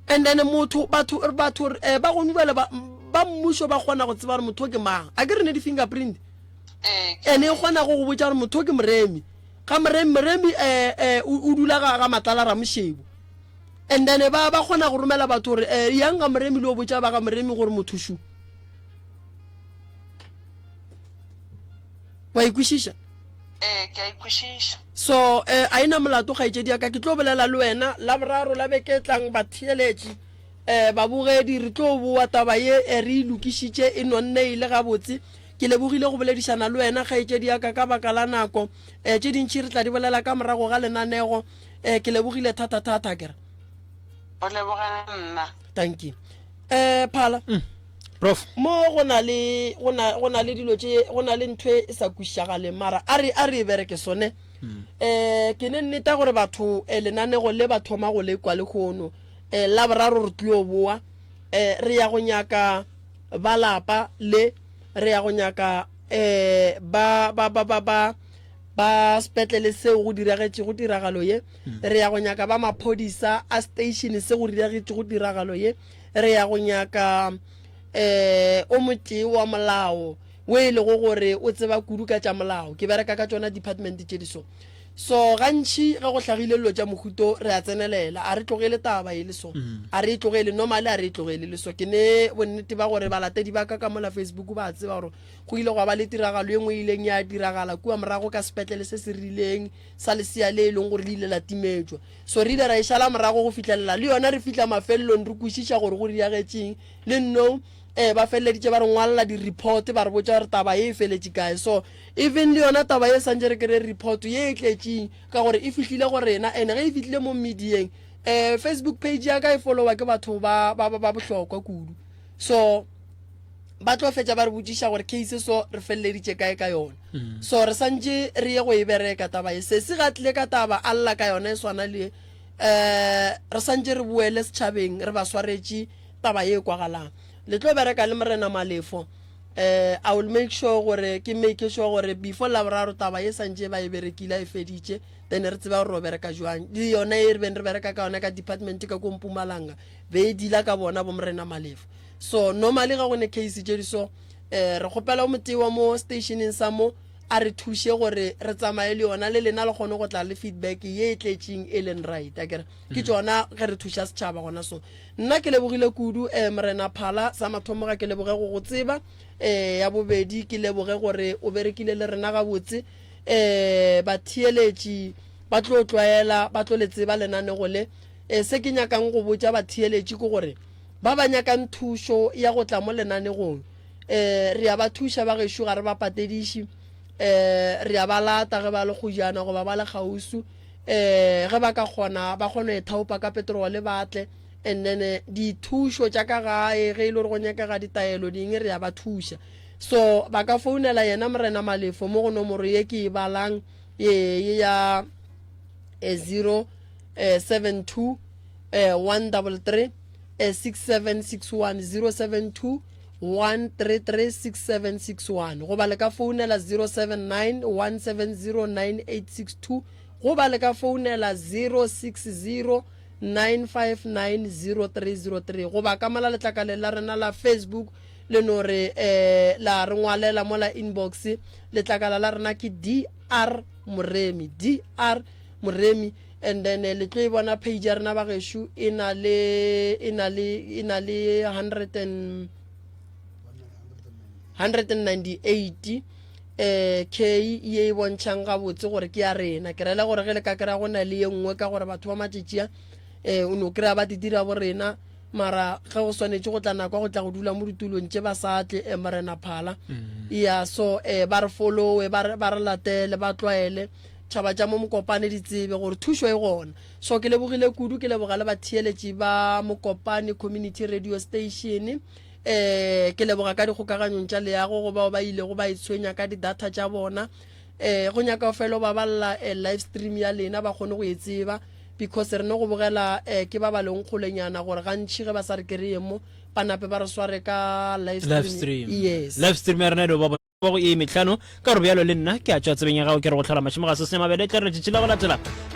And then motho, batho, batho eh, ba gone bjale ba, ba mmušo ba kgona go tseba gore motho ke mang. A ke re ne di-fingerprint? Ee. And e kgona go go botša gore motho ke Moremi. Ga Moremi, Moremi eh, eh, o, o dula ga, ga Matlala Ramošebo. And then ba, ba kgona go romela batho gore eh, yang ga Moremi le o botša ba ga Moremi gore motho šu. Wa e kwešiša? Ee, ke a e kwešiša. So, eh, a e na molato kgaetšedi ya ka, ke tlo bolela le wena Laboraro la beke e tlang, batheeletši, eh, babogedi, re tlo boa taba ye eh, re e lokišitše e nonne e le gabotse. Ke lebogile go boledišana le wena kgaetšedi ya ka ka baka la nako. Eh, tše dintši re tla di bolela ka morago ga lenanego. Eh, ke lebogile thata-thata, akere. Go leboga nna. Dankie. Eh, Phala. Mm. Prof. Mo go na le go na go na le dilo tše go na le ntho e sa kwišagaleng mara a re a re e bereke sone. Eh ke ne nneta gore batho eh, lenanego le ba thoma go le kwa lehono. Eh Laboraro re tlio boa eh re ya go nyaka ba lapa le re ya go nyaka eh ba ba ba ba ba ba sepetlele seo go diragetšego tiragalo ye. Re ya go nyaka ba maphodisa a station se go diragetšego tiragalo ye. Re ya go nyaka um o motee wa molao o e lego gore o tseba kudu ka tša molao. Ke bereka ka tšona department tše di so. So gantši ge go hlagile dilo tša mohuto re a tsenelela, a re tlogele taba e le so. A re e tlogele, normally a re e tlogele le so. Ke ne bonnete ba gore balatedi ba ka ka mola Facebook ba a tseba gore go ile gwa ba le tiragalo e nngwe e ileng ya diragala kua morago ka sepetlele se se rileng sa lesea le e leng gore le ile la timetšwa. So re ile ra e šala morago go fihlelela le yona re fihla mafelelong re kwešiša gore go diragetšeng. Le nno eh, ba feleleditše ba re ngwalela di-report ba re botša gore taba ye e feletše kae. So even le yona taba ye santše re kry report ye e tletšeng ka gore e fihlile go rena and ge e fihlile mo medieng eh, Facebook page ya ka e followa ke batho ba, ba, ba, ba bohlokwa kudu. So ba tlo fetša ba re botšiša gore case so re feleleditše kae ka yona mm. so re santše re ye go e bereka taba e sesi ga tlile ka taba a lla ka yona e swana le um re santše re boele setšhabeng re ba swaretše taba ye e kwagalang le tlo bereka le morena malefo um i will make sure gore ke make sure gore before laboraro taba ye santše ba e berekile e feditše then re tseba gore ro bereka jwang le yona e re beng re bereka ka yona ka department ka ko mpumalanga be e dila ka bona bo morena malefo So normally ga go ne case tše di so eh re kgopela o motee wa mo stationeng sa mo a re thuše gore re tsamaye le yona le lena le kgone go tla le feedback ye e tletšeng e leng right akere ke mm. tšona ge re thuša setšhaba gona so nna ke lebogile kudu eh morena phala sa mathomo ga ke leboge go go tseba eh ya bobedi ke leboge gore o berekile le rena gabotse eh batheeletši ba tlo tlwaela ba tlo le tseba lenanego le eh se ke nyakang go botša batheeletši ke gore Ba ba nyakang thušo ya go tla mo lenanegong, eh, re a ba thuša ba gešo, ga re ba patediše, eh, re a ba lata ge ba le kgojana goba ba le kgausu, eh, ge ba ka kgona ba kgona go ithaopa ka petrole ba tle, and then eh, dithušo tša ka gae ge e le gore go nyakega ditaelo ding re a ba thuša. So ba ka founela yena Morena Malefo mo go nomoro ye ke e balang ye ye ya eh, 0 eh, 72 eh, 133 eh, 6761 072 133 6761 goba le ka founela 079 170 9862 goba le ka founela 060 9590303 goba ka mola letlakaleng la rena la Facebook le no re eh, la re ngwalela mola inbox letlakala la rena ke dr moremi dr moremi And then le tlo e bona page ya rena ba gešo e na le e na le e na le 100 and 198 eh k ye e bontšhang gabotse gore ke ya rena ke rela gore ge le ka kry-a go na le ye nngwe ka gore batho ba matšatši a eh o no kry-a ba di dira bo rena mara ge go swanetše go tla nako ya go tla go dula mo ditulong tše ba sa tle eh, morena phala mm. ya so eh ba re followe ba re latele ba tlwaele Tšhaba tša mo Mokopane di tsebe gore thušo e gona. So ke lebogile kudu, ke leboga le batheeletši ba Mokopane Community Radio Station. Eh, ke leboga ka dikgokaganyong tša leago go bao ba ilego ba itshwenya ka di-data tša bona. Eh, go nyaka o fela o baballa eh, live stream ya lena ba kgone go e tseba because re no go bogela eh, ke ba ba leng kgolenyana gore gantši ge ba sa re kereye mo ba nape ba re sware ka live stream. Live stream. Yes. Live stream ya rena e do ba go e metlhano ka gore bjalo le nna ke a tšwa tsebeng ya gago ke re go tlhola mašemo ga se se mabele tla re letšatši la go latela re.